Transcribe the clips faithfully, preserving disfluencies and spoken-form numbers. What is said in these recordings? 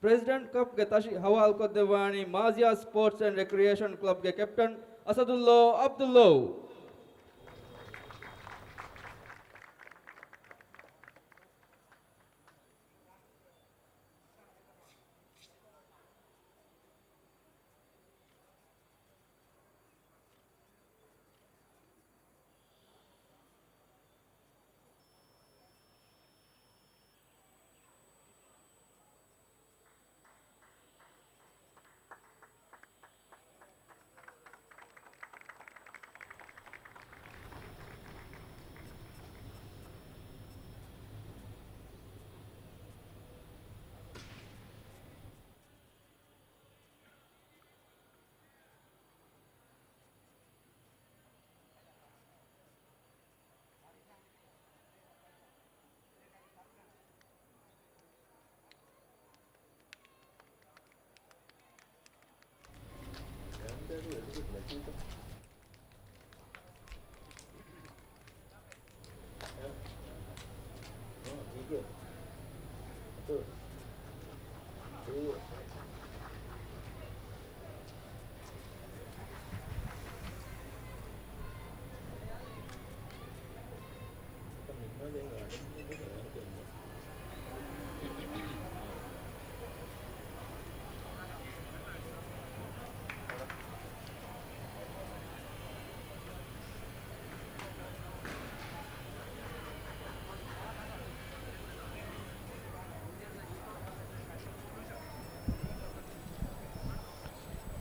ޕްރެޒިޑެންޓް ކަޕްގެ ތަށި ހަވާލުކޮށްދެއްވާނީ މާޒިޔާ ސްޕޯޓްސް އެންޑް ރެކްރިއޭޝަން ކްލަބްގެ ކެޕްޓަން އަސަދުއްލޯ އަބްދުއްލޯ.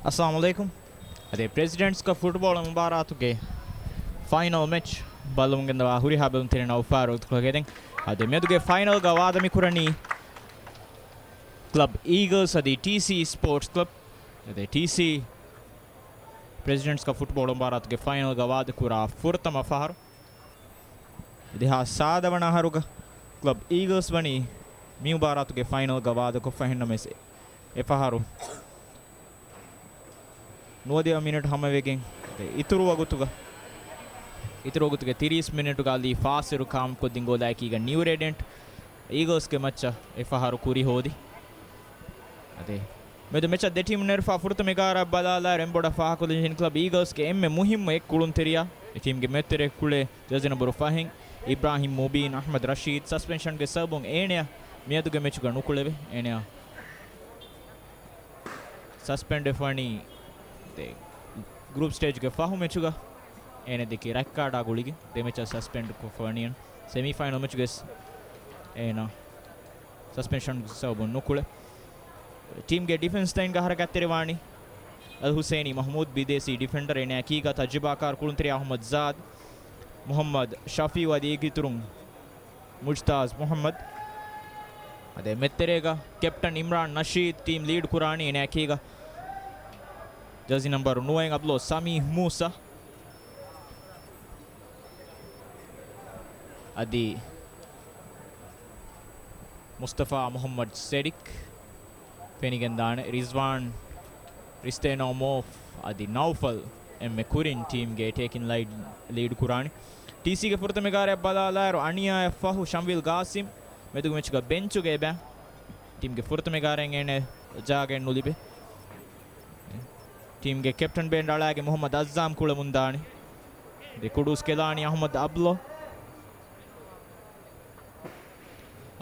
އައްސަލާމު ޢަލައިކުމް. އަދި ޕްރެޒިޑެންޓްސް ކަޕް ފުޓްބޯޅަ މުބާރާތުގެ ފައިނަލް މެޗް ބަލަމުން ގެންދަވާ ހުރިހާ ބެލުންތެރިންނަށް އުފާވެރި ވަގުތުކޮޅަށް ގެދެން. އަދި މިއަދުގެ ފައިނަލްގަ ވާދަ މިކުރަނީ ކްލަބް އީގަލްސް އަދި ޓީސީ ސްޕޯޓްސް ކްލަބް. އަދި ޓީސީ ޕްރެޒިޑެންޓްސް ކަޕް ފުޓްބޯޅަ މުބާރާތުގެ ފައިނަލްގަ ވާދަކުރާ ފުރަތަމަ ފަހަރު. ދެހާސް ސާދަ ވަނަ އަހަރުގަ ކްލަބް އީގަލްސް ވަނީ މި މުބާރާތުގެ ފައިނަލްގަ ވާދަކޮށްފަ. އެހެންނަމަވެސް އެ ފަހަރު ނުވަދިހަ މިނެޓް ހަމަވެގެން އިތުރު ވަގުތުގަ، އިތުރު ވަގުތުގެ ތިރީސް މިނެޓުގަ އަލީ ފާސިރު ކާމިކޮށްދިން ގޯލާއެކީގަ ނިއު ރޭޑިއަންޓް އީގަލްސްގެ މައްޗަށް އެ ފަހަރު ކުރި ހޯދި. އަދި މެދު މެޗަށް ދެ ޓީމުން ނެރެފާ ފުރަތަމަ އެގާރައަށް ބަލާލާއިރު، އެންމެ ބޮޑަށް ފާހަގަކޮށްލަންޖެހެނީ ކްލަބް އީގަލްސްގެ އެންމެ މުހިއްމު އެއް ކުޅުންތެރިޔާ، އެ ޓީމްގެ މެދުތެރެ ކުޅޭ ޖާޒީ ނަންބަރު ފަހެއް އިބްރާހިމް މުބީން އަޙްމަދު ރަޝީދު ސަސްޕެންޝަންގެ ސަބަބުން އޭނަޔަށް މިއަދުގެ މެޗުގަ ނުކުޅެވޭ. އޭނަޔަށް ސަސްޕެންޑްވެފަ ވަނީ ދެ ގްރޫޕް ސްޓޭޖްގެ ފަހު މެޗުގަ. އޭނަ ދެކި ރައްކާޑާ ގުޅިގެން ދެ މެޗަށް ސަސްޕެންޑް ކޮށްފަ ވަނީ. ސެމީ ފައިނަލް މެޗުގަސް އޭނަ ސަސްޕެންޝަން ސަބަބުން ނުކުޅެ. ޓީމްގެ ޑިފެންސް ލައިންގަ ހަރަކާތްތެރިވާނީ އަލް ހުސޭނީ މަޙްމޫދު ބިދޭސީ ޑިފެންޑަރ، އޭނަ އެކީގަ ތަޖުރިބާކާރު ކުޅުންތެރިޔާ އަޙްމަދު ޒާދް، މުޙައްމަދު ޝަފީޢު އަދި އޭގެ އިތުރުން މުޖްތާޒް މުޙައްމަދު. އަދި މެދުތެރޭގަ ކެޕްޓަން އިމްރާން ނަޝީދު ޓީމް ލީޑް ކުރާނީ އޭނަ އެކީގަ ޖާޒީ ނަންބަރު ނުވައެއް އަބްލޯ ސަމީހް މޫސާ. އަދި މުސްތަފާ މުޙައްމަދު ސެޑިކް ފެނިގެންދާނެ. ރިޒްވާން، ރިސްތޭނޯ މޯފް އަދި ނައުފަލް އެންމެ ކުރިން ޓީމްގެ އެޓޭކިން ލައިން ލީޑް ކުރާނެ. ޓީސީގެ ފުރަތަމަ އެގާރައަށް ބަލާލާއިރު، އަނިޔާއަށް ފަހު ޝަމްވިލް ގާސިމް މެދުގެ މެޗުގަ ބެންޗުގަ އެބަ. ޓީމްގެ ފުރަތަމަ އެގާރައިން އޭނަ ޖާގައެއް ނުލިބޭ. ޓީމްގެ ކެޕްޓަން ބޭންޑް އަޅާގެން މުޙައްމަދު އައްޒާމް ކުޅެމުންދާނެ. ދެ ކުޑޫސް ކެލާނީ އަޙްމަދު އަބްލޯ،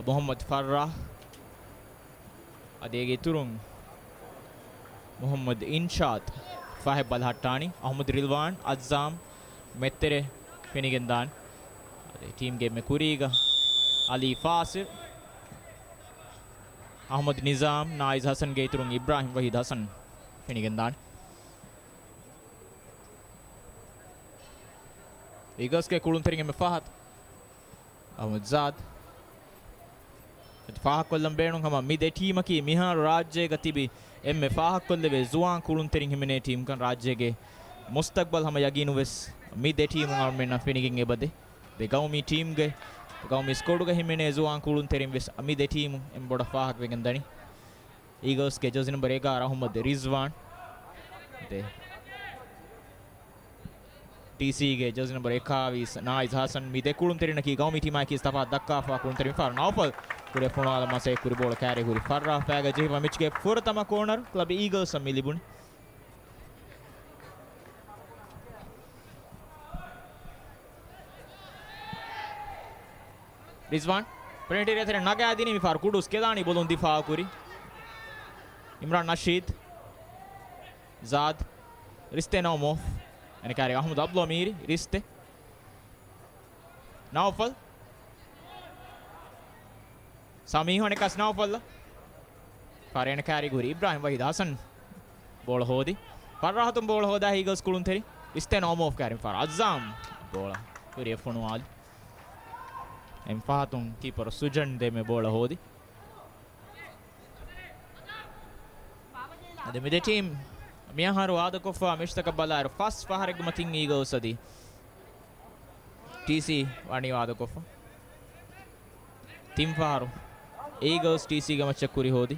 މުޙައްމަދު ފައްރާ، އަދި އޭގެ އިތުރުން މުޙައްމަދު އިންޝާދު ފަހެއް ބަލަހައްޓާނީ. އަޙްމަދު ރިލްވާން، އައްޒާމް މެދުތެރެ ފެނިގެންދާނެ. އަދި ޓީމްގެ އެންމެ ކުރީގަ އަލީ ފާސިލް، އަޙްމަދު ނިޒާމް، ނާއިޒް ހަސަންގެ އިތުރުން އިބްރާހިމް ވަހީދު ހަސަން ފެނިގެންދާނެ. އީގަލްސްގެ ކުޅުންތެރިން އެންމެ ފަހަތަށް އަޙްމަދު ޒާދް. ފާހަގަކޮށްލަން ބޭނުން ހަމަ މި ދެ ޓީމަކީ މިހާރު ރާއްޖޭގަ ތިބި އެންމެ ފާހަގަކޮށްލެވޭ ޒުވާން ކުޅުންތެރިން ހިމެނޭ ޓީމްކަން. ރާއްޖޭގެ މުސްތަގްބަލް ހަމަ ޔަގީނުވެސް މި ދެ ޓީމުން އަޅުމެންނަށް ފެނިގެން އެބަދޭ. ދެ ގައުމީ ޓީމްގެ ގައުމީ ސްކޮޑުގަ ހިމެނޭ ޒުވާން ކުޅުންތެރިން ވެސް މި ދެ ޓީމު އެންމެ ބޮޑަށް ފާހަގަވެގެން ދަނީ. އީގަލްސްގެ ޖާޒީ ނަމްބަރު އެގާރަ އަހުމަދު ރިޒްވާން. ދެ. ޓީސީގެ ޖާޒީ ނަމްބަރު އެކާވީސް ނާއިޒް ހަސަން. މި ދެ ކުޅުންތެރިންނަކީ ގައުމީ ޓީމާއެކީ ތަފާތު ދައްކާފަ. ކުޅުންތެރި މި ފަހަރު ނައުފަލް ކުރިއަށް ފޮނުވާލަން މަސައްކަތް ކުރި، ބޯޅަ ކާރީ ހުރި ފައްރާހް ފައިގަ ޖެހިފަ. މެޗުގެ ފުރަތަމަ ކޯނަރު ކްލަބް އީގަލްސްއަށް މި ލިބުނީ. ރިޒްވާން ޕެނަލްޓީ އެރިއާ ތެރެއަށް ނަގާދިނީ، މި ފަހަރު ކުޑޫސް ކެލާނީ ބޮލުން ދިފާއު ކުރި. އިމްރާން ނަޝީދު، ޒާދް، ރިސްތޭ ނައުމޯފް. އޭނަ ކާރީ އަހްމަދު އަބްދުﷲ މީރި، ރިސްތޭ. ނައުފަލް. ސަމީހު އަނެއްކާސް ނައުފަލްއަށް. ފަރޭނަ ކާރީގަ ހުރި އިބްރާހިމް ވަހީދު ހަސަން ބޯޅަ ހޯދި. ފައްރާހަތުން ބޯޅަ ހޯދާ އީގަލްސް ކުޅުންތެރި. ރިސްތޭ ނައުމޯފް ކާރިން ފަރާ އައްޒާމް ބޯޅަ ކުރިއަށް ފޮނުވާލި. އެން ފަހަތުން ކީޕަރު ސުޖަން ދެމެ ބޯޅަ ހޯދި. އަދި މި ދެ ޓީމް މިއަހަރު ވާދަކޮށްފަ މެޗްތަކަށް ބަލާއިރު ފަސް ފަހަރެއްގެ މަތިން އީގަލްސް އަދި ޓީސީ ވަނީ ވާދަކޮށްފަ. ތިން ފަހަރު އީގަލްސް ޓީސީގެ މައްޗަށް ކުރި ހޯދި.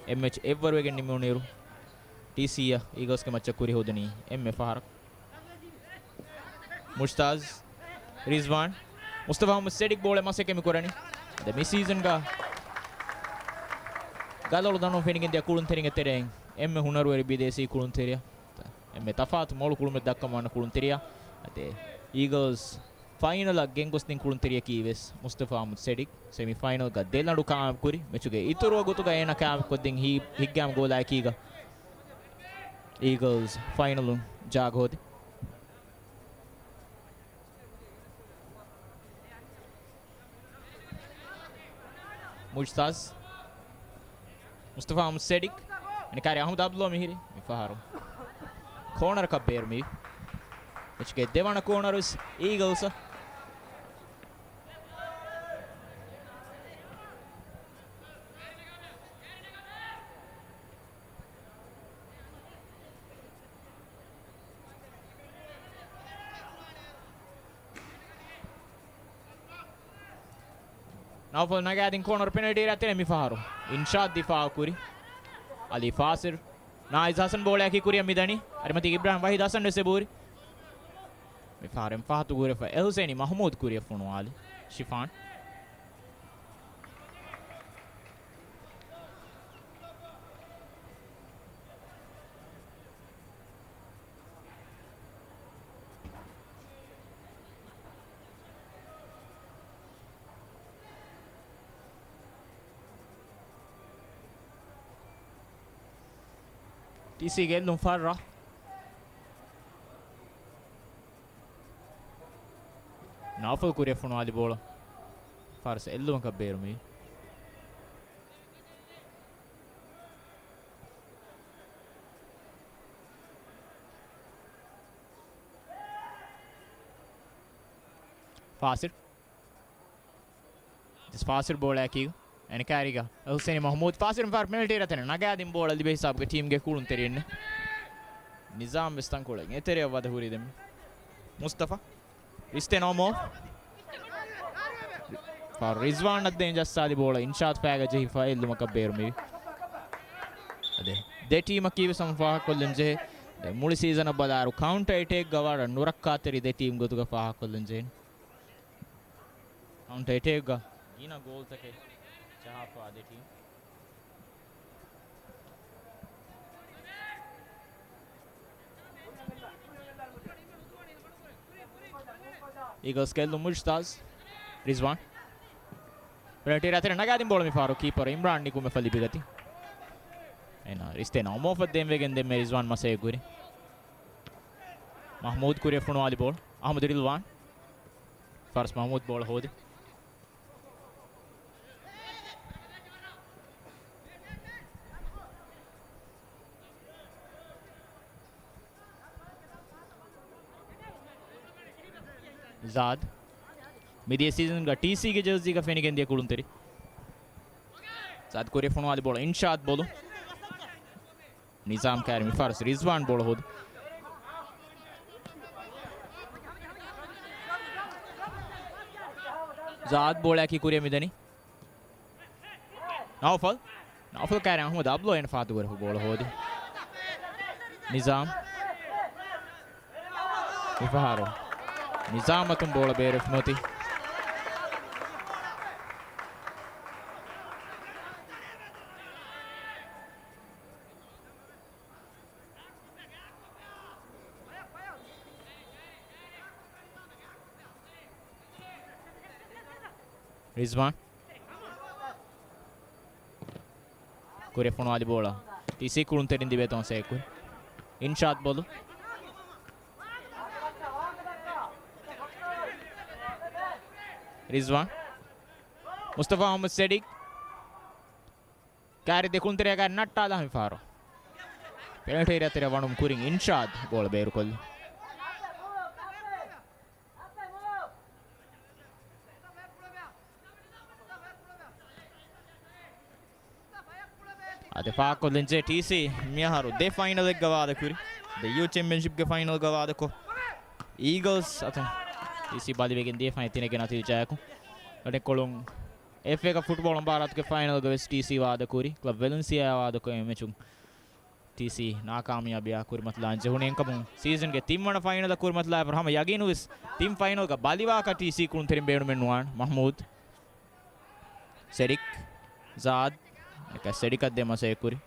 އެއް މެޗް އެއްވަރުވެގެން ނިމުނުއިރު، ޓީސީއަށް އީގަލްސްގެ މައްޗަށް ކުރި ހޯދުނީ އެންމެ ފަހަރަށް. މުޖްތާޒް، ރިޒްވާން، މުސްތަފާ މުހައްމަދު ސެޑިކް ބޯޅަ މަސައްކަތް މި ކުރަނީ. އަދި މި ސީޒަންގަ ގަލޮޅު ދަނޑުން ފެނިގެންދިޔަ ކުޅުންތެރިންގެ ތެރެއިން އެންމެ ހުނަރުވެރި ބިދޭސީ ކުޅުންތެރިޔާ. އެންމެ ތަފާތު މޮޅު ކުޅުމެއް ދައްކަން ވާނެ ކުޅުންތެރިޔާ. އަދި އީގަލްސް ފައިނަލަށް ގެންގޮސްދިން ކުޅުންތެރިޔަކީ ވެސް މުސްތަފާ މުހައްމަދު ސެޑިކް. ސެމި ފައިނަލްގަ ދެ ލަނޑު ކާމިޔާބުކުރި، މެޗުގެ އިތުރު ވަގުތުގަ އޭނަ ކާމިޔާބުކޮށްދިން ހި-، ހިތްގައިމު ގޯލާއެކީގަ އީގަލްސް ފައިނަލުން ޖާގަ ހޯދި. މުޖްތާޒް. މުސްތަފާ މުހައްމަދު ސެޑިކް. އޭނަ ކާރި އަހްމަދު އަބްދުﷲ މިހިރީ. މި ފަހަރު ކޯނަރަކަށް ބޭރުމިވި. މެޗުގެ ދެވަނަ ކޯނަރު ވެސް އީގަލްސް. ނައުފަލް ނަގާދިން ކޯނަރު ޕެނަލްޓީ އެރިއާ ތެރޭ މި ފަހަރު. އިންޝާދް ދިފާއު ކުރި. އަލީ ފާސިރު. ނާއިޒް ހަސަން ބޯޅައަކީ ކުރިއަށް މިދަނީ. އަރިމަތީގެ އިބްރާހިމް ވަހީދު ހަސަން ވެސް އެބަހުރި. މި ފަހަރު އެން ފަހަތު ގުރެފަ އެހުސެނީ މަހްމޫދު ކުރިއަށް ފޮނުވާލި. ޝިފާން. ޓީސީގެ އެއްލުން ފައްރާ. ނައުފަލް ކުރިއަށް ފޮނުވާލި ބޯޅަ. ފާރިސް އެއްލުމަކަށް ބޭރުމި. ފާސިރު. ޖަސްޓް ފާސިރު ބޯޅައަކީ އޭނަ ކާރީގަ ހުސެނީ މަހްމޫދު. ފާސިރު މި ފަހަރު ޕެނަލްޓީ އެރިއާ ތެރޭ ނަގާދިން ބޯޅަ ލިބޭ ހިސާބުގަ ޓީމްގެ ކުޅުންތެރިންނެއް. ނިޒާމް ވެސް ތަންކޮޅެއް އެތެރެއަށް ވަދެ ހުރީ ދެން. މުސްތަފާ. ރިސްތޭ ނައުމޯ. ފާ ރިޒްވާނަށް ދޭން ޖައްސާލި ބޯޅަ އިންޝާދް ފައިގަ ޖެހިފަ އެއްލުމަކަށް ބޭރުމިވި. އަދި ދެ ޓީމަކީ ވެސް ހަމަ ފާހަގަކޮށްލަން ޖެހޭ. ދެ މުޅި ސީޒަނަށް ބަލާއިރު ކައުންޓަ އެޓޭކްގަ ވަރަށް ނުރައްކާތެރި ދެ ޓީމް ގޮތުގަ ފާހަގަކޮށްލަން ޖެހެނީ. ކައުންޓަ އެޓޭކްގަ ގިނަ ގޯލްތަކެއް ޖަހާފަ ދެ ޓީމް. އީގަލްސް ގެއްލުން މުޖްތާޒް. ރިޒްވާން. ޕެނަލްޓީ އެރިއާ ތެރޭ ނަގާދިން ބޯޅަ މި ފަހަރު ކީޕަރު އިމްރާން ނިކުމެފަ ލިބިގަތީ. އޭނާ ރިސްތޭ ނައުމޯފަށް ދޭންވެގެން ދެންމެ ރިޒްވާން މަސައްކަތް ކުރި. މަހްމޫދު ކުރިއަށް ފޮނުވާލި ބޯޅަ. އަހްމަދު ރިލްވާން. ފާރިސް މަހްމޫދު ބޯޅަ ހޯދި. ޒާދް. މިދިޔަ ސީޒަންގަ ޓީސީގެ ޖާޒީގަ ފެނިގެންދިޔަ ކުޅުންތެރި. ޒާދް ކުރިއަށް ފޮނުވާލި ބޯޅަ އިންޝާދް ބޮލު. ނިޒާމް ކާރި މި ފާރިސް ރިޒްވާން ބޯޅަ ހޯދި. ޒާދް ބޯޅައަކީ ކުރިއަށް މިދަނީ. ނައުފަލް. ނައުފަލް ކާރި އަހުމަދު އަބްލޯ އޭނަ ފާތުކުރެފަ ބޯޅަ ހޯދި. ނިޒާމް. މިފަހަރު ނިޒާމް އަތުން ބޯޅަ ބޭރުވެފަ ނުވަތީ. ރިޒްވާން. ކުރިއަށް ފޮނުވާލި ބޯޅަ ޓީސީ ކުޅުންތެރިން ދިވޭތޯން ސޭކުރި. އިންޝާދް ބޮލު. ރިޒްވާން. މުސްތަފާ މުހައްމަދު ސެޑިކް. ކާރި ދެކުޅުންތެރިޔާގައި ނައްޓާލާ މިފަހަރު. ޕެނަލްޓީ އެރިއާ ތެރެއަށް ވަނުމު ކުރިން އިންޝާދް ބޯޅަ ބޭރުކޮށްލި. އާދެ، ފާހަގަކޮށްލަންޖެހޭ ޓީސީ މިއަހަރު ދެ ފައިނަލެއްގަ ވާދަކުރި. ދެ ޔޫ ޗެމްޕިއަންޝިޕްގެ ފައިނަލްގަ ވާދަކޮށް، އީގަލްސް އަތުން ޓީސީ ބަލިވެގެން ދިޔަ ފަހެ ތިނެގެ ނަތީޖާއަކުން. އަނެއްކޮޅުން އެފްއޭ ކަޕް ފުޓްބޯޅަ މުބާރާތުގެ ފައިނަލްގަ ވެސް ޓީސީ ވާދަކުރި. ކްލަބް ވެލެންސިއާއާ ވާދަކޮށް އެމެޗުން ޓީސީ ނާކާމިޔާބީއާ ކުރިމަތިލާން ޖެހުނީ. އެހެންކަމުން ސީޒަންގެ ތިންވަނަ ފައިނަލަށް ކުރިމަތިލާފަ ހަމަ ޔަގީނުވެސް ތިން ފައިނަލްގަ ބަލިވާކަށް ޓީސީ ކުޅުންތެރިން ބޭނުމެއް ނުވާނެ. މަހްމޫދު. ސެޑިކް. ޒާދް. އެކަ ސެޑިކަށް ދޭ މަސައްކަތް ކުރި.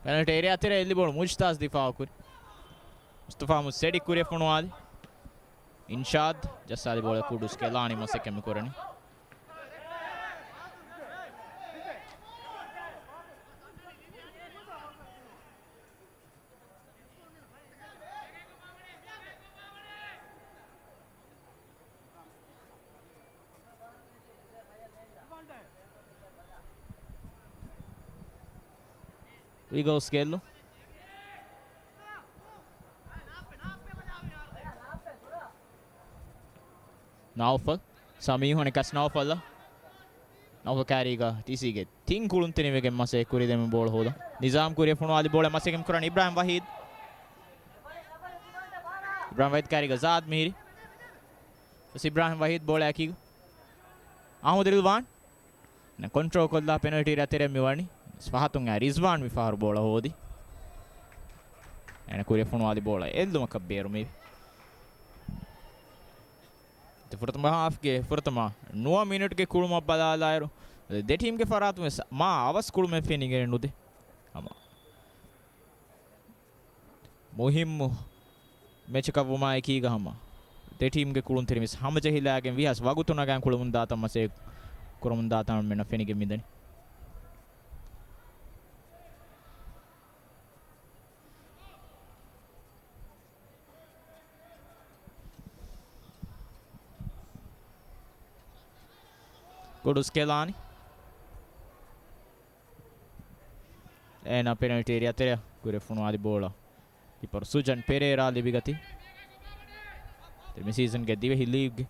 ޕެނަލްޓީ އޭރިއާ ތެރެ އެއްލި ބޯޅަ މުޖްތާޒް ދިފާއުކުރި. މުސްތަފާ މުސް ސެޑި ކުރިއަށް ފޮނުވާލި. އިންޝާދް ޖައްސާލި ބޯޅަ ކުޑުސް ކެލާނީ މަސައްކަތް މިކުރަނީ. އީގަލްސް ގެއްލު. ނައުފަލް. ސަމީހު އަނެއްކާސް ނައުފަލް. ނައުފަލް ކާރީގަ ޓީސީގެ ތިން ކުޅުންތެރިން ވެގެން މަސައްކަތް ކުރި ދެމި ބޯޅަ ހޯދަ. ނިޒާމް ކުރިއަށް ފޮނުވާލި ބޯޅަ މަސައްކަތް ކުރަން އިބްރާހިމް ވަހީދު. އިބްރާހިމް ވަހީދު ކާރީގަ ޒާދް މިހިރި. ވެސް އިބްރާހިމް ވަހީދު ބޯޅަ އެކީގަ. އަހްމަދު ރިލްވާން. ކޮންޓްރޯލް ކޮށްލާ ޕެނަލްޓީ އޭރިއާ ތެރެއަށް މިވަނީ. ފަހަތުން އާ ރިޒްވާން މިފަހަރު ބޯޅަ ހޯދި. އޭނަ ކުރިއަށް ފޮނުވާލި ބޯޅަ އެއްލުމަކަށް ބޭރު މިވި. ފުރަތަމަ ހާފްގެ ފުރަތަމަ ނުވަ މިނިޓްގެ ކުޅުމަށް ބަލާލާއިރު، ދެ ޓީމްގެ ފަރާތުން ވެސް މާ އަވަސް ކުޅުމެއް ފެނިގެން ނުދޭ. ހަމަ މުހިއްމު މެޗަކަށް ވުމާއެކީގަ ހަމަ ދެ ޓީމްގެ ކުޅުންތެރިން ވެސް ހަމަޖެހިލާގެން ވީހާވެސް ވަގުތު ނަގާން ކުޅަމުން ދާތަން މަސައްކަތް ކުރަމުން ދާތަން މެންނަށް ފެނިގެން މިދަނީ. ކުޑުސް ކެލާނީ. އޭނާ ޕެނަލްޓީ އޭރިއާ ތެރެއަށް ކުރިއަށް ފޮނުވާލި ބޯޅަ ކީޕަރު ސުޖަން ޕެރޭރާ ލިބިގަތީ. މި ސީޒަންގެ ދިވެހި ލީގްގެ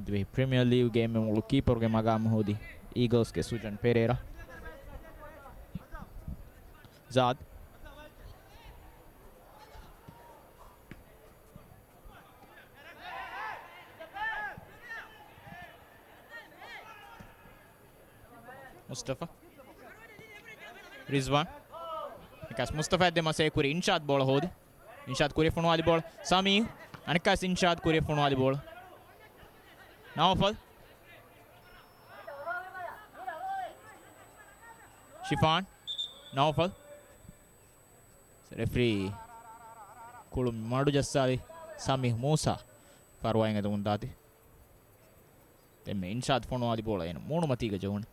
ދިވެހި ޕްރިމިއަރ ލީގުގެ އެންމެ މޮޅު ކީޕަރުގެ މަގާމު ހޯދި އީގަލްސްގެ ސުޖަން ޕެރޭރާ. ޒާދް. މުސްތަފާ. ރިޒްވާން. އަނެއްކާސް މުސްތަފާ ދެ މަސޭ ކުރި އިންޝާދް ބޯޅަ ހޯދި. އިންޝާދް ކުރި ފޮނުވާލި ބޯޅަ. ސަމީ. އަނެއްކާސް އިންޝާދް ކުރި ފޮނުވާލި ބޯޅަ. ނައުފަލް. ޝިފާން. ނައުފަލް. ރެފްރީ ކުޅު މަޑު ޖައްސާލި ސަމީ މޫސާ ފަރުވާއިން އެދުމުން ދާތީ. ދެންމެ އިންޝާދް ފޮނުވާލި ބޯޅަ އޭނަ މޫނުމަތީގަ ޖެހުނު.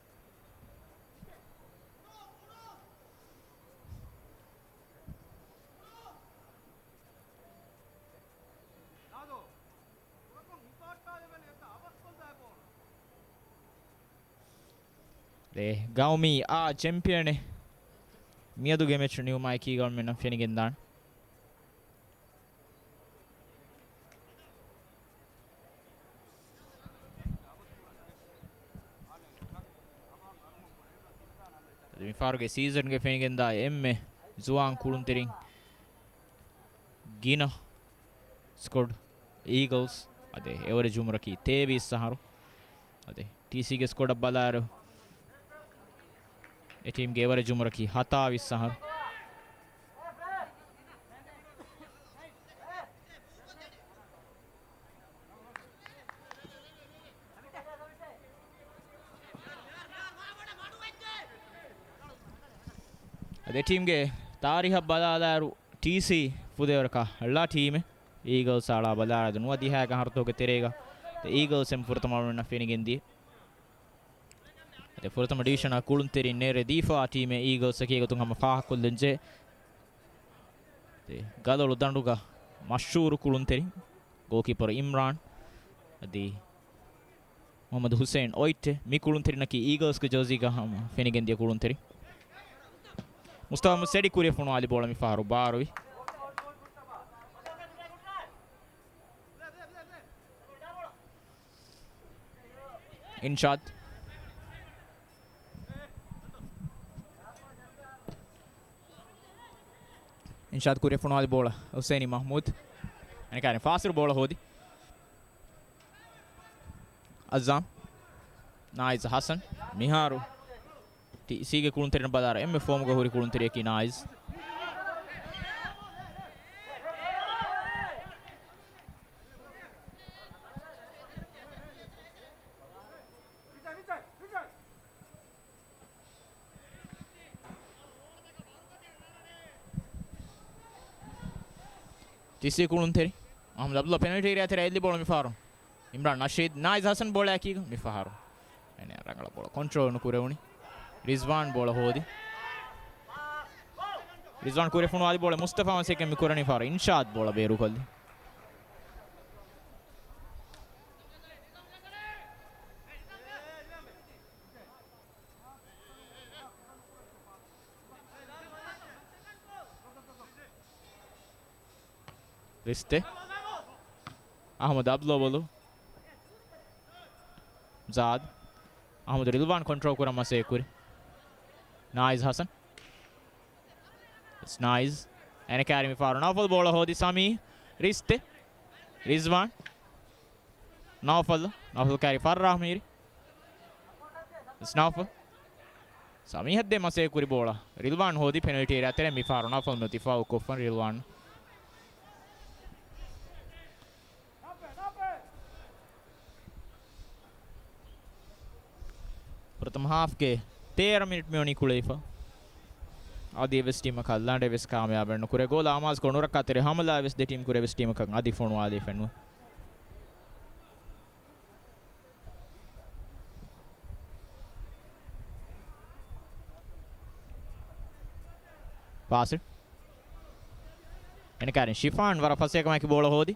ގައުމީ އާ ޗެމްޕިއަނެއް މިއަދުގެ މެޗު ނިމުމާއެކީގަ މެންނަށް ފެނިގެންދާނެ. މިފަހަރުގެ ސީޒަންގެ ފެނިގެންދާ އެންމެ ޒުވާން ކުޅުންތެރިން ގިނަ ސްކޮޑް އީގަލްސް. އަދި އެވަރެޖް އުމުރަކީ ތޭވީސް އަހަރު. އަދި ޓީސީގެ ސްކޮޑަށް ބަލާއިރު، އެ ޓީމްގެ އެވަރެޖް އުމުރަކީ ހަތާވީސް އަހަރު. އަދި ޓީމްގެ ތާރީހަށް ބަލާލާއިރު، ޓީސީ ފުދޭވަރަކަށް އަޅާ ޓީމެއް. އީގަލްސް އަޅާ ބަލާއިރު ނުވަ ދިހައިގެ އަހަރުތަކުގެ ތެރޭގަ އީގަލްސް އެންމެ ފުރަތަމަ އަޅުގަނޑަށް ފެނިގެންދިޔަ. އަދި ފުރަތަމަ ޑިވިޝަނަށް ކުޅުންތެރިން ނެރެދީފާ ޓީމެއް އީގަލްސް އަކީ ގޮތުން ހަމަ ފާހަގަކޮށްލަންޖެހޭ. އަދި ގަލޮޅު ދަނޑުގަ މަޝްހޫރު ކުޅުންތެރިން ގޯލްކީޕަރު އިމްރާން. އަދި މުހައްމަދު ހުސެއިން އޮއިއްޓެ މި ކުޅުންތެރިންނަކީ އީގަލްސްގެ ޖާޒީގަ ހަމަ ފެނިގެންދިޔަ ކުޅުންތެރިން. މުސްތަފާ މުސް ސެޑި ކުރިއަށް ފޮނުވާލި ބޯޅަ މިފަހަރު ބާރުވި. އިންޝާދް. އިންޝާދް ކުރިއަށް ފޮނުވާލި ބޯޅަ ހުސެއިނީ މަހްމޫދު. އަނެކާ ފާސިރު ބޯޅަ ހޯދި. އައްޒާމް. ނާއިޒް ހަސަން. މިހާރު ޓީސީގެ ކުޅުންތެރިން ބަލާއިރު އެންމެ ފޯމުގަ ހުރި ކުޅުންތެރިޔަކީ ނާއިޒް. ޓީސީ ކުޅުންތެރި އަހްމަދު އަބްދުﷲ ޕެނަލްޓީ އޭރިއާ ތެރޭ އެއްލި ބޯޅަ މިފަހަރު. އިމްރާން ނަޝީދު، ނާއިޒް ހަސަން ބޯޅައަކީގަ މިފަހަރު އެނެ ރަނގަޅަށް ބޯޅަ ކޮންޓްރޯލް ނުކުރެވުނީ. ރިޒްވާން ބޯޅަ ހޯދި. ރިޒްވާން ކުރިއަށް ފޮނުވާލި ބޯޅަ މުސްތަފާ މަސޭކަށް މި ކުރަނީ ފަހަރު. އިންޝާދް ބޯޅަ ބޭރުކޮށްލި. ރިސްތެ. އަހްމަދު އަބްދުﷲ ބޮލު. ޒާދް. އަހްމަދު ރިލްވާން ކޮންޓްރޯލް ކުރަން މަސޭކުރި. ނާއިޒް ހަސަން. ނާއިޒް. އެނެކާރި މިފަހަރު ނައުފަލް ބޯޅަ ހޯދި ސަމީ. ރިސްތެ. ރިޒްވާން. ނައުފަލް، ނައުފަލް ކާރި ފައްރާހް މީރި. ނައުފަލް. ސަމީހަށް ދޭ މަސޭ ކުރި ބޯޅަ. ރިލްވާން ހޯދި ޕެނަލްޓީ އޭރިއާ ތެރޭ މިފަހަރު ނައުފަލް މިއޮތީ ފައުލް ކޮށްފަ ރިލްވާން. ފުރަތަމަ ހާފްގެ ތޭރަ މިނިޓް މިވަނީ ކުޅެފަ. އަދި އެވެސް ޓީމަކަށް ލަނޑެއް ވެސް ކާމިޔާބެއް ނުކުރޭ. ގޯލާ އަމާޒުކޮށް ނުރައްކާތެރި ހަމަލާ ވެސް ދެ ޓީމް ކުރެ ވެސް ޓީމަކަށް އަދި ފޮނުވާލީ ފެންނު. ފާސިލް. އެނެކާރިން ޝިފާން ވަރަށް ފަސޭހަކަމާއެކީ ބޯޅަ ހޯދި.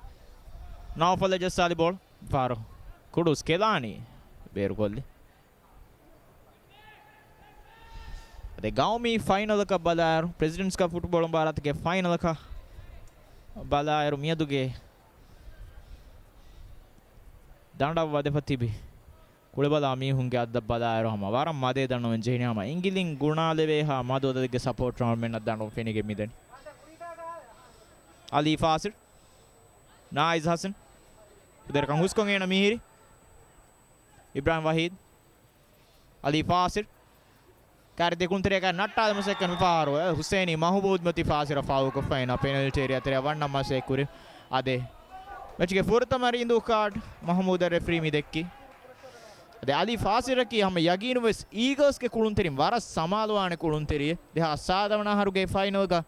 ނައުފަލް ޖައްސާލި ބޯޅަ. ފާރު. ކުޑުސް ކެލާނީ. ބޭރުކޮށްލި. އަދި ގައުމީ ފައިނަލަކަށް ބަލާއިރު، ޕްރެޒިޑެންޓްސް ކަޕް ފުޓްބޯޅަ މުބާރާތުގެ ފައިނަލަކަށް ބަލާއިރު، މިއަދުގެ ދަނޑަށް ވަދެފަ ތިބި ކުޅެބަލާ މީހުންގެ އަދަދަށް ބަލާއިރު، ހަމަ ވަރަށް މަދޭ ދަނޑުމެން ޖެހިނީ. ހަމަ އިނގިލިން ގުނާލެވޭހާ މަދު އަދަދެއްގެ ސަޕޯޓް ރަނގަޅުމެންނަށް ދަނޑު ފެނިގެން މިދަނީ. އަލީ ފާސިލް، ނާއިޒް ހަސަން، ކުދިރިކަން ހުސްކޮށް އޭނަ މިހިރި. އިބްރާހިމް ވަހީދު، އަލީ ފާސިލް. ކާރި ދެ ކުޅުންތެރިޔަކާ ނައްޓާލަމުން ސެކަންޑް މި ފަހަރު އެ ހުސެއިނީ މަހުމޫދު މަތި ފާސިރަށް ފާލުކޮށްފައިން ޕެނަލްޓީ އޭރިއާ ތެރެއަށް ވަންނަން މަސޭ ކުރި. އަދި މެޗުގެ ފުރަތަމަ ރީނދޫ ކާޑް މަހުމޫދަށް ރެފްރީ މި ދެއްކި. އަދި އަލީ ފާސިރަކީ ހަމަ ޔަގީނުވެސް އީގަލްސްގެ ކުޅުންތެރިން ވަރަށް ސަމާލުވާނެ ކުޅުންތެރިއެއް. ދެހާސް ސާދަ ވަނަ އަހަރުގެ ފައިނަލްގަ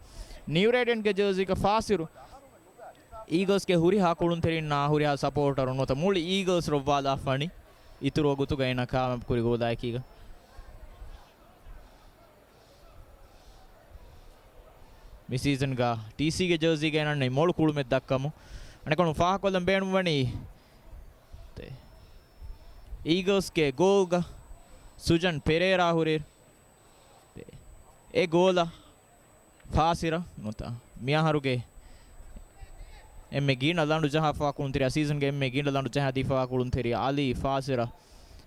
ނިއު ރޭޑެންޓްގެ ޖާޒީގަ ފާސިރު އީގަލްސްގެ ހުރިހާ ކުޅުންތެރިންނާ ހުރިހާ ސަޕޯޓަރު ނުވަތަ މުޅި އީގަލްސް ރޮއްވާލާފަނި އިތުރު ގޮތުގަ އޭނަ ކާމިޔާބު ކުރި ގޯލާއެކީގަ. މި ސީޒަންގަ ޓީސީގެ ޖާޒީގަ އޭނަ މޮޅު ކުޅުމެއް ދައްކަމުން އަނެކަނު ފާހަގަކޮށްލަން ބޭނުންވަނީ އީގަލްސްގެ ގޯލްގަ ސުޖަން ޕެރޭރާ ހުރި އެ ގޯލަށް ފާސިރަށް ނުވަތަ މިއަހަރުގެ އެންމެ ގިނަ ލަނޑު ޖަހާފަވާ ކުޅުންތެރިޔާ، ސީޒަންގެ އެންމެ ގިނަ ލަނޑު ޖަހާދީފަވާ ކުޅުންތެރިޔާ އަލީ ފާސިރަށް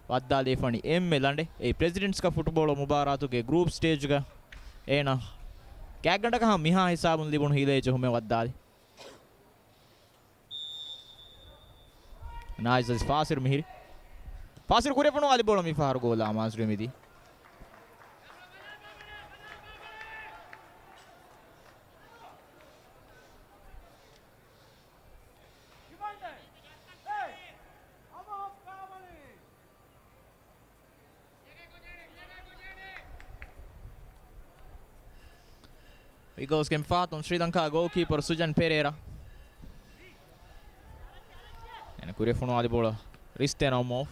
ވައްދާލީފަނި އެންމެ ލަނޑެއް. އެއީ ޕްރެޒިޑެންޓްސް ކަޕް ފުޓްބޯޅަ މުބާރާތުގެ ގްރޫޕް ސްޓޭޖްގަ އޭނަ ގާތްގަނޑަކަށް ހަމަ މިހާ ހިސާބުން ލިބުނު ހިލޭ ޖެހުމެއް ވައްދާލި. ނާއިޒް އަދި ފާސިރު މިހިރި. ފާސިރު ކުރިއަށް ފޮނުވާލި ބޯޅަ މިފަހަރު ގޯލާ މާޒްރު މިދީ. އީގަލްސްގެ މިފަހަތުން ސްރީލަންކާ ގޯލްކީޕަރު ސުޖަން ޕެރޭރާ. އޭނަ ކުރިއަށް ފޮނުވާލި ބޯޅަ ރިސްތޭ ނައުމޯފް.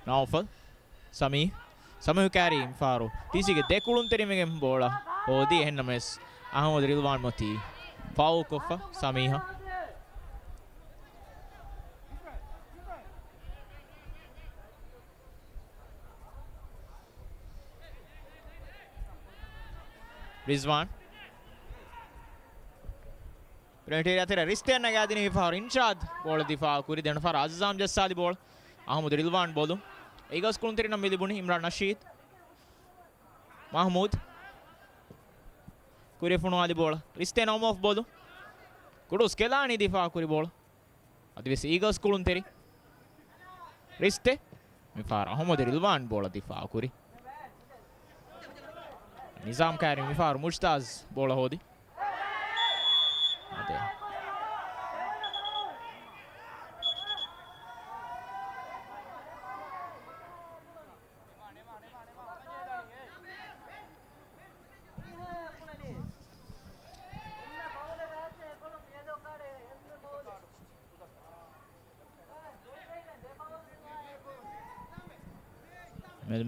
ނައުފަލް. ސަމީ. ސަމީހު ކާރީ މިފަހަރު ޓީސީގެ ދެ ކުޅުންތެރިން ވެގެން ބޯޅަ ހޯދީ. އެހެންނަމަވެސް އަހްމަދު ރިލްވާން މޮތީ ފައުލްކޮށްފަ ސަމީހަށް. ރިޒްވާން. ޕެނަލްޓީ އެރިއާ ތެރެ ރިސްތޭ ނަގާދިނީ މިފަހަރު އިންޝާދް ބޯޅަ ދިފާއު ކުރި. ދެން ފަހަރު އަޒްޒާމް ޖައްސާލި ބޯޅަ. އަހްމަދު ރިލްވާން ބޮލު. އީގަލްސް ކުޅުންތެރިންނަށް މި ލިބުނީ އިމްރާން ނަޝީދު. މަހްމޫދު. ކުރިއަށް ފޮނުވާލި ބޯޅަ. ރިސްތޭ ނައުމޯފް ބޮލު. ކުޑޫސް ކެލާނީ ދިފާއު ކުރި ބޯޅަ. އަދިވެސް އީގަލްސް ކުޅުންތެރި. ރިސްތޭ. މިފަހަރު އަހުމަދު ރިލްވާން ބޯޅަ ދިފާއު ކުރި. ނިޒާމް ކާރި މިފަހަރު މުޖްތާޒް ބޯޅަ ހޯދި. އަދެ.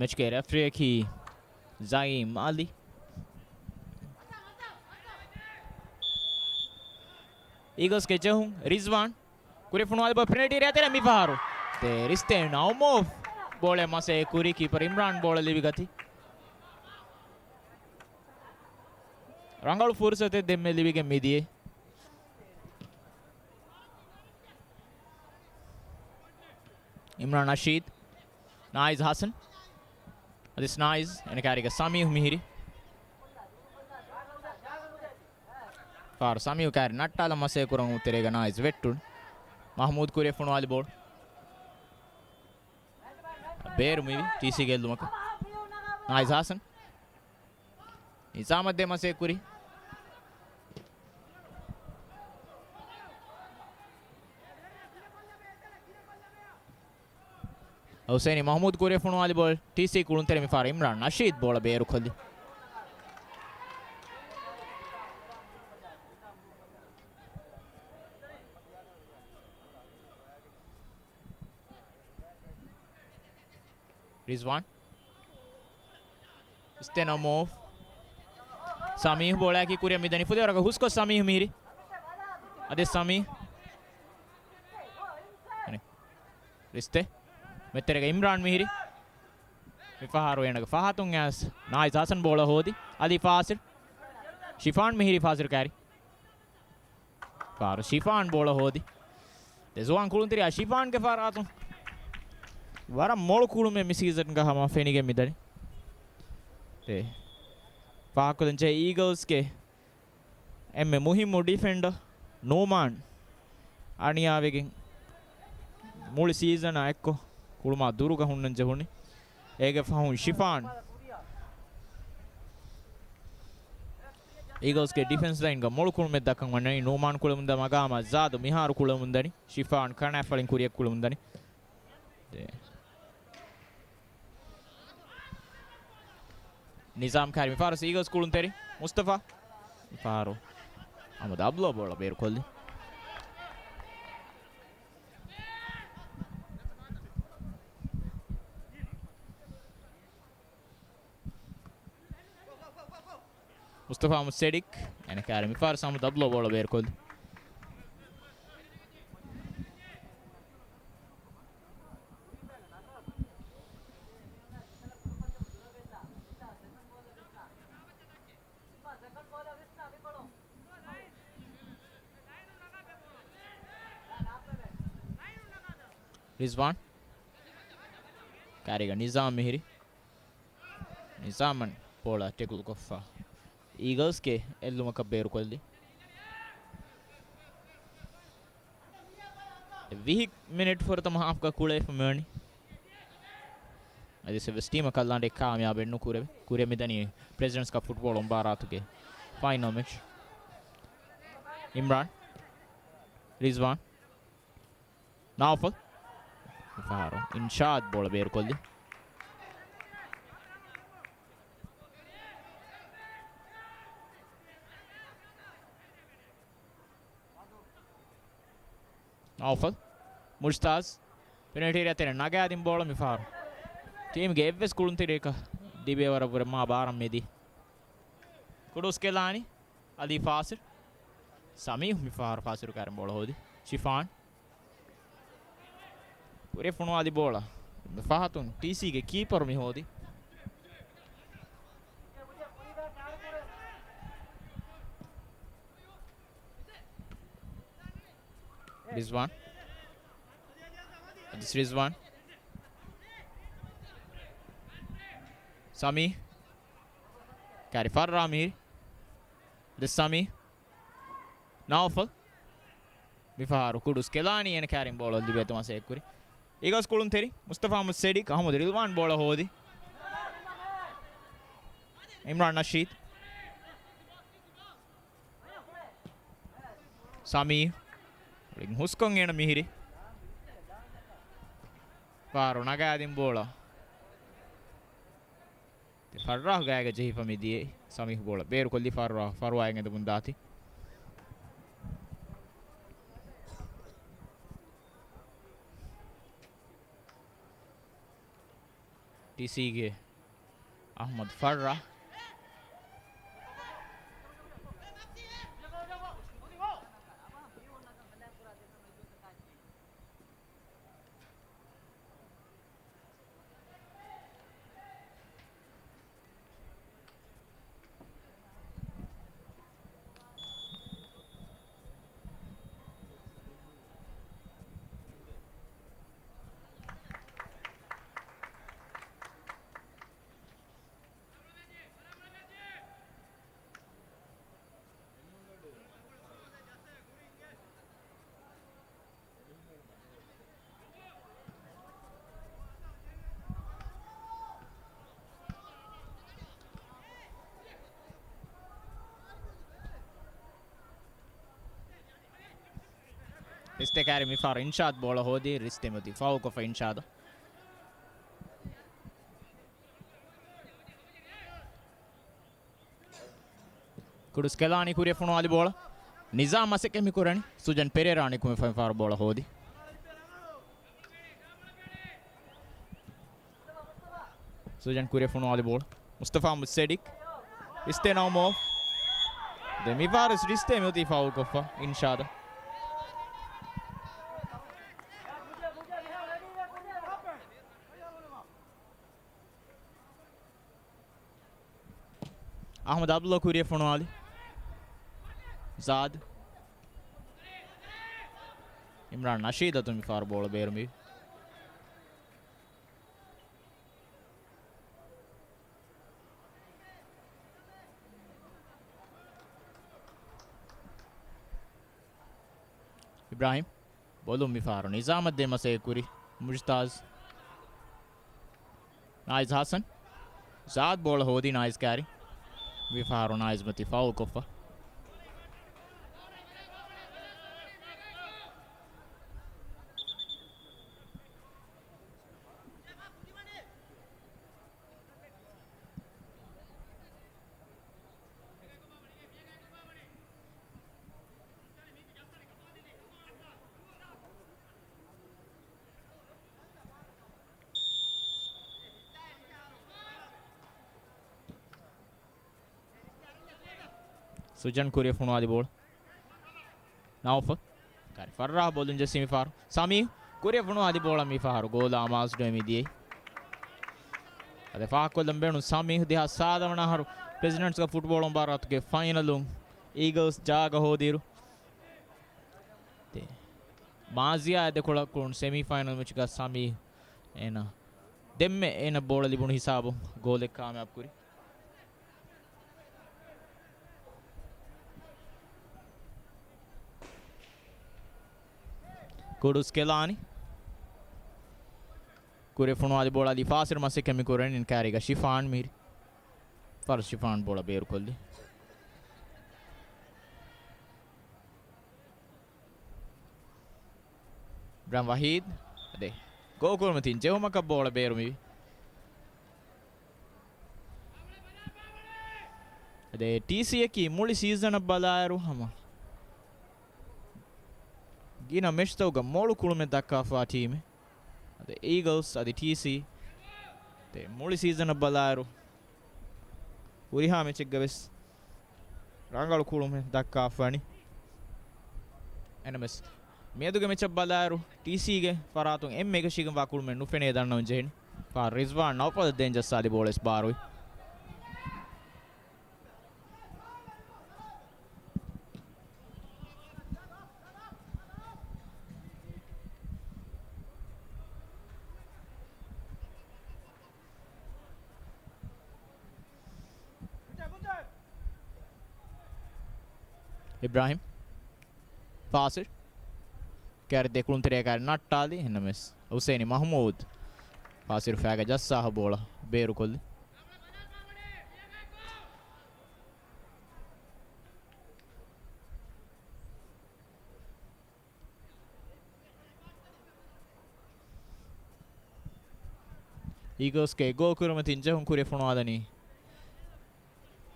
މެޗްގެ ރެފްރީއަކީ ޒައީމް އަލީ. އީގަލްސްގެ ޖެހުން ރިޒްވާން. ކުރިއަށް ފޮނުވާލި ބޯ ޕެނަލްޓީ އެރިއާ ތެރެ މިފަހަރު. ދެ ރިސްތޭ ނައުމޯފް ބޯޅަ މަސޭ ކުރި ކީޕަރ އިމްރާން ބޯޅަ ލިބިގަތީ. ރަނގަޅު ފުރުސަތެއް ދެންމެ ލިބިގެން މިދިޔަ. އިމްރާން ނަޝީދު، ނާއިޒް ހަސަން. އަދިސް ނާއިޒް އޭނަ ކާރީގަ ސަމީހު މިހިރި. ފާރު ސަމީހު ކާރި ނައްޓާލަ މަސޭ ކުރަން އުތެރޭގަ ނާއިޒް ވެއްޓުން. މަހްމޫދު ކުރިއަށް ފޮނުވާލި ބޯޅަ. ބޭރު މިވި ޓީސީ ގެއްލުމަކަށް. ނާއިޒް ހަސަން. ނިޒާމަށް ދެ މަސޭ ކުރި. ހުސައިނީ މަހްމޫދު ކުރިއަށް ފޮނުވާލި ބޯޅަ ޓީސީ ކުޅުންތެރި މިފަހަރު އިމްރާން ނަޝީދު ބޯޅަ ބޭރުކޮށްލި. ރިޒްވާން. ރިސްތޭ ނައުމޯފް. ސަމީހު ބޯޅައަކީ ކުރިއަށް މިދަނީ ފުދޭވަރަކަށް ހުސްކޮށް ސަމީހު މިހިރި. އަދި ސަމީހު. ރިސްތޭ. މެތެރެގަ އިމްރާން މިހިރި. މިފަހަރު އޭނަގެ ފަހަތުން އައިސް ނާއިޒް ހަސަން ބޯޅަ ހޯދި. އަލީ ފާސިލް. ޝިފާން މިހިރީ ފާސިލް ކާރި. ފާރު ޝިފާން ބޯޅަ ހޯދި. ދެ ޒުވާން ކުޅުންތެރިޔާ ޝިފާންގެ ފަރާތުން ވަރަށް މޮޅު ކުޅުމެއް މި ސީޒަންގަ ހަމަ ފެނިގެން މިދަނީ. ދެ ފާހަގަކޮށްލަން ޖެހޭ އީގަލްސްގެ އެންމެ މުހިއްމު ޑިފެންޑަރ ނޫމާން އަނިޔާވެގެން މުޅި ސީޒަނާ އެއްކޮށް ކުޅުމާ ދުރުގަ ހުންނަން ޖެހުނީ. އޭގެ ފަހުން ޝިފާން އީގަލްސްގެ ޑިފެންސް ލައިންގަ މޮޅު ކުޅުމެއް ދައްކަން ވަނީ. ނޫމާން ކުޅެމުންދާ މަގާމަށް ޒާދު މިހާރު ކުޅެމުންދަނީ. ޝިފާން ކަނާފަޅިން ކުރިއަށް ކުޅެމުންދަނީ. ދެ. ނިޒާމް ކާރި މިފާރު އީގަލްސް ކުޅުންތެރި މުސްތަފާ. މިފާރު އަހްމަދު އަބްލޯ ބޯޅަ ބޭރުކޮށްލި. މުސްތަފާ މުސްތެޑިކް އޭނަ ކާރި މިފާރު ސަމު ދަބްލޯ ބޯޅަ ބޭރުކޮށްލި. ރިޒްވާން. ކާރީގަ ނިޒާމް މިހިރި. ނިޒާމަށް ބޯޅަ ޓެކުލް ކޮށްފަ އީގަލްސްގެ އެއްލުމަކަށް ބޭރުކޮށްލި. ވިހި މިނެޓް ފުރަތަމަ ހާފްގަ ކުޅެފަ މިވަނީ. އަދި ސެވެސް ޓީމަކަށް ލަނޑެއް ކާމިޔާބެއް ނުކުރެވެ. ކުރިއަށް މިދަނީ ޕްރެޒިޑެންޓްސް ކަޕް ފުޓްބޯޅަ މުބާރާތުގެ ފައިނަލް މެޗް. އިމްރާން، ރިޒްވާން، ނައުފަލް. މިފަހަރު އިންޝާދް ބޯޅަ ބޭރުކޮށްލި. ނައުފަލް، މުޖްތާޒް، ޕެނަލްޓީ އެރިއާ ތެރެއަށް ނަގާދިން ބޯޅަ މިފަހަރު. ޓީމްގެ އެއްވެސް ކުޅުންތެރިޔަކަށް ދިބޭވަރަށްވުރެ މާ ބާރަށް މެދި. ކުޑުސް ކެލާނީ އަލީ ފާސިލް. ސަމީހް މިފަހަރު ފާސިލް ކާރިން ބޯޅަ ހޯދި. ޝިފާން. ކުރިއަށް ފޮނުވާލި ބޯޅަ. ފަހަތުން ޓީސީގެ ކީޕަރު މި ހޯދި. ރިޒްވާން. އަދިސް ރިޒްވާން. ސަމީ. ކާރި ފައްރާ މިހިރި. އަދިސް ސަމީ. ނައުފަލް. މިފަހަރު ކުޑުސް ކެލާނީ އޭނަ ކާރިން ބޯޅަ ލިބޭތޯ މަސައްކަތްކުރި. އީގަލްސް ކުޅުންތެރި މުސްތަފާ މުސްތެޑިކް އަހްމަދު ރިލްވާން ބޯޅަ ހޯދި. އިމްރާން ނަޝީދު. ސަމީ. ހުސްކޮށް އޭނަ މިހިރި. ފާރު ނަގާދިން ބޯޅަ. ތި ފައްރާހު ގާގަ ޖެހިފަ މިދިޔައީ. ސަމީހް ބޯޅަ ބޭރުކޮށްލި ފައްރާ، ފަރުވާއެއް އެދެމުން ދާތީ. ޓީސީގެ އަހްމަދު ފައްރާ. ރިސްތެ ކާރި މިފަހަރު އިންޝާދު ބޯޅަ ހޯދީ، ރިސްތެ މިއޮތީ ފައުލްކޮށްފަ އިންޝާދަށް. ކުޑުސް ކެލާނީ ކުރިއަށް ފޮނުވާލި ބޯޅަ. ނިޒާމް މަސައްކަތް މި ކުރަނީ. ސުޖަން ޕެރޭރާ ނިކުމެ ފައިން ފަހަރު ބޯޅަ ހޯދި. ސުޖަން ކުރިއަށް ފޮނުވާލި ބޯޅަ. މުސްތަފާ މުސްތެޑިކް. ރިސްތޭ ނައުމޯ. ދެ މި ފަހަރު ރިސްތޭ މިއޮތީ ފައުލްކޮށްފަ އިންޝާދަށް. އަހްމަދު އަބްދުﷲ ކުރިއަށް ފޮނުވާލި. ޒާދު. އިމްރާން ނަޝީދަށް މި ފަހަރު ބޯޅަ ބޭރު މިވީ. އިބްރާހިމް ބޮލުން މި ފަހަރު ނިޒާމަށް ދޭން މަސައްކަތް ކުރި މުޖްތާޒް. ނާއިޒް ހަސަން. ޒާދް ބޯޅަ ހޯދީ ނާއިޒް ކާރި. މި ފަހަރު ނާއިޒް މަތި ފައުލް ކޮށްފަ. ސުޖަން ކުރިއަށް ފޮނުވާލި ބޯޅަ. ނައުފަލް. ކާރި ފައްރާ ބޮލުން ޖެއްސި މި ފަހަރު. ސަމީ ކުރިއަށް ފޮނުވާލި ބޯޅަ މި ފަހަރު ގޯލާ މާޒްޑޮއެ މި ދިޔައީ. އަދި ފާހަގަކޮށްލަން ބޭނުން ސަމީ ދެހާސް ސާދަ ވަނަ އަހަރު ޕްރެޒިޑެންޓްސްގެ ފުޓްބޯޅަ މުބާރާތުގެ ފައިނަލުން އީގަލްސް ޖާގަ ހޯދިއިރު. މާޒިޔާ އެ ދެކޮޅަށް ކުޅުނު ސެމީ ފައިނަލް މެޗުގަ ސަމީ އޭނަ ދެންމެ އޭނަ ބޯޅަ ލިބުނު ހިސާބު ގޯލެއް ކާމިޔާބު ކުރި. ކުޑުސް ކެލާނީ. ކުރި ފޮނުވާލި ބޯޅަ އަލީ ފާސިރު މަސައްކަތް މި ކުރަނީ ކާރީގަ ޝިފާން މިހިރީ. ފާސިރު ޝިފާން ބޯޅަ ބޭރުކޮށްލި. އިބްރާހިމް ވަހީދު. އަދެ ގޯކުރުމަތިން ޖެހުމަކަށް ބޯޅަ ބޭރު މިވީ. އަދެ ޓީސީއަކީ މުޅި ސީޒަނަށް ބަލާއިރު ހަމަ ގިނަ މެޗްތަކުގަ މޮޅު ކުޅުމެއް ދައްކާފާ ޓީމެއް. އަދެ އީގަލްސް އަދި ޓީސީ އަދެ މުޅި ސީޒަނަށް ބަލާއިރު ހުރިހާ މެޗެއްގަ ވެސް ރަނގަޅު ކުޅުމެއް ދައްކާފަނި. އެނަމެސް މިއަދުގެ މެޗަށް ބަލާއިރު، ޓީސީގެ ފަރާތުން އެންމެ އެކަށީގެންވާ ކުޅުމެއް ނުފެނޭ ދަންނަވަން ޖެހެނީ. ފާ ރިޒްވާން ނައުފަލަށް ދޭން ޖައްސާލި ބޯޅަ ވެސް ބާރުވި. އިބްރާހިމް. ފާސިރު. ކާރި ދެ ކުޅުންތެރިޔާ ކާރި ނައްޓާލި. އެހެންނަމެސް ހުސެނި މަހްމޫދު ފާސިރު ފައިގަ ޖައްސާ ބޯޅަ ބޭރުކޮށްލި. އީގަލްސްގެ ގޯކުރުމަތިން ޖެހުން ކުރި ފޮނުވާލަނީ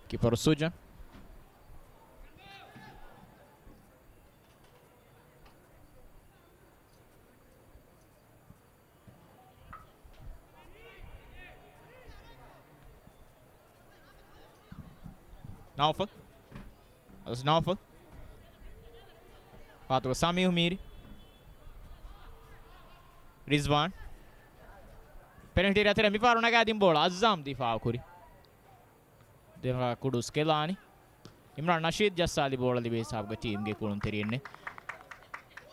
ކީޕަރު ސުޖަން. ނައުފަލް. އަދި ނައުފަލް. ފާތުގަ ސަމީހު މީރި. ރިޒްވާން. ޕެނަލްޓީ އެރިއާ ތެރެ މިފަހަރު ނަގާދިން ބޯޅަ އައްޒާމް ދިފާއު ކުރި. ދެފާ ކުޑުސް ކެލާނީ. އިމްރާން ނަޝީދު ޖައްސާލި ބޯޅަ ލިބޭ ހިސާބުގަ ޓީމްގެ ކުޅުންތެރިއެއް ނެތް.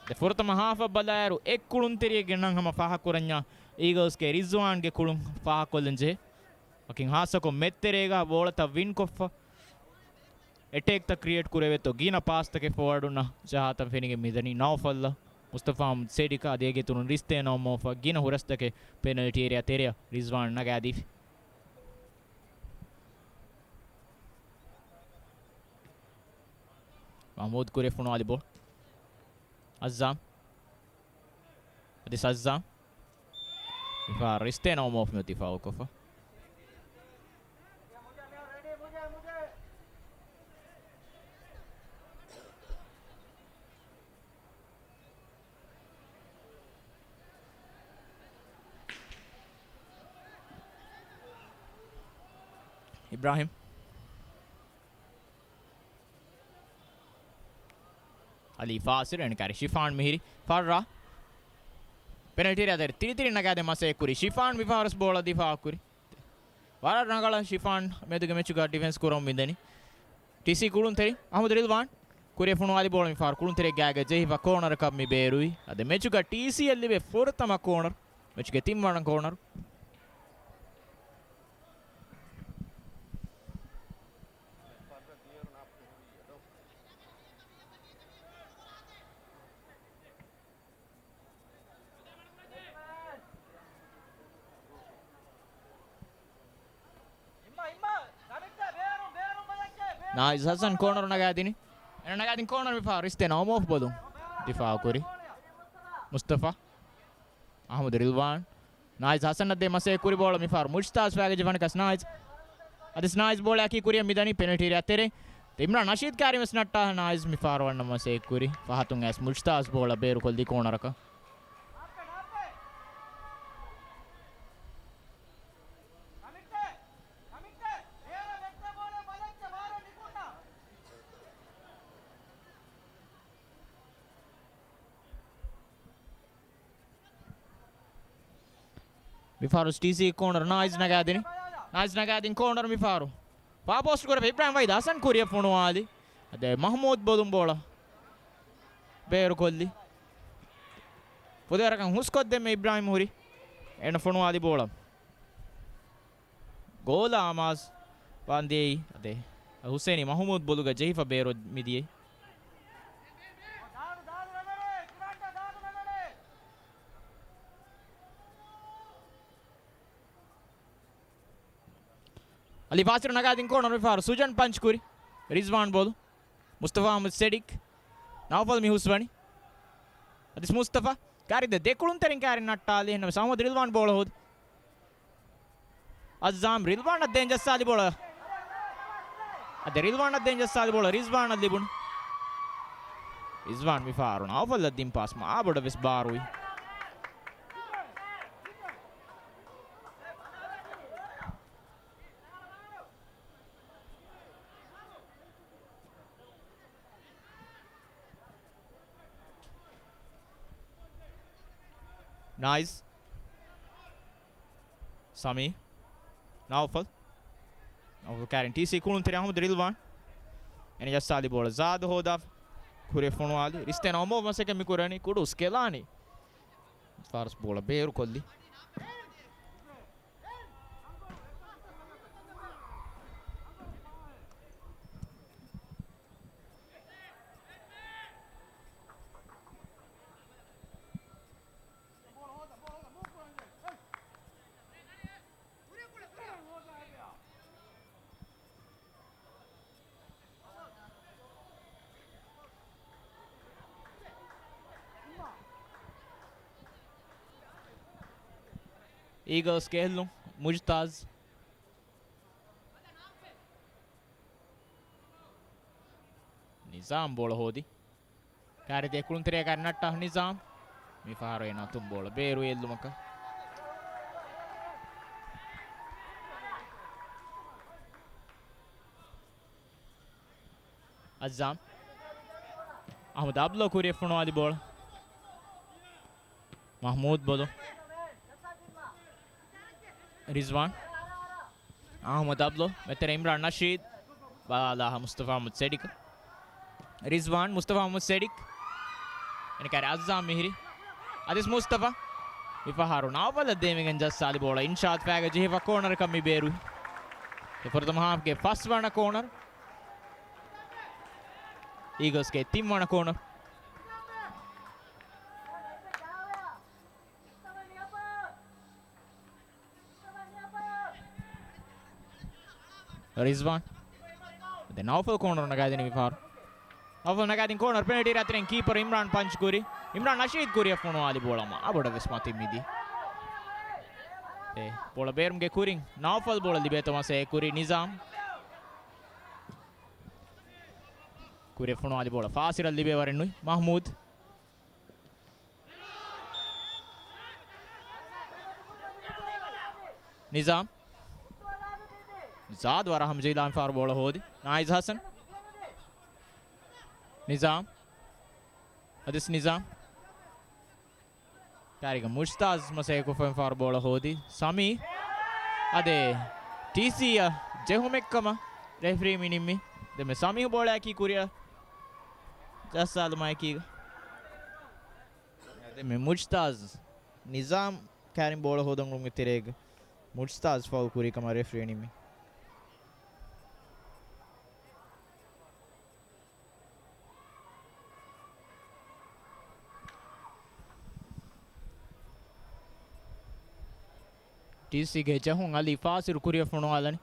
ދެ ފުރަތަމަ ހާފަށް ބަލާއިރު އެއް ކުޅުންތެރިއެއްގެ ނަން ހަމަ ފާހަގަކުރަންޏާ އީގަލްސްގެ ރިޒްވާންގެ ކުޅުން ފާހަގަކޮށްލަން ޖެހޭ. ވަކިން ހާއްސަކޮށް މެދުތެރޭގަ ބޯޅަތައް ވިންކޮށްފަ އެޓޭކްތައް ކްރިއޭޓް ކުރެވޭތޯ ގިނަ ޕާސްތަކެއް ފޯވާޑުންނަށް ޖަހާތަން ފެނިގެން މިދަނީ. ނައުފަލްއަށް މުސްތަފާ ސެޑިކަށް އަދި އޭގެ އިތުރުން ރިސްތޭ ނައުމޯފަށް ގިނަ ހުރަސްތަކެއް ޕެނަލްޓީ އެރިއާ ތެރެއަށް ރިޒްވާން ނަގާދީފި. މަހްމޫދު ކުރިއަށް ފޮނުވާލި ބޯޅަ. އައްޒާމް. އަދި އައްޒާމް. މިފަހަރު ރިސްތޭ ނައުމޯފް ދިފާއުކޮށްފަ. އިބްރާހިމް. އަލީ ފާސިރު އެން ކާރި ޝިފާން މިހިރީ. ފައްރާ. ޕެނަލްޓީ އެރިއާ ތެރެ ތިރިތިރި ނަގާދޭ މަސައްކަތް ކުރި ޝިފާން މިފަހަރު ވެސް ބޯޅަ ދިފާއު ކުރި. ވަރަށް ރަނގަޅަށް ޝިފާން މެދުގެ މެޗުގަ ޑިފެންސް ކުރަމުން މިދަނީ. ޓީސީ ކުޅުންތެރި އަހްމަދު ރިލްވާން. ކުރިއަށް ފޮނުވާލި ބޯޅަ މިފަހަރު ކުޅުންތެރިއެއްގެ ގާގަ ޖެހިފަ ކޯނަރަކަށް މި ބޭރުވި. އަދި މެޗުގަ ޓީސީއަށް ލިބޭ ފުރަތަމަ ކޯނަރ. މެޗުގެ ތިންވަނަ ކޯނަރ. ނާއިޒް ހަސަން ކޯނަރު ނަގާދިނި. އެން ނަގާދިން ކޯނަރު މިފަހަރު ރިސްތޭ ނައުމޯފް ބޮލުން ދިފާއު ކުރި. މުސްތަފާ. އަހްމަދު ރިލްވާން. ނާއިޒް ހަސަންއަށް ދޭ މަސައްކަތް ކުރި ބޯޅަ މިފަހަރު މުޖްތާޒް ފައިގަ ޖެހިފަ ނަގާ ނާއިޒް. އަދި ނާއިޒް ބޯޅައަކީ ކުރިއަށް މިދަނީ ޕެނަލްޓީ އެރިއާ ތެރޭ. އިމްރާން ނަޝީދު ކާރި ވެސް ނައްޓާ ނާއިޒް މިފަހަރު ވަންނަ މަސައްކަތް ކުރި. ފަހަތުން އައިސް މުޖްތާޒް ބޯޅަ ބޭރުކޮށްލީ ކޯނަރަކަށް. މިފަހަރު ޓީސީ ކޯނަރު ނާއިޒް ނަގާދިނި. ނާއިޒް ނަގާދިން ކޯނަރު މިފަހަރު. ފާ ޕޯސްޓް ކުރެފަ އިބްރާހިމް ވައިދަ ހަސަން ކުރިއަށް ފޮނުވާލި. އަދި މަހްމޫދު ބޮލުން ބޯޅަ ބޭރުކޮށްލި. ފުދޭވަރަކަށް ހުސްކޮށްދެންމެ އިބްރާހިމް ހުރި. އޭނަ ފޮނުވާލި ބޯޅަ. ގޯލާ އަމާޒް ވާންދިޔައީ. އަދެ ހުސެނީ މަހުމޫދު ބޮލުގަ ޖެހިފަ ބޭރު މިދިޔައީ. އަލީ ފާސިރު ނަގާދިން ކޯނަރު މިފަހަރު ސުޖަން ޕަންޗް ކުރި. ރިޒްވާން ބޯލު. މުސްތަފާ އަހްމަދު ސެޑިކް. ނައުފަލް މި ހުސްވަނީ. އަދިސް މުސްތަފާ. ކާރި ދެ ދެކުޅުންތެރިން ކާރި ނައްޓާލި. އެހެންނަމަވެސް އަހްމަދު ރިލްވާން ބޯޅަ ހޯދި. އައްޒާމް ރިލްވާނަށް ދޭން ޖައްސާލި ބޯޅަ. އަދި ރިލްވާނަށް ދޭން ޖައްސާލި ބޯޅަ ރިޒްވާނަށް ލިބުނު. ރިޒްވާން މިފަހަރު ނައުފަލްއަށް ދިން ޕާސް މާބޮޑަށް ވެސް ބާރުވި. ނާއިޒް. ސަމީ. ނައުފަލް. ނައުފަލް ކާރިން ޓީސީ ކުޅުންތެރި އަހްމަދު ރިލްވާން. އެނެ ޖައްސާލި ބޯޅަ ޒާދު ހޯދާފަ. ކުރިއަށް ފޮނުވާލި. ރިސްތޭން އޮމޯ މަސަކެއް މި ކުރަނީ ކުޑު ސްކެލާނީ. ފާރަސް ބޯޅަ ބޭރު ކޮށްލި. އީގަލްސްގެ އެއްލުން މުޖްތާޒް. ނިޒާމް ބޯޅަ ހޯދި. ކާރި ދެ ކުޅުންތެރޭގަ ނައްޓާ ނިޒާމް. މިފަހަރު އޭނާ ތުން ބޯޅަ ބޭރު އެއްލުމަކަށް. އައްޒާމް. އަހްމަދު އަބްލޯ ކުރިއަށް ފޮނުވާލި ބޯޅަ. މަހްމޫދު ބޮލު. ރިޒްވާން. އަހްމަދު އަބްލޯ. މެތެރެ އިމްރާން ނަޝީދު. ބަލާލާ މުސްތަފާ އަހްމަދު ސެޑިކް. ރިޒްވާން، މުސްތަފާ އަހްމަދު ސެޑިކް. އެނެކާރި އައްޒާމް މިހިރި. އަދިސް މުސްތަފާ. މިފަހަރު ނައުފަލަށް ދޭމިގެން ޖައްސާލި ބޯޅަ އިންޝާދު ފައިގަ ޖެހިފަ ކޯނަރަކަށް މި ބޭރު. އެ ފުރަތަމަ ހާފްގެ ފަސްވަނަ ކޯނަރު. އީގަލްސްގެ ތިންވަނަ ކޯނަރު. ރިޒްވާން. ދެ ނައުފަލް ކޯނަރު ނަގާދިނީ މިފަހަރު. ނައުފަލް ނަގާދިން ކޯނަރު ޕެނަލްޓީ ރަތިރެން ކީޕަރު އިމްރާން ޕަންޗް ކުރި. އިމްރާން ނަޝީދު ކުރިއަށް ފޮނުވާލި ބޯޅަ މާބޮޑަށް ވެސް މަތިން މިދި. އެ ބޯޅަ ބޭރުމުގެ ކުރިން ނައުފަލް ބޯޅަ ލިބޭތޯ މަސައްކަތް ކުރި ނިޒާމް. ކުރިއަށް ފޮނުވާލި ބޯޅަ ފާސިރަށް ލިބޭ ވަރެއް ނުވި މަހްމޫދު. ނިޒާމް. ޒާދު ވަރަށް ހަމަޖެހިލާ މިފަހަރު ބޯޅަ ހޯދި. ނާއިޒް ހަސަން. ނިޒާމް. އަދިސް ނިޒާމް. ކާރިގަ މުޖްތާޒް މަސައްކަތްކޮށްފަ މިފަހަރު ބޯޅަ ހޯދި. ސަމީ. އަދެ ޓީސީއަށް ޖެހުމެއްކަމަށް ރެފްރީ މި ނިންމި. ދެންމެ ސަމީހު ބޯޅައަކީ ކުރިއަށް ޖައްސާލުމާއެކީގަ. ދެންމެ މުޖްތާޒް ނިޒާމް ކާރިން ބޯޅަ ހޯދަން އުޅުމުގެ ތެރޭގަ މުޖްތާޒް ފައުލް ކުރި ކަމަށް ރެފްރީ ނިންމި. ޓީސީގެ ޖެހުން އަލީ ފާސިރު ކުރިއަށް ފޮނުވާލަނީ.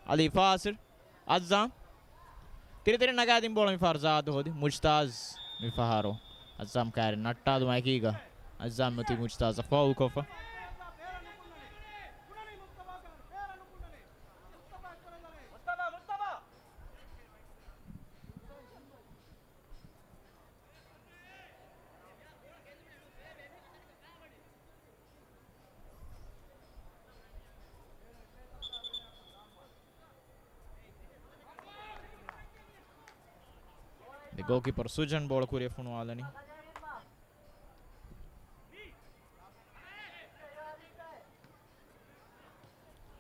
އަލީ ފާސިރު. އައްޒާމް. ތިރިތިރި ނަގާދިން ބޯޅަ މިފަހަރު ޒާދު ހޯދި. މުޖްތާޒް މިފަހަރު. އައްޒާމް ކާރި ނައްޓާލުމާއެކީގަ. އައްޒާމް އޮތީ މުޖްތާޒަށް ފައުލް ކޮށްފަ. ދެ ގޯލްކީޕަރު ސުޖަން ބޯޅަ ކުރިއަށް ފޮނުވާލަނީ.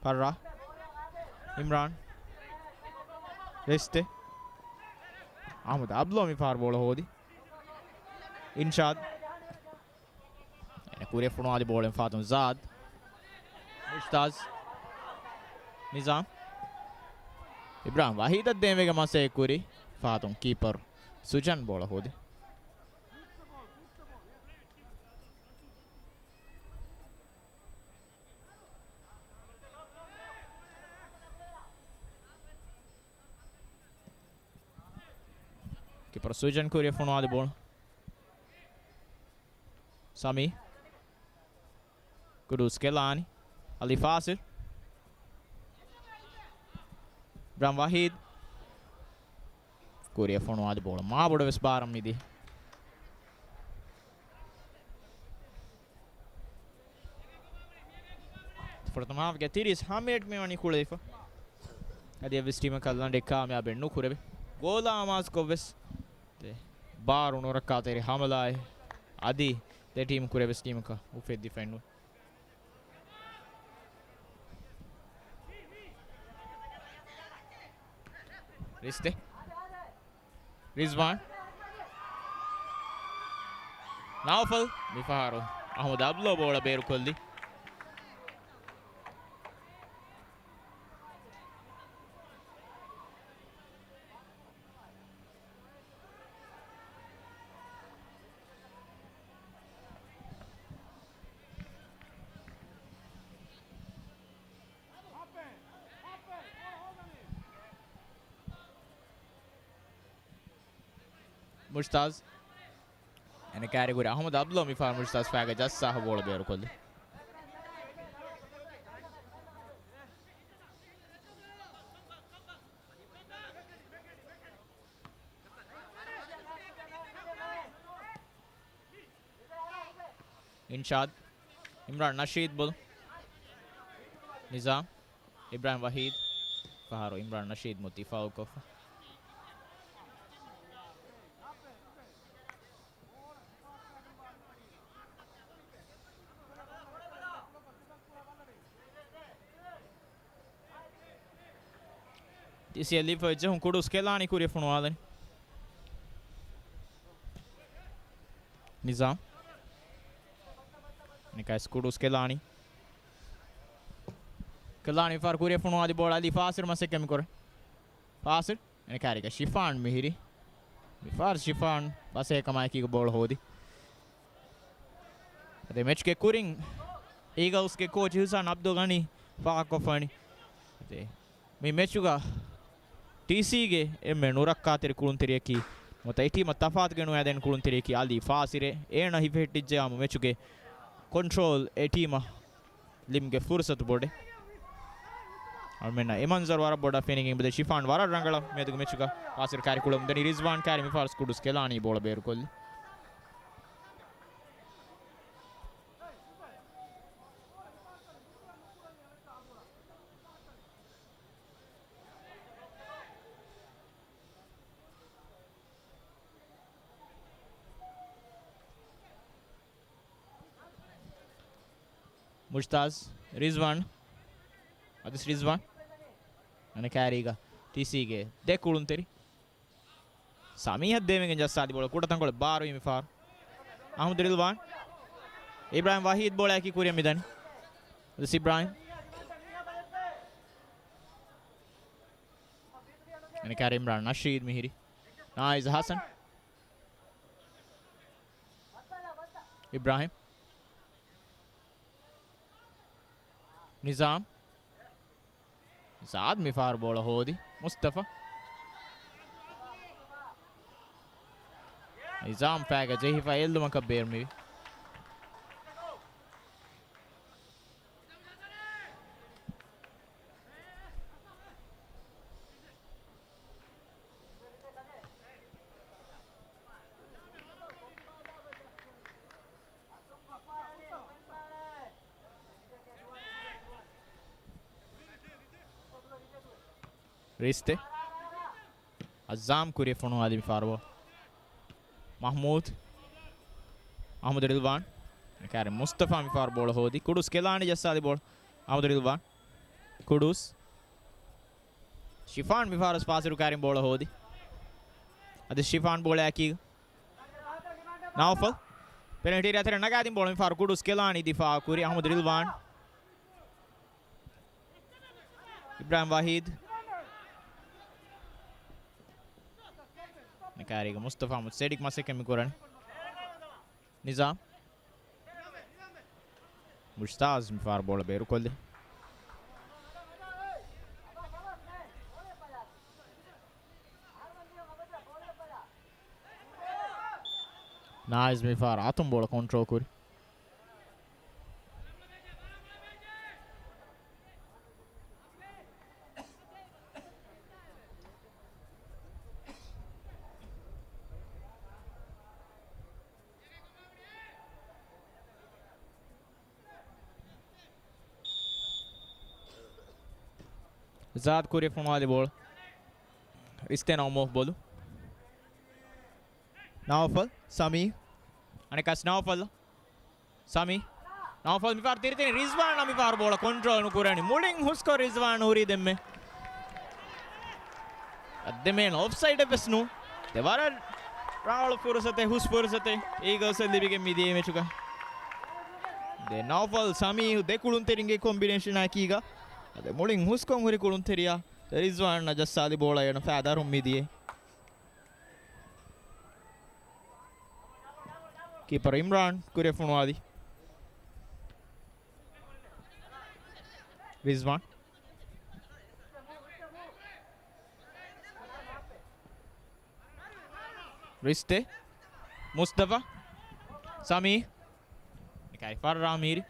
ފައްރާ. އިމްރާން. ރެސްތެ. އަހްމަދު އަބްލޯ މި ފަހަރު ބޯޅަ ހޯދި. އިންޝާދް. އޭނަ ކުރިއަށް ފޮނުވާލި ބޯޅަ މި ފަހަތުން ޒާދް. މުޖްތާޒް. ނިޒާމް. އިބްރާހިމް ވަހީދަށް ދޭންވެގެން މަސައްކަތް ކުރި. ފަހަތުން ކީޕަރު ސުޖަން ބޯޅަ ހޯދި. ކީޕަރު ސުޖަން ކުރިއަށް ފޮނުވާލި ބޯޅަ. ސަމީ. ގުޑޫސް ކެލާނީ. އަލީ ފާސިލް. އިބްރާހިމް ވަހީދް. ކުރިއަށް ފޮނުވާލި ބޯޅަ މާބޮޑަށް ވެސް ބާރަށް މިދި. ފުރަތަމަ ހާފްގެ ތިރީސް ހަ މިނެޓް މިވަނީ ކުޅެފަ. އަދި އެއްވެސް ޓީމަކަށް ލަނޑެއް ކާމިޔާބެއް ނުކުރެވި. ގޯލާ އަމާޒުކޮށްވެސް ބާރު ނުރައްކާތެރި ހަމަލާއެއް އަދި ދެ ޓީމް ކުރެވެސް ޓީމަކަށް އުފެއްދިފައެއް ނުވޭ. ރިސްތެ. ރިޒްވާން. ނައުފަލް. މިފަހަރު އަހްމަދު އަބްދުﷲ ބޯޅަ ބޭރުކޮށްލި. މުޖްތާޒް. އޭނަ ކާރި ކުރި އަހްމަދު އަބްދުﷲ މިފަހަރު މުޖްތާޒް ފައިގަ ޖައްސާ ބޯޅަ ބޭރުކޮށްލި. އިންޝާދް. އިމްރާން ނަޝީދު ބޯޅަ. ނިޒާމް. އިބްރާހިމް ވަހީދު. ފަހަރު އިމްރާން ނަޝީދު މުތި ފައުލް ކޮށްފަ. ތި ސީ އެލް އިފް އެއްޖެހުން ކުޑޫސް ކެލާނީ ކުރިއަށް ފޮނުވާލަނީ. ނިޒާމް. ނިކައިސް ކުޑޫސް ކެލާނީ. ކެލާނީ ފާރު ކުރިއަށް ފޮނުވާލި ބޯޅަ އަލީ ފާސިރު މަސައްކަތް މިކުރޭ. ފާސިރު. އެނެ ކާރިގަ ޝިފާން މިހިރި. މިފާރު ޝިފާން ބަސޭ ކަމާއެކީގަ ބޯޅަ ހޯދި. އަދި މެޗްގެ ކުރިން އީގަލްސްގެ ކޯޗް އިހުސާން އަބްދުލް ޣަނީ ފާހަގަކޮށްފައިވަނީ. އަދި މި މެޗުގަ ޓީސީގެ އެންމެ ނުރައްކާތެރި ކުޅުންތެރިޔަކީ ނުވަތަ އެ ޓީމަށް ތަފާތުގެ ނުވައިދޭން ކުޅުންތެރިޔަކީ އަލީ ފާސިރެ. އޭނަ ހިފެހެއްޓިއްޖެޔާމު މެޗުގެ ކޮންޓްރޯލް އެ ޓީމަށް ލިމްގެ ފުރުސަތު ބޮޑެ. އަޅުމެންނަށް އެ މަންޒަރު ވަރަށް ބޮޑަށް ފެނިގެން އެބަދޭ. ޝިފާން ވަރަށް ރަނގަޅަށް މިއަދުގެ މެޗުގަ ފާސިރު ކާރި ކުޅެމުން ދަނީ. ރިޒްވާން ކާރި މިފާރު ކުޑޫސް ކެލާނީ ބޯޅަ ބޭރުކޮށްލި. މުޖްތާޒް، ރިޒްވާން. އަދިސް ރިޒްވާން. އަނެއް ކާރީގަ ޓީސީގެ ދެ ކުޅުންތެރި. ސަމީހަށް ދޭމެގެން ޖައްސާދި ބޯޅަ ކުޑަތަންކޮޅެއް ބާރުވީ މިފަހަރު. އަހްމަދު ރިލްވާން. އިބްރާހިމް ވަހީދު ބޯޅައަކީ ކުރިއަށް މިދަނީ. އަދިސް އިބްރާހިމް. އަނެއް ކާރި އިމްރާން ނަޝީދު މިހިރި. ނާއިޒް ހަސަން. އިބްރާހިމް. ނިޒާމް. ޒާދް މިފަހަރު ބޯޅަ ހޯދި. މުސްތަފާ. ނިޒާމް ފައިގަ ޖެހިފަ އެއްލުމަކަށް ބޭރުމިވި. ރީސްތެ. އައްޒާމް ކުރިއަށް ފޮނުވާލި މިފަހަރު ބޯ. މަހްމޫދު. އަހްމަދު ރިލްވާން. ކާރި މުސްތަފާ މިފަހަރު ބޯޅަ ހޯދި. ކުޑުސް ކެލާނީ ޖައްސާލި ބޯޅަ. އަހްމަދު ރިލްވާން. ކުޑުސް. ޝިފާން މިފަހަރު ފާސިރު ކާރިން ބޯޅަ ހޯދި. އަދި ޝިފާން ބޯޅައަކީ. ނައުފަލް. ޕެނަލްޓީ އެރިއާ ތެރެއަށް ނަގާދިން ބޯޅަ މިފަހަރު ކުޑުސް ކެލާނީ ދިފާއަށް ކުރި އަޙްމަދު ރިލްވާން. އިބްރާހިމް ވަހީދު. ކާރީގަ މުސްތަފާ މުސްތެޑިކް މަސައްކަތް މި ކުރަނީ. ނިޒާމް. މުޖްތާޒް މިފަހަރު ބޯޅަ ބޭރުކޮށްލި. ނާއިޒް މިފަހަރު އަތުން ބޯޅަ ކޮންޓްރޯލް ކުރި. ޒާދް ކުރި ފޮނުވާލި ބޯޅަ. ރިސްތޭ ނައުމޯފް ބޮލު. ނައުފަލް، ސަމީ. އަނެއްކާސް ނައުފަލް. ސަމީ. ނައުފަލް މިފަހަރު ތިރިތިނި ރިޒްވާން މިފަހަރު ބޯޅަ ކޮންޓްރޯލް ނުކުރަނީ. މުޅިން ހުސްކޮށް ރިޒްވާން ހުރީ ދެންމެ. އަދެމޭން އޮފްސައިޑެއް ވެސް ނޫން. ދެ ވަރަށް ރަނގަޅު ފުރުސަތެއް، ހުސް ފުރުސަތެއް އީގަލްސް ލިބިގެން މިދިޔަ މެޗުގަ. ދެ ނައުފަލް ސަމީހު ދެ ކުޅުންތެރިންގެ ކޮމްބިނޭޝަނާ އެކީގަ. އަދެ މުޅިން ހުސްކޮށް ހުރި ކުޅުންތެރިޔާ ރިޒްވާން ޖައްސާލި ބޯޅަ އޭނަ ފައިދާރުން މިދިޔަ. ކީޕަރ އިމްރާން ކުރިއަށް ފޮނުވާލި. ރިޒްވާން. ރިސްތޭ. މުސްތަފާ. ސަމީ. ނިކާއި ފައްރާ މީރި.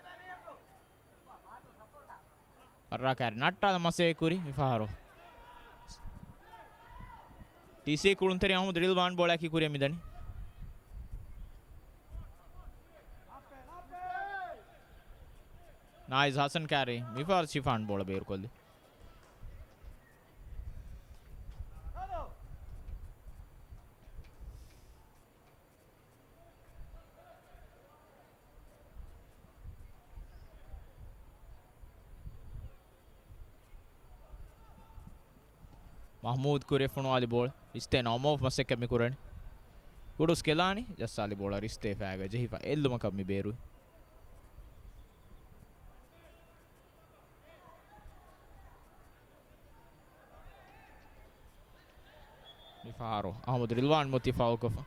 ފައްރާ ކާރި ނައްޓާލަ މަސައްކަތް ކުރި މިފަހަރު. ޓީސީ ކުޅުންތެރި އަޙްމަދު ރިލްވާން ބޯޅައަކީ ކުރިއަށް މިދަނީ. ނާއިޒް ހަސަން ކާރި މިފަހަރު ޝިފާން ބޯޅަ ބޭރުކޮށްލި. މަޙްމޫދު ކުރިއަށް ފޮނުވާލި ބޯޅަ. ރިސްތޭ ނައުމޯފް މަސައްކަތް މި ކުރަނީ. ކުޑުސް ކެލާނީ ޖައްސާލި ބޯޅަ ރިސްތޭ ފައިގަ ޖެހިފަ އެއްލުމަކަށް މި ބޭރުވި. މިފަހަރު އަޙްމަދު ރިލްވާން މުތި ފައުކޮށްފަ.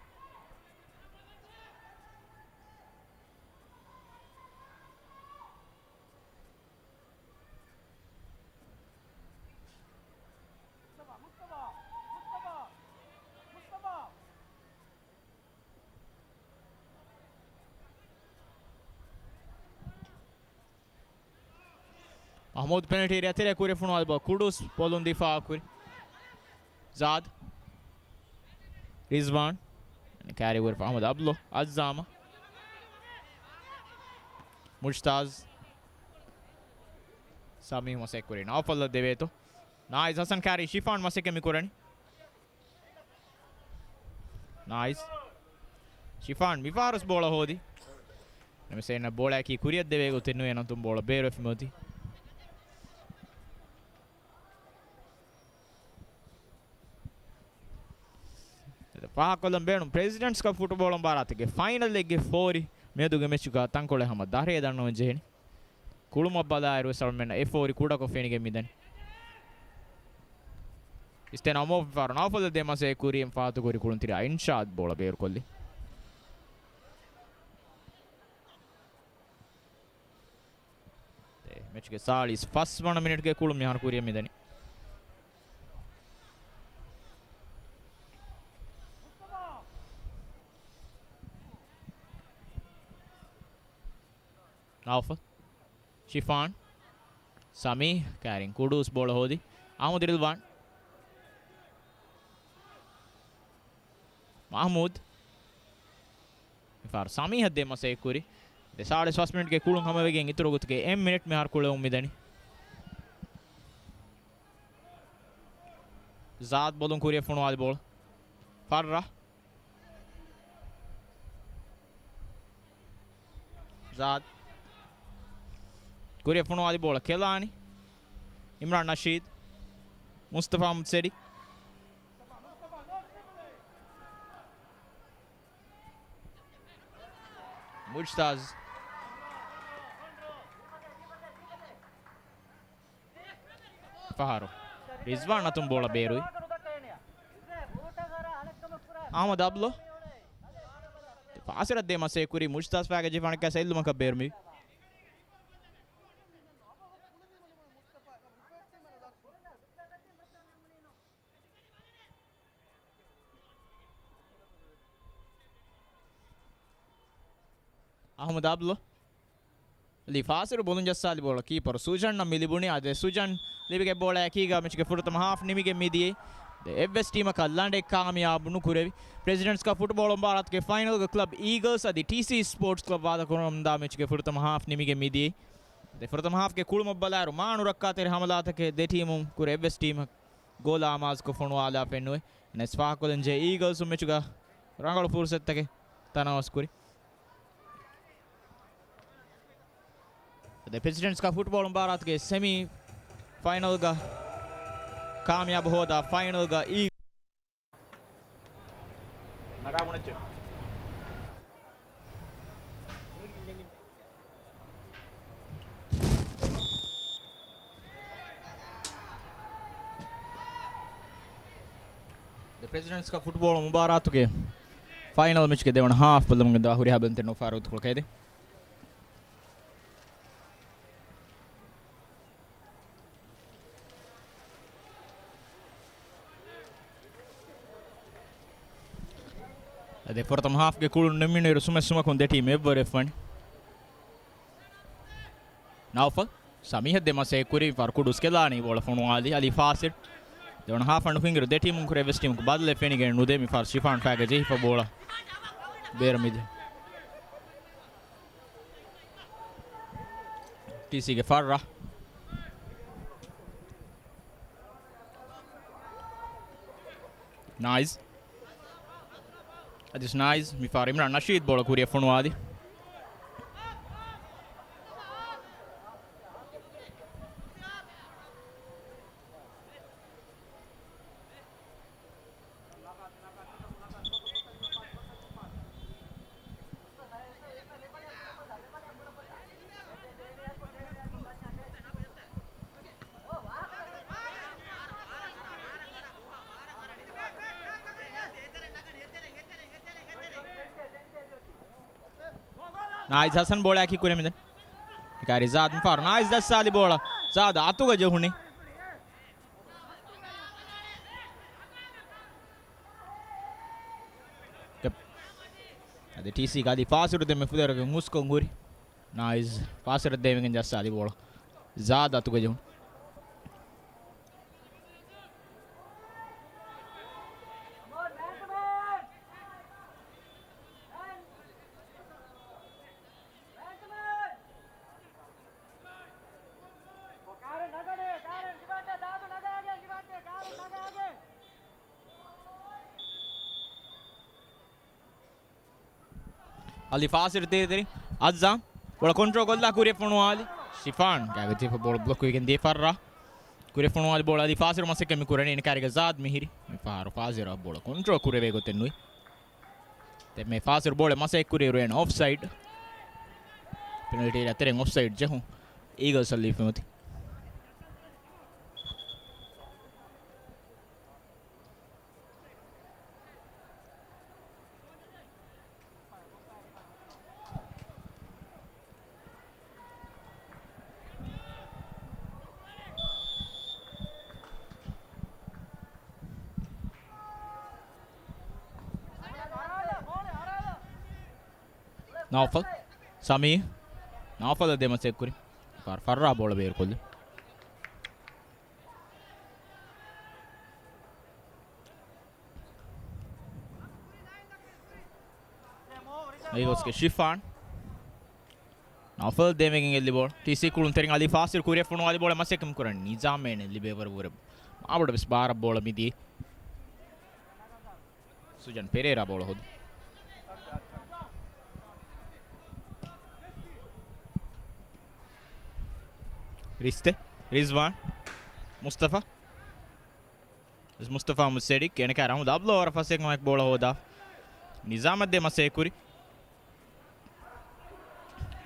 މަޙްމޫދު ޕެނަލްޓީ އެރިއާ ތެރެއަށް ކުރިއަށް ފޮނުވާލި ބޯ ކުޑުސް ބޮލުން ދިފާއަށް ކުރި. ޒާދް. ރިޒްވާން. ކާރި ކުރި އަޙްމަދު އަބްލޯ. އައްޒާމަ. މުޖްތާޒް. ސަމީހު މަސައްކަތް ކުރި. ނައުފަލްއަށް ދެވޭތޯ. ނާއިޒް ހަސަން ކާރި ޝިފާން މަސައްކަތް މި ކުރަނީ. ނާއިސް. ޝިފާން މިފަހަރުސް ބޯޅަ ހޯދި. ނަމަވެސް އޭނަ ބޯޅައަކީ ކުރިއަށް ދެވޭ ގޮތެއް ނުވޭ ނަތުން ބޯޅަ ބޭރުވެފަ މިއޮތީ. އެ ފާހަގަކޮށްލަން ބޭނުން ޕްރެޒިޑެންޓްސް ކަޕް ފުޓުބޯޅަ މުބާރާތުގެ ފައިނަލް އެއްގެ ފޯރި މިއަދުގެ މެޗުގަ ތަންކޮޅެއް ހަމަ ދަށް ދަންނަވަން ޖެހެނީ. ކުޅުމަށް ބަލާއިރު ވެސް އަޅުމެންނަށް އެ ފޯރި ކުޑަކޮށް ފެނިގެން މިދަނީ. އިސްތެ ނަމޯ ފާރު ނައުފަލް ދޭ މަސޭ ކުރީ ފާތުކުރި ކުޅުންތެރި އިންޝާދް ބޯޅަ ބޭރުކޮށްލި. މެޗުގެ ސާޅީސް ފަސް ވަނަ މިނިޓްގެ ކުޅުން މިހާރު ކުރިއަށް މިދަނީ. ނައުފަލް. ޝިފާން. ސަމީ. ކާރިން ކުޑޫސް ބޯޅަ ހޯދި. އަޙްމަދު ރިލްވާން. މަޙްމޫދު. މިފަހަރު ސަމީހަށް ދޭ މަސައްކަތް ކުރި. ދެ ސާޅީސް ފަސް މިނިޓްގެ ކުޅުން ހަމަވެގެން އިތުރު ގޮތުގެ އެއް މިނިޓް މިހާރު ކުޅެވުން މިދަނީ. ޒާދް ބޮލުން ކުރިއަށް ފޮނުވާލި ބޯޅަ. ފައްރާ. ޒާދް. ކުރިއަށް ފޮނުވާލި ބޯޅަ ކެލާނީ. އިމްރާން ނަޝީދު. މުސްތަފާ މުސްތެޑި. މުޖްތާޒް. ފަހަރު ރިޒްވާން އަތުން ބޯޅަ ބޭރުވި. އަހްމަދު އަބްލޯ. ފާސިރަށް ދޭ މަސައްކަތް ކުރި މުޖްތާޒް ފާގަޖެ ފަނަކަ ސެއްލުމަކަށް ބޭރުމި. އަހްމަދު އަބްލޯ. ލި ފާސިރު ބޮލުން ޖައްސާލި ބޯޅަ ކީޕަރު ސުޖަންއަށް މި ލިބުނީ. އާދެ، ސުޖަން ލިބިގެ ބޯޅަ އެކީގަ މެޗުގެ ފުރަތަމަ ހާފް ނިމިގެން މިދިޔައީ. ދެ އެއްވެސް ޓީމަކަށް ލަނޑެއް ކާމިޔާބު ނުކުރެވި. ޕްރެޒިޑެންޓްސް ކަޕް ފުޓްބޯޅަ މުބާރާތުގެ ފައިނަލްގަ ކްލަބް އީގަލްސް އަދި ޓީސީ ސްޕޯޓްސް ކްލަބް ވާދަކުރަމުންދާ މެޗުގެ ފުރަތަމަ ހާފް ނިމިގެން މިދިޔައީ. ދެ ފުރަތަމަ ހާފްގެ ކުޅުމަށް ބަލާއިރު މާނު ރައްކާތެރި ހަމަލާތަކެއް ދެ ޓީމުން ކުރެ އެއްވެސް ޓީމަށް ގޯލާ އަމާޒުކޮށް ފޮނުވާލާ ފެންނުވެ. ނައިސް ފާހަގަކޮށްލަން ޖެހޭ އީގަލްސް މެޗުގަ ރަނގަޅު ފުރުސަތުތަކެއް ތަނަވަސް ކުރި. ދެ ޕްރެޒިޑެންޓްސް ކަޕް ފުޓްބޯޅަ މުބާރާތުގެ ސެމީ ފައިނަލްގަ ކާމިޔާބު ހޯދާ ފައިނަލްގަ އީ ދެ ޕްރެޒިޑެންޓްސް ކަޕް ފުޓްބޯޅަ މުބާރާތުގެ ފައިނަލް މެޗްގެ ދެވަނަ ހާފް ބަލަމުގެ ދާ ހުރިހާ ބަލަންތެރި ނުފާރު އުތުކޮޅަކަށް އެދެ. އަދި ފުރަތަމަ ހާފްގެ ކުޅުން ނިމުނުއިރު ސުމެއް ސުމަކުން ދެ ޓީމް އެއްވަރެއް ވަނީ. ނައުފަލް ސަމީހަށް ދެ މަސައްކަތް ކުރި ފަރު ކުޑުސް ކެލާނީ ބޯޅަ ފޮނުވާލި އަލީ ފާސިރް. ދެވަނަ ހާފް އަނޑު ފިނގިރު ދެ ޓީމުން ކުރެ އެއްވެސް ޓީމަކު ބަދަލެއް ފެނިގެން ނުދޭ މި ފަރު ޝިފާން ފައިގަ ޖެހިފަ ބޯޅަ ބޭރަށް މިދި. ޓީސީގެ ފައްރާ. ނާއިޒް. އަދިސް ނާއިޒް މި ފަހަރު އިމްރާން ނަޝީދް ބޯޅަ ކުރިއަށް ފޮނުވާލި. ނާއިޒް ހަސަން ބޯޅައަކީ ކުރެ މިދެން. އެކާރި ޒާދް މިފަހަރު ނާއިޒް ދައްސާލި ބޯޅަ. ޒާދް އަތުގަ ޖެހުނީ. އަދި ޓީސީ ގާލި ފާސިރު ދެ މިފުދޭވަރުގެ ހުސްކޮށް ހުރި. ނާއިޒް ފާސިރަށް ދޭވިގެން ޖައްސާލި ބޯޅަ. ޒާދް އަތުގަ ޖެހުނު. އަލި ފާސިރު ތިރި ތިރި. އައްޒާ ބޯޅަ ކޮންޓްރޯލް ކޮށްލާ ކުރިއަށް ފޮނުވާލި. ޝިފާން ގާގަ ޖެހިފަ ބޯޅަ ބްލޮކް ވެގެން ދިޔަ ފައްރާ. ކުރިއަށް ފޮނުވާލި ބޯޅަ އަލި ފާސިރު މަސައްކަތް މި ކުރަނީ އެނެކާރިގަ ޒާދް މިހިރި. މި ފަހަރު ފާސިރު ބޯޅަ ކޮންޓްރޯލް ކުރެވޭ ގޮތެއް ނުވި. ދެން މި ފާސިރު ބޯޅަ މަސައްކަތް ކުރިއިރު އެން އޮފްސައިޑް. ޕެނަލްޓީ އެރިއާ ތެރެއިން އޮފްސައިޑް ޖެހުން އީގަލްސް އަށް ލިބިފަ އޮތީ. ނައުފަލް. ސަމީ. ނައުފަލަށް ދެ މަސައްކަތް ކުރި. ފަރް-، ފައްރާ ބޯޅަ ބޭރުކޮށްލި. އީގަލްސްގެ ޝިފާން. ނައުފަލް ދެމެގެން ގެއްލި ބޯޅަ. ޓީސީ ކުޅުން ތެރެއިން އަލީ ފާސިރު ކުރިއަށް ފޮނުވާލި ބޯޅަ މަސައްކަތް ކުރަން ނިޒާމޭނެ ލިބޭވަރު ވުރެ މާބޮޑަށް ވެސް ބާރަށް ބޯޅަ މިދިޔަ. ސުޖަން ޕެރޭރާ ބޯޅަ ހޯދު. ރިސްތެ، ރިޒްވާން، މުސްތަފާ. މުސްތަފާ މުސެޑިކް އެނެކާ ރަހުމަތު އަބްލޯ ވަރަށް ފަސޭހަކަމާ ބޯޅަ ހޯދާ. ނިޒާމަށް ދެ މަސައްކަތް ކުރި.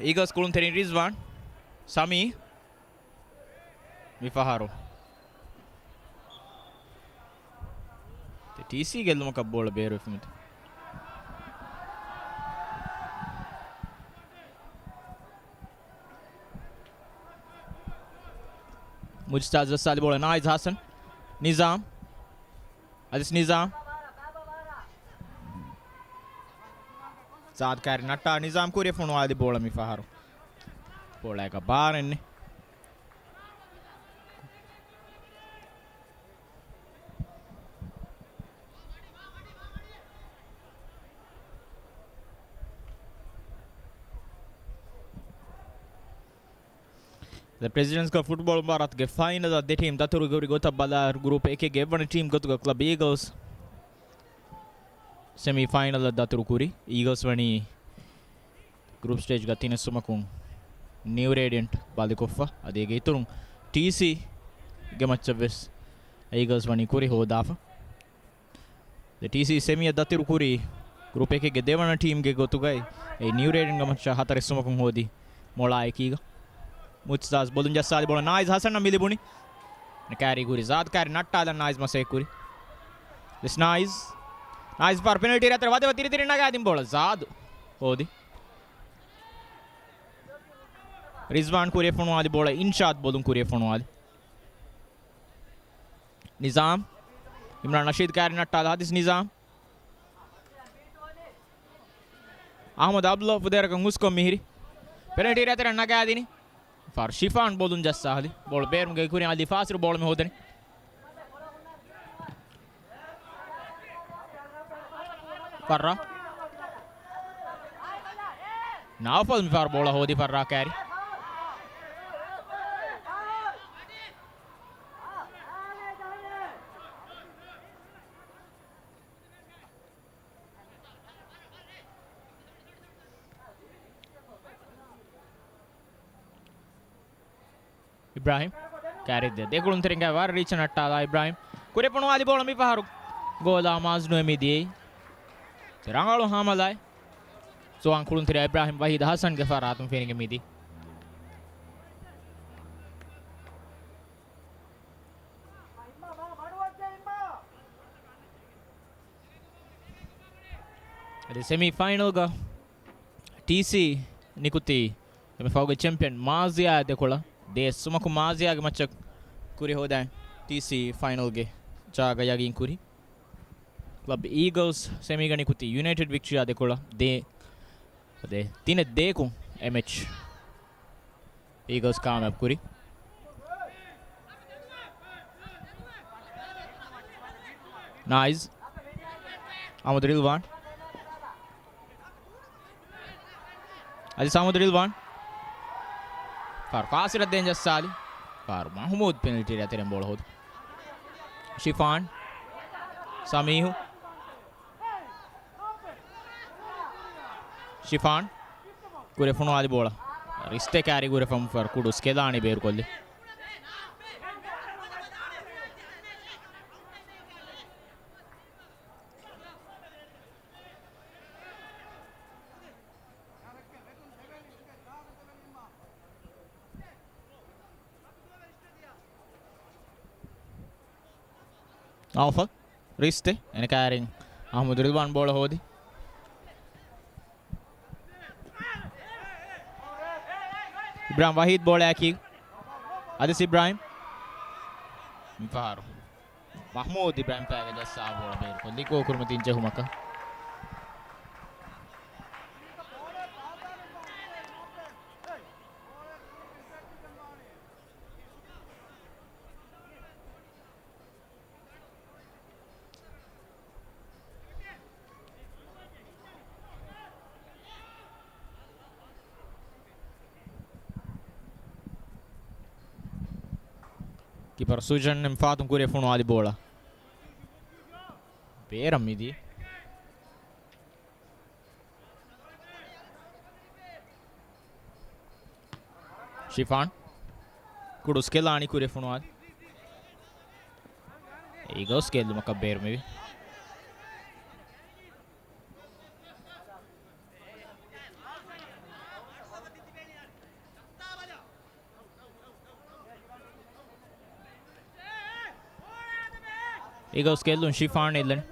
އީގަލްސް ކުޅުންތެރިން ރިޒްވާން. ސަމީ. މިފަހަރު ޓީސީ ގެއްލުމަކަށް ބޯޅަ ބޭރުވެފަ މިތަން. މުޖްތާޒް ޖައްސާލި ބޯޅަ ނާއިޒް ހަސަން. ނިޒާމް. އަދިސް ނިޒާމް. ޒާދް ކާރި ނައްޓާ ނިޒާމް ކުރިއަށް ފޮނުވާލި ބޯޅަ މިފަހަރު. ބޯޅައަކަށް ބާރެއް ނެތް. ދެ ޕްރެޒިޑެންޓްސް ކަޕް ފުޓްބޯޅަ މުބާރާތުގެ ފައިނަލަށް ދެ ޓީމް ދަތުރު ކުރި ގޮތަށް ބަލާ، ގްރޫޕް އެކެއްގެ އެއްވަނަ ޓީމް ގޮތުގަ ކްލަބް އީގަލްސް ސެމީ ފައިނަލަށް ދަތުރު ކުރި. އީގަލްސް ވަނީ ގްރޫޕް ސްޓޭޖްގަ ތިނެއް ސުމަކުން ނިއު ރޭޑިއަންޓް ބަލިކޮށްފަ. އަދި އޭގެ އިތުރުން ޓީސީގެ މައްޗަށް ވެސް އީގަލްސް ވަނީ ކުރި ހޯދާފަ. ދެ ޓީސީ ސެމީއަށް ދަތުރު ކުރީ ގްރޫޕް އެކެއްގެ ދެވަނަ ޓީމްގެ ގޮތުގައި އެ ނިއު ރޭޑިއަންޓްގެ މައްޗަށް ހަތަރެއް ސުމަކުން ހޯދި މޮޅާ އެކީގަ. މުޖްތާޒް ބޮލުން ޖައްސާލި ބޯޅަ ނާއިޒް ހަސަންއަށް މި ލިބުނީ. ކާރީ ކުރި ޒާދް ކާރި ނައްޓާލަން ނާއިޒް މަސައްކަތް ކުރި. ދެސް ނާއިޒް. ނާއިޒް ފާރު ޕެނަލްޓީ އެރިއާ އަތެރެ ވަދެ ތިރި ތިރި ނަގާދިން ބޯޅަ ޒާދު ހޯދި. ރިޒްވާން ކުރިއަށް ފޮނުވާލި ބޯޅަ އިންޝާދް ބޮލުން ކުރިއަށް ފޮނުވާލި. ނިޒާމް. އިމްރާން ނަޝީދް ކާރި ނައްޓާލާ ހަދިސް ނިޒާމް. އަހްމަދު އަބްދުﷲ ފުދޭވަރަކަށް ހުސްކޮށް މިހިރި. ޕެނަލްޓީ އެރިއާ އަތެރެ ނަގާދިނީ. ފާރު ޝިފާން ބޮލުން ޖައްސާ ހަދި. ބޯޅަ ބޭރުމުގެ ކުރިން އަލީ ފާސިރު ބޯޅަ މި ހޯދަނީ. ފައްރާ. ނައުފަލް މިފަހަރު ބޯޅަ ހޯދި ފައްރާ ކާރި. އިބްރާހިމް. ކާރި ދޭ. ދެ ކުޅުންތެރިންގެ ވަރަށް ރީއްޗަށް ނައްޓާލާ އިބްރާހިމް. ކުރިއަށް ފޮނުވާލި ބޯޅަ މިފަހަރު ގޯލާ މާޒް ނުވެ މިދިޔައީ. ރަނގަޅު ހަމަލާއެއް. ޒުވާން ކުޅުންތެރި އިބްރާހިމް ވަހީދު ހަސަންގެ ފަރާތުން ފެނިގެން މިދި. އަދި ސެމީ ފައިނަލްގަ ޓީސީ ނިކުތީ އެންމެ ފަހުގެ ޗެމްޕިއަން މާޒިޔާ ދެކޮޅަށް. ދޭއް ސުމަކު މާޒިޔާގެ މައްޗަށް ކުރި ހޯދައި ޓީސީ ފައިނަލްގެ ޖާގަ ޔަގީން ކުރި. ކްލަބް އީގަލްސް ސެމީގަ ނިކުތީ ޔުނައިޓެޑް ވިކްޓޯރިއާ ދެކޮޅަށް. ދޭ، ދޭ، ތިނެއް ދޭކުން އެ މެޗް އީގަލްސް ކާމިޔާބު ކުރި. ނާއިޒް. އަހްމަދު ރިލްވާން. އަދި ސަމުދު ރިލްވާން. ފާރު ފާސިރަށް ދޭން ޖައްސާލި. ފާރު މަހުމޫދު ޕެނަލްޓީ އެރިއާ އަތެރެން ބޯޅަ ހޯދު. ޝިފާން. ސަމީހު. ޝިފާން. ކުރިއަށް ފޮނުވާލި ބޯޅަ. ރިސްތެ ކާރި ކުރިއަށް ފަހު ފާރު ކުޑު ސްކެލާނީ ބޭރުކޮށްލި. އައުފަލް ރިސްތެ އެނެ ކާރިން އަހްމަދު ރިލްވާން ބޯޅަ ހޯދި. އިބްރާހިމް ވަހީދް ބޯޅައަކީ އަދިސް އިބްރާހިމް. މިފަހަރު މަހްމޫދު އިބްރާހިމް ޕާގަ ޖައްސާ ބޯޅަ ބޭރުކޮށްލި ގޯކުރުމަތިން ޖެހުމަކަށް. ކީޕަރު ސުޖަން އެން ފާތުން ކުރިއަށް ފޮނުވާލި ބޯޅަ. ބޭރަށް މިދި. ޝިފާން. ކުޑު ސްކެލާނީ ކުރިއަށް ފޮނުވާލި. އީގަލްސް ގެއްލުމަކަށް ބޭރުމެވި. އީގަލްސް ގެއްލުން ޝިފާން އެއްލަނީ.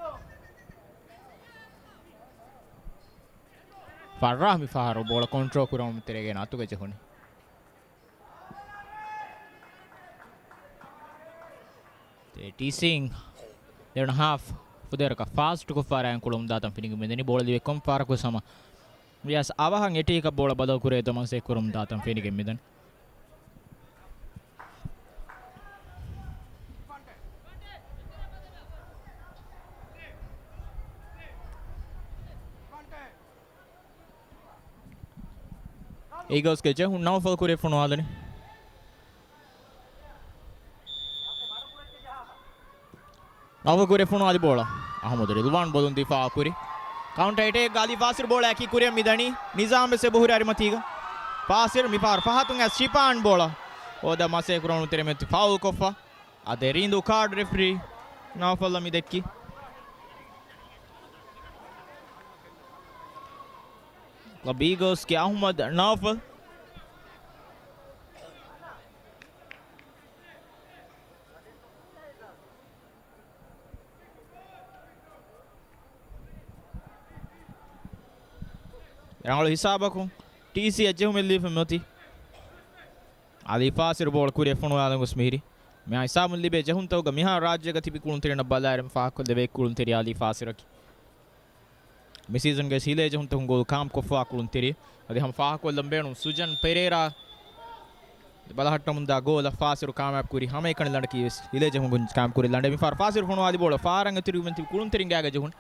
ފައްރާ މި ފަހަރު ބޯޅަ ކޮންޓްރޯލް ކުރުމުން ތެރޭގައި އަތުގަ ޖެހުނީ. ޓީސީން ދެވަނަ ހާފް ފުދޭވަރަކަށް ފާސްޓް ކޮށްފަ ރާއިން ކުޅުމުން ދާތަން ފެނިގެން މިދަނީ. ބޯޅަ ލިބޭ ކޮން ފަހަރަކުވެސް ހަމަ ވިޔަސް އަވަހަށް އެޓޭކަށް ބޯޅަ ބަދަލު ކުރޭ ދޮމަސް އެ ކުރުމުން ދާތަން ފެނިގެން މިދަނީ. އީގަލްސްގެ ޖެހުން ނައުފަލް ކުރިއަށް ފޮނުވާލަނީ. ނައުފަލް ކުރިއަށް ފޮނުވާލި ބޯޅަ އަހުމަދު ރިލްވާން ބޮލުން ދިފާއު ކުރި. ކައުންޓަރ އެޓޭކް އަލީ ފާސިރު ބޯޅައަކީ ކުރިއަށް މިދަނީ. ނިޒާމް ވެސް އެބަހުރި އަރިމަތީގަ. ފާސިރު މި ފަހަރު ފަހަތުން އައިސް ޝިފާން ބޯޅަ ހޯދަ މަސޭ ކުރުމުން ތެރޭ މިއޮތީ ފައުލް ކޮށްފަ. އަދި ރީނދޫ ކާޑް ރެފްރީ ނައުފަލްއަށް މި ދެއްކި. ކްލަބް އީގަލްސްގެ އަހުމަދު ނައުފަލް. ރަނގަޅު ހިސާބަކުން ޓީސީއަށް ޖެހުމެއް ލިބިފަ މިއޮތީ. އަލީ ފާސިރު ބޯޅަ ކުރިއަށް ފޮނުވާލަން ގޮސް މިހިރީ. މިހާ ހިސާބުން ލިބޭ ޖެހުންތަކުގަ މިހާ ރާއްޖޭގަ ތިބި ކުޅުންތެރިންނަށް ބަލާއިރު ފާހަގަކޮށްލެވޭ ކުޅުންތެރި އަލީ ފާސިރަކީ. މި ސީޒަންގެ ހިލޭ ޖެހުންތަކުން ގޯލް ކާމް ކޮށްފަވާ ކުޅުންތެރި. އަދި ހަމަ ފާހަގަކޮށްލަން ބޭނުން ސުޖަން ޕެރޭރާ ބަލަހައްޓަމުންދާ ގޯލަށް ފާސިރު ކާމިޔާބު ކުރި. ހަމައެކަނި ލަނޑަކީ ވެސް ހިލޭ ޖެހުމުން ކާމިޔާބު ކުރި ލަނޑެއް. މި ފަހަރު ފާސިރު ފޮނުވާލި ބޯޅަ ފާރަށް އެތުރިވެމެން ތިބި ކުޅުންތެރިން ގާގަ ޖެހުނު.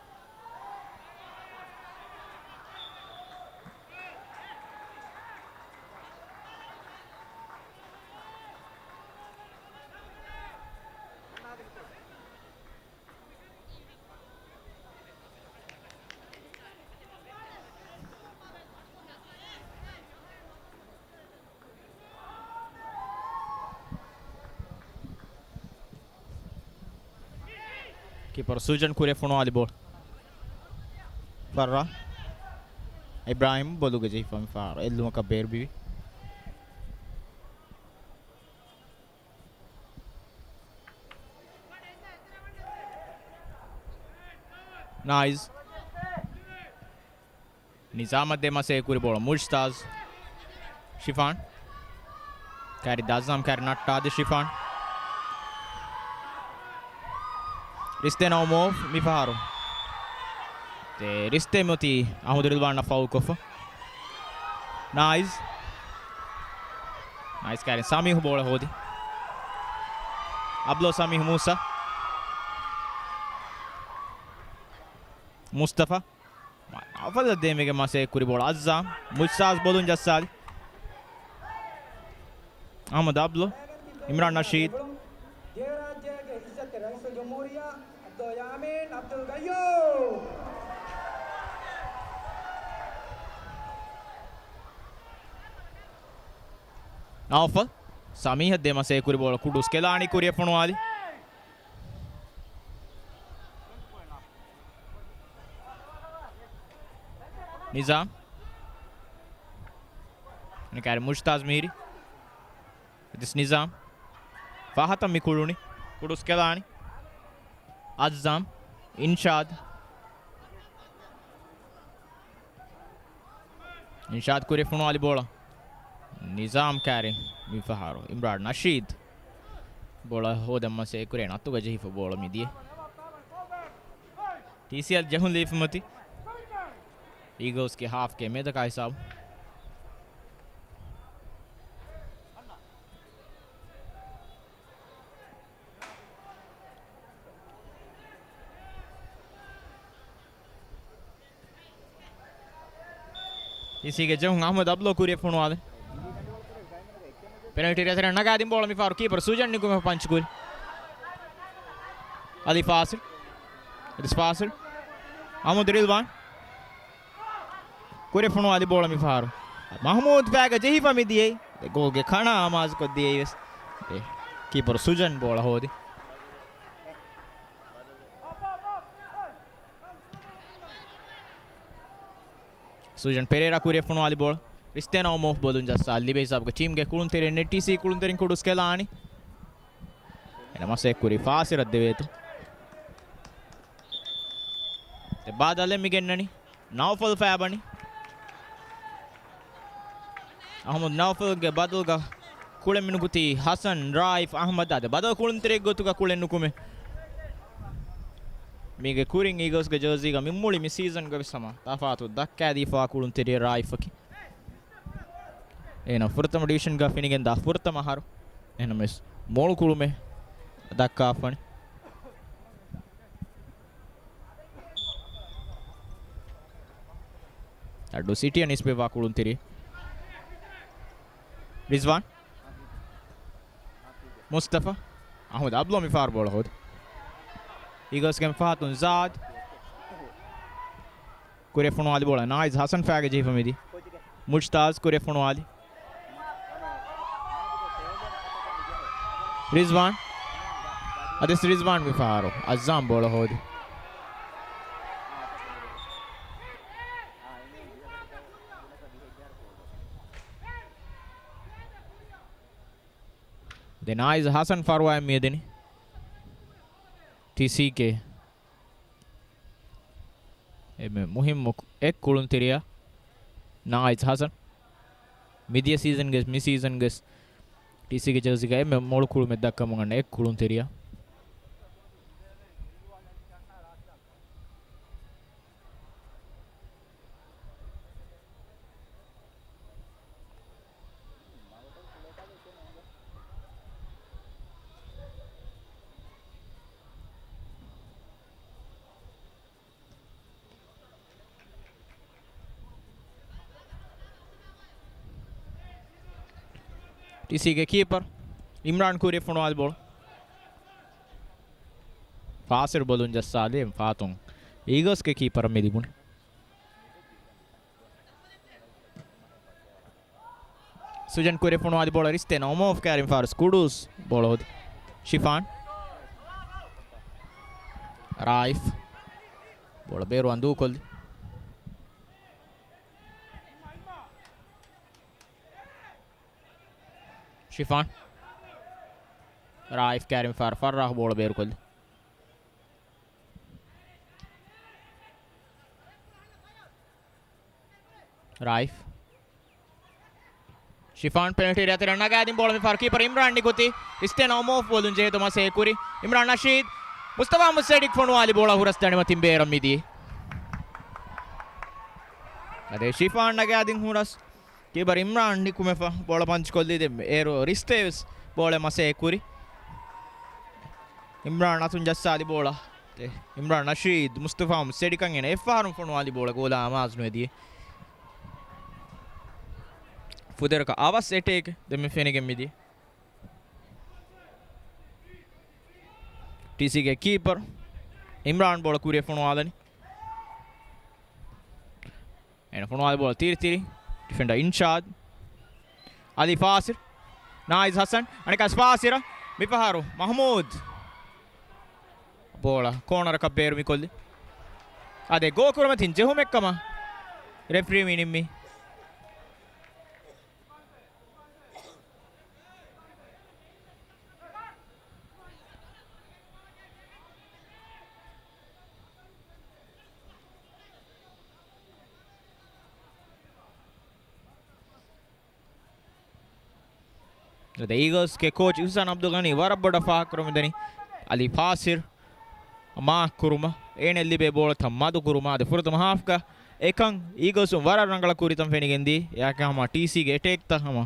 ކީޕަރު ސޫޒަން ކުރިއަށް ފޮނުވާލި ބޯޅަ. ފައްރާ. އިބްރާހިމް ބޮލުގަ ޖެހިފަ މި ފަހަރު އެއްލުމަކަށް ބޭރު ބިވި. ނާއިޒް. ނިޒާމަށް ދެ މަސޭ ކުރި ބޯޅަ މުޖްތާޒް. ޝިފާން. ކައިރި ދާ އަޒްޒާމް ކައިރި ނައްޓާދި ޝިފާން. ރިސްތޭ ނައުމޯވް މި ފަހަރު. ތޭ ރިސްތޭ މިއޮތީ އަހުމަދު ރިލްވާން ފައުލް ކޮށްފަ. ނާއިޒް. ނާއިޒް ކައިރިން ސަމީހު ބޯޅަ ހޯދި. އަބްލޯ ސަމީހު މޫސާ. މުސްތަފާ. އަވަލަށް ދޭމެގެ މަސޭ ކުރި ބޯޅަ އައްޒާ. މުޖްތާޒް ބޮލުން ޖައްސާލި. އަހްމަދު އަބްލު. އިމްރާން ނަޝީދް. ދިވެހިރާއްޖޭގެ އިއްޒަތްތެރި ރައީސުލްޖުމްހޫރިއްޔާ އަބްދުއްލާ ޔާމީން އަބްދުލް ގައްޔޫމް. ނައުފަލް. ސަމީހަށް ދޭ މަސޭ ކުރި ބޯޅަ ކުޑުސް ކެލާނީ ކުރިއަށް ފޮނުވާލި. ނިޒާމް. ކައިރި މުޖްތާޒް މީރި. އެދިސް ނިޒާމް. ފަހަތަށް މި ކުޅުނި. ކުޑުސް ކެލާނީ. އައްޒާމް. އިންޝާދް. އިންޝާދް ކުރި ފޮނުވާލި ބޯޅަ. ނިޒާމް ކައިރިން މި ފަހަރު. އިމްރާން ނަޝީދް. ބޯޅަ ހޯދަން މަސޭ ކުރި އަތުގަ ޖެހިފަ ބޯޅަ މިދިޔަ. ޓީސީއަށް ޖެހުން ލިބިފަ މިއޮތީ. އީގަލްސްގެ ހާފްގެ މެދަކާ ހިސާބު. ޓީސީގެ ޖެހުން އަހްމަދު އަބްލޯ ކުރިއަށް ފޮނުވާލި. ޕެނަލްޓީ އެރިއާއަށް ނަގާދިން ބޯޅަ މި ފަހަރު ކީޕަރު ސުޖަން ނިކުމެ ޕަންޗް ކުރި. އަލީ ފާސިލް. އެދިސް ފާސިލް. އަހްމަދު ރިލްވާން. ކުރިއަށް ފޮނުވާލި ބޯޅަ މި ފަހަރު. މަހްމޫދު ފައިގަ ޖެހިފަ މިދިޔައީ. ގޯލްގެ ކަނާ އަމާޒުކޮށްދިޔައީ ވެސް. ކީޕަރު ސުޖަން ބޯޅަ ހޯދި. ސޫޒަން ޕެރޭރާ ކުރިއަށް ފޮނުވާލި ބޯޅަ. ރިސްތޭ ނައުމޯވް ބޮލުން ޖައްސާލި. ލިބޭ ހިސާބުގަ ޓީމްގެ ކުޅުންތެރިން ޓީސީ ކުޅުންތެރިން ކުޑުސް ކެލާނީ. އެނަމަސޭ ކުރި ފާސިރަށް ދެވޭތޯ. ބަދަލެއް މި ގެންނަނީ. ނައުފަލް ފައިބަނީ. އަހުމަދު ނައުފަލްގެ ބަދަލުގަ ކުޅެން މި ނުކުތީ ހަސަން ރާއިފް އަހްމަދު. އާދެ، ބަދަލު ކުޅުންތެރިއެއް ގޮތުގަ ކުޅެން ނުކުމެ. މީގެ ކުރިން އީގަލްސްގެ ޖާސީގަ މި މުޅި މި ސީޒަންގަ ވެސް ހަމަ ތަފާތު ދައްކާދީފާ ކުޅުންތެރި ރާއިފްއަކީ. އޭނަ ފުރަތަމަ ޑިވިޝަންގަ ފެނިގެންދާ ފުރަތަމަ އަހަރު. އެހެންނަމަވެސް މޮޅު ކުޅުމެއް ދައްކާފަނި. އައްޑޫ ސިޓީއަށް ނިސްބަތްވާ ކުޅުންތެރި. ރިޒްވާން. މުސްތަފާ. އަހުމަދު އަބްލޯ މި ފާރު ބޯޅަ ހޯދި. އީގަލްސްގެ ފަހަތުން ޒާދް. ކުރިއަށް ފޮނުވާލި ބޯޅަ ނާއިޒް ހަސަން ފައިގަ ޖެހިފަ މިދި. މުޖްތާޒް ކުރިއަށް ފޮނުވާލި. ރިޒްވާން. އަދިސް ރިޒްވާން މި ފަހަރު އައްޒާމް ބޯޅަ ހޯދި. ދެ ނާއިޒް ހަސަން ފަރުވާއެއް މިއަދެނީ. ޓީސީގެ އެންމެ މުހިއްމު އެއް ކުޅުންތެރިޔާ ނާއިޒް ހަސަން. މިދިޔަ ސީޒަންގެ މި ސީޒަންގެ ޓީސީގެ ޖާސީގަ އެންމެ މޮޅު ކުޅުމެއް ދައްކަމުން އަންނަ އެއް ކުޅުންތެރިޔާ. ޓީސީގެ ކީޕަރ އިމްރާން ކުރިއަށް ފޮނުވާލި ބޯޅަ. ފާސިރު ބޮލުން ޖައްސާލި ފާތުން އީގަލްސްގެ ކީޕަރަށް މި ލިބުނީ. ސުޖަން ކުރިއަށް ފޮނުވާލި ބޯޅަ ރިސްތޭ ނައުމޯފް ކައިރިން ފާރުސް ކުޑޫސް ބޯޅަ ހޯދި. ޝިފާން. ރާއިފް. ބޯޅަ ބޭރުވާން ދޫކޮށްލި. ޝިފާން. ރާއިފް ކައިރިން ފާރު ފައްރާހު ބޯޅަ ބޭރުކޮށްލި. ރާއިފް. ޝިފާން ޕެނަލްޓީ އެރިއާ ތެރެއަށް ނަގާދިން ބޯޅަ މި ފަހަރު ކީޕަރ އިމްރާން ނިކުތީ. ރިސްތޭ ނައުމޯފް ބޯލުން ޖެހޭތޯ މަސޭ ކުރި. އިމްރާން ނަޝީދު. މުސްތަފާ މުއްސައިޑިކް ފޮނުވާލި ބޯޅަ ހުރަސް ދަނޑިމަތިން ބޭރަށް މިދިޔަ. އަދި ޝިފާން ނަގާދިން ހުރަސް. ކީޕަރ އިމްރާން ނިކުމެފަ ބޯޅަ ޕަންޗް ކޮށްލީ ދެން އޭރު ރިސްތޭ ވެސް ބޯޅަ މަސޭ ކުރި. އިމްރާން އަތުން ޖައްސާލި ބޯޅަ. އިމްރާން ނަޝީދު މުސްތަފާ މުއްސައިޑިކަން އޭނަ އެއްފަހަރު ފޮނުވާލި ބޯޅަ ގޯލާ އަމާޒު ނުވެދިޔަ. ފުދޭވަރަކަށް އަވަސް އެޓޭކް ދެން މި ފެނިގެން މިދިޔަ. ޓީސީގެ ކީޕަރ އިމްރާން ބޯޅަ ކުރިއަށް ފޮނުވާލަނީ. އޭނަ ފޮނުވާލި ބޯޅަ ތިރިތިރި. ޑިފެންޑަރ އިންޝާދު. އަލީ ފާސިރު. ނާއިޒް ހަސަން. އަނެއްކާސް ފާސިރަށް. މިފަހަރު މަހްމޫދު. ބޯޅަ ކޯނަރަކަށް ބޭރު މިކޮށްލި. އާދެ، ގޯކުރުމަތިން ޖެހުމެއްކަމަށް ރެފްރީ މި ނިންމީ. އަދި އީގަލްސްގެ ކޯޗް އިޙްސާން އަބްދުލް ޣަނީ ވަރަށް ބޮޑަށް ފާހަގަކުރަމުންދަނީ އަލީ ފާސިރު މާކް ކުރުމަށް، އޭނަ ލިބޭ ބޯޅަތައް މަދު ކުރުމަށް. އަދި ފުރަތަމަ ހާފްގަ އެކަން އީގަލްސުން ވަރަށް ރަނގަޅަށް ކުރިތަން ފެނިގެންދީ. އެއާކަށް ހަމަ ޓީސީގެ އެޓޭކްތައް ހަމަ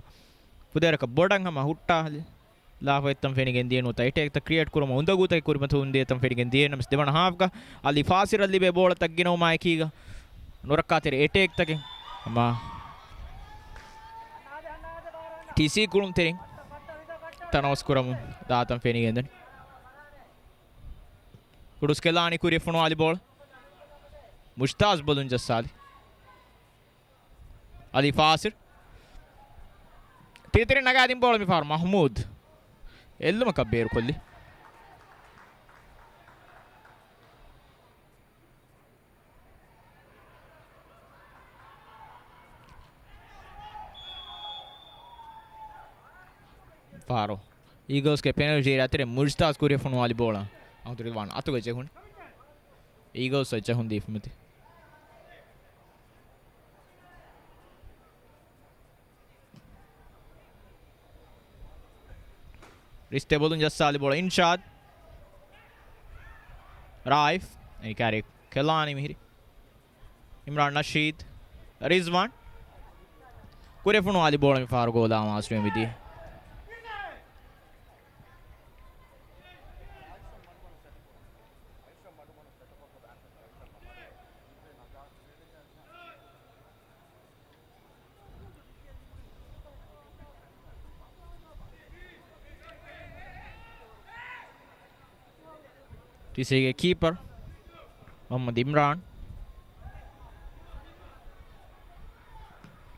ފުދޭވަރަކަށް ބޮޑަށް ހަމަ ހުއްޓާލާފަ އޮތްތަން ފެނިގެންދިޔަ. ނުވަތަ އެޓޭކްތައް ކްރިއޭޓް ކުރުމަށް އުނދަގޫތަކެއް ކުރިމަތި އުނދޭތަން ފެނިގެން ދިޔަ. ނަމަވެސް ދެވަނަ ހާފްގަ އަލީ ފާސިރަށް ލިބޭ ބޯޅަތައް ގިނަވުމާ އެކީގަ ނުރައްކާތެރި އެޓޭކްތަކެއް ހަމަ ޓީސީ ކުޅުންތެރިން ތަނަވަސް ކުރަމުން ދާތަން ފެނިގެންދަނީ. ކުޑުސް ކެލާނީ ކުރިއަށް ފޮނުވާލި ބޯޅަ. މުޖްތާޒް ބޮލުން ޖައްސާލި. އަލީ ފާސިރު. ތިރިތިރި ނަގާދިން ބޯޅަ މިފަހަރު މަހްމޫދު އެއްލުމަކަށް ބޭރުކޮށްލި. ފަހަރު އީގަލްސްގެ ޕެނަލްޓީ އެރިއާ ތެރެ މުޖްތާޒް ކުރިއަށް ފޮނުވާލި ބޯޅަ އަހުދު ރިލްވާން އަތުގަ ޖެހުނު. އީގަލްސް އަށް ޖަހުން ދީފަ މިތި. ރިސްތޭ ބޮލުން ޖައްސާލި ބޯޅަ އިންޝާދް. ރާއިފް. އެނިކާރި ކެލާނީ މިހިރީ. އިމްރާން ނަޝީދް. ރިޒްވާން. ކުރެފުނު އަލި ބޯޅަ މި ފާރު ގޯލާ މާސްރު މިދީ. ޓީސީގެ ކީޕަރ މުހައްމަދު އިމްރާން.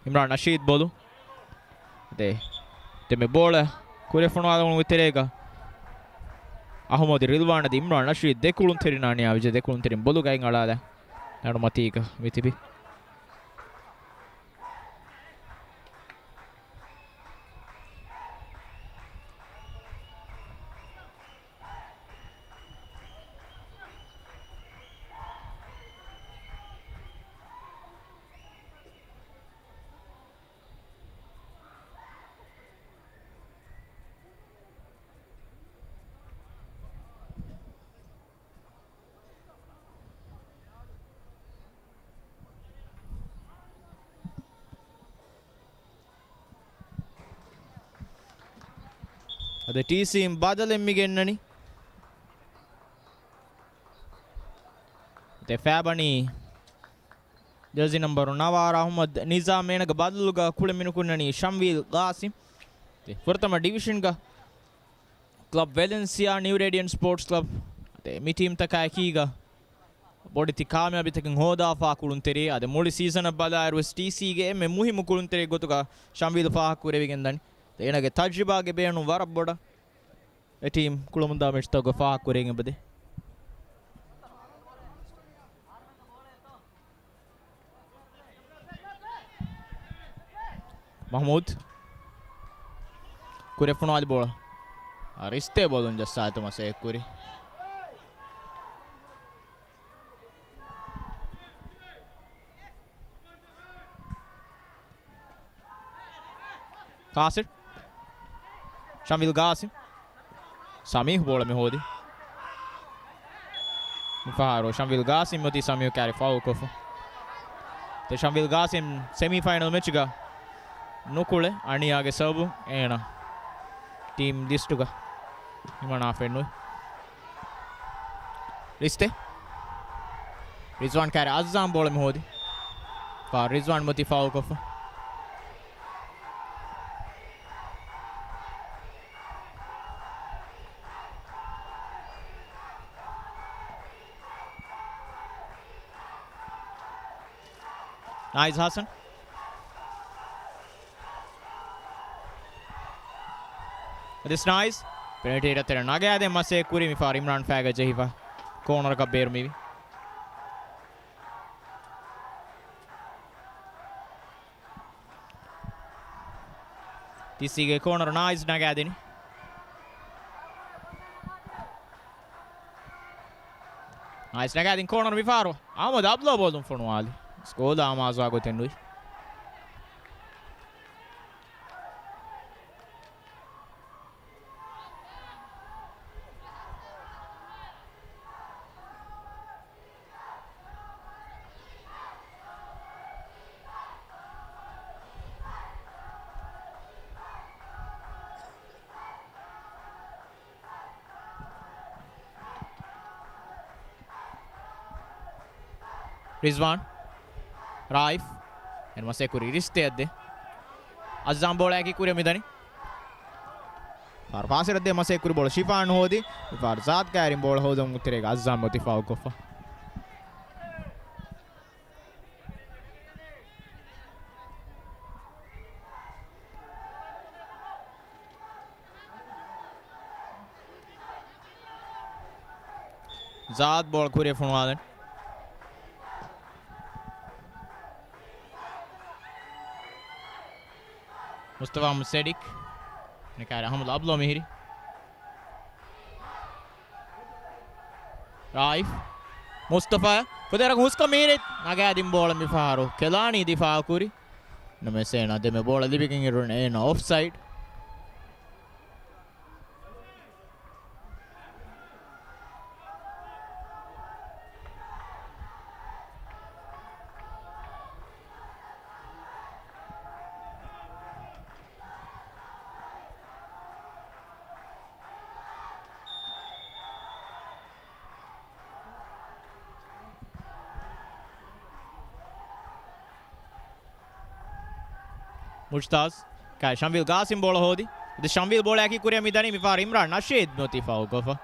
އިމްރާން ނަޝީދް ބޮލު. ދެ. ދެމެ ބޯޅަ ކުރެފުނު އަލުން ތެރޭގަ. އަހުމަދު ރިލްވާން އަދި އިމްރާން ނަޝީދް ދެ ކުޅުންތެރިން އަނިޔާ ވެއްޖެ ދެ ކުޅުންތެރިން ބޮލުގައި އަޅާލާ އަނޑުމަތީގަ މިތިބި. އަދި ޓީސީން ބަދަލެއް މި ގެންނަނީ. ދެ ފައިބަނީ ޖާޒީ ނަމްބަރު ނަވާރަ އަހުމަދު ނިޒާމް އޭނަގެ ބަދަލުގަ ކުޅެ މިނުކުންނަނީ ޝަމްވީލް ގާސިމް. ދެ ފުރަތަމަ ޑިވިޝަންގަ ކްލަބް ވެލެންސިއާ ނިއު ރޭޑިއަންޓް ސްޕޯޓްސް ކްލަބް ދެ މި ޓީމްތަކާ އެކީގަ ބޮޑެތި ކާމިޔާބީތަކެއް ހޯދާފާ ކުޅުންތެރި. އަދި މުޅި ސީޒަނަށް ބަލާއިރުވެސް ޓީސީގެ އެންމެ މުހިއްމު ކުޅުންތެރި ގޮތުގަ ޝަމްވީލް ފާހަގަ ކުރެވިގެންދަނީ. އޭނަގެ ތަޖްރިބާގެ ބޭނުން ވަރަށް ބޮޑަށް އެ ޓީމް ކުޅަމުންދާ މެޗްތަކުގަ ފާހަގަ ކުރެވިގެން އެބަދޭ. މަހްމޫދު. ކުރެފުނު އަލި ބޯޅަ. އާ، ރިސްތޭ ބޯލުން ޖައްސާ އެތުމަސް އެ ކުރި. ކާސިރް. ޝަމީލް ގާސިމް. ސަމީހް ބޯޅަ މި ހޯދި. މިފަހަރު ޝަމީލް ގާސިމް އޮތީ ސަމީހް ކާރި ފައުލް ކޮށްފަ. ދެ ޝަމީލް ގާސިމް ސެމީފައިނަލް މެޗްގަ ނުކުޅެ އަނިޔާގެ ސަބަބުން އޭނަ ޓީމް ލިސްޓުގަ ހިމަނާފައެއް ނުވި. ރިސްތޭ. ރިޒްވާން ކާރި އައްޒާމް ބޯޅަ މި ހޯދި. ފާ ރިޒްވާން މޮތި ފައުލް ކޮށްފަ. ނާއިޒް ހަސަން. އަދިސް ނާއިޒް ޕެނަލްޓީ އެރިއާ ތެރެ ނަގާދޭ މަސޭ ކުރި މިފާރު އިމްރާން ފައިގަ ޖެހިފަ ކޯނަރަކަށް ބޭރު މިވި. ޓީސީގެ ކޯނަރު ނާއިޒް ނަގާދިނި. ނާއިޒް ނަގާދިން ކޯނަރު މިފާރު. އަހްމަދު އަބްލޯ ބޯލުން ފޮނުވާލި. ސްކޯލާ މާޒާ ގޮތެއް ނުވި. ރިޒްވާން. ރާއިފް. އެން މަސޭ ކުރި ރިސްތޭ އަށްދޭ. އައްޒާމް ބޯޅައަކީ ކުރިއަށް މިދަނީ. ފާރު ފާސިރަށްދޭ މަސޭ ކުރި ބޯޅަ ޝިފާން ހޯދި. މިފާރު ޒާދް ކާރިން ބޯޅަ ހޯދުމުގެ ތެރޭގަ އައްޒާމް މޮތި ފައުލް ކޮށްފަ. ޒާދް ބޯޅަ ކުރިއަށް ފޮނުވާލަން. މުސްތަފާ މުސެޑިކް. ނިކާރ އަހްމަދު އަބްލޯ މިހިރި. ރާއިފް. މުސްތަފާ ފުދޭވަރަކު ހުސްކޮށް މީރި ނަގާދިން ބޯޅަ މި ފަހަރު ކެލާނީ ދިފާއު ކުރި. ނަމަވެސް އޭނާ ދެމެ ބޯޅަ ލިބިގެން އިރުން އޭނާ އޮފްސައިޑް. މުޖްތާޒް ކާ ޝަމްވީލް ގާސިމް ބޯޅަ ހޯދި. އަދި ޝަމްވީލް ބޯޅައަކީ ކުރިއަށް މިދަނީ މިފަހަރު އިމްރާން ނަޝީދު މިއޮތީ ފައުލްކޮށްފަ.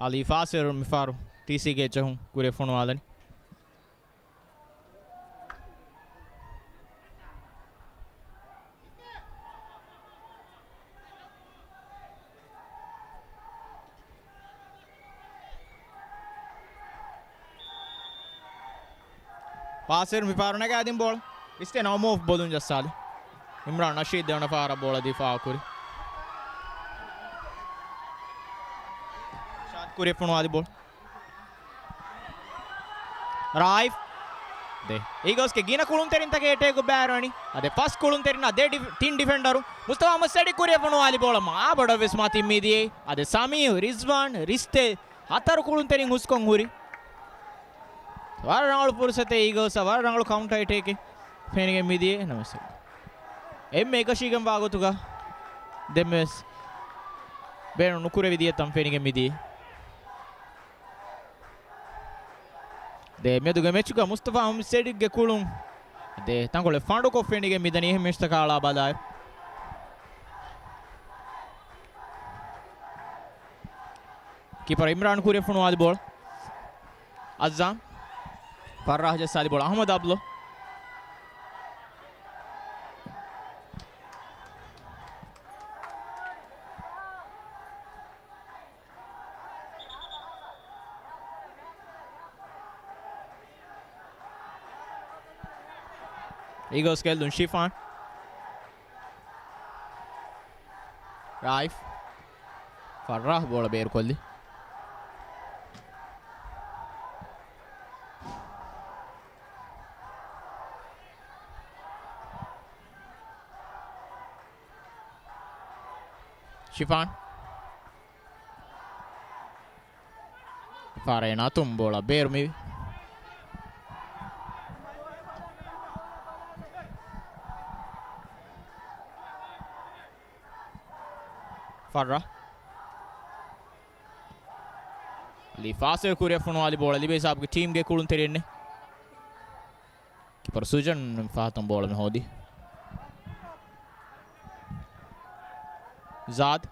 އަލީ ފާސިރު މިފަހަރު ޓީސީގެ ޖަހުން ކުރިއަށް ފޮނުވާލަނީ. ފާސިރު މިފަހަރު ނަގާދިން ބޯޅަ. ރިސްތޭން އައުމޯފް ބޮލުން ޖައްސާލި. އިމްރާން ނަޝީދު ދެވަނަ ފަހަރަށް ބޯޅަ ދިފާއު ކުރި. ޝާދް ކުރިއަށް ފޮނުވާލި ބޯޅަ. ރާއިފް. ދެ. އީގަލްސްގެ ގިނަ ކުޅުންތެރިންތަކެއް އެޓޭކް ބައިވެރިވަނީ. އަދި ފަސް ކުޅުންތެރިންނާ ދެ ޑިފް-، ތިން ޑިފެންޑަރު. މުސްތަފާ މުހައްމަދު ސެޑި ކުރިއަށް ފޮނުވާލި ބޯޅަ މާބޮޑަށް ވެސް މަތިން މިދިޔައީ. އަދި ސަމީހު، ރިޒްވާން، ރިސްތޭ ހަތަރު ކުޅުންތެރިން ހުސްކޮށް ހުރި. ވަރަށް ރަނގަޅު ފުރުސަތެއް އީގަލްސްއަށް ވަރަށް ރަނގަޅު ކައުންޓަރ އެޓޭކެއް ފެނިގެން މިދިޔަ ނަމަވެސް އެންމެ އެކަށީގެންވާ ގޮތުގަ ދެންވެސް ބޭނުން ނުކުރެވި ދިޔަ ތަން ފެނިގެން މިދިޔަ. ދެ މެދުގެ މެޗުގަ މުސްތަފާ މުހައްމަދު ސެޑިގްގެ ކުޅުން ދެ ތަންކޮޅެއް ފަނޑުކޮށް ފެނިގެން މިދަނީ އެހެން މެޗްތަކާ އަޅާ ބަލާއިރު. ކީޕަރ އިމްރާން ކުރިއަށް ފޮނުވާލި ބޯޅަ. އައްޒާމް. ފައްރާހް ޖައްސާލި ބޯޅަ އަހްމަދު އަބްލޯ. އީގަލްސް ގެއްލުން ޝިފާން. ރާއިފް. ފައްރާހް ބޯޅަ ބޭރުކޮށްލި. ޝިފާން. ފާރޭން އަތުން ބޯޅަ ބޭރު މިވި. ފައްރާ. އަލީ ފާސިރު ކުރިއަށް ފޮނުވާލި ބޯޅަ ލިބޭ ހިސާބުގެ ޓީމްގެ ކުޅުންތެރިންނެއް. ކިޕަރު ސުޖަން ފަހަތުން ބޯޅަ މި ހޯދި. ޒާދް.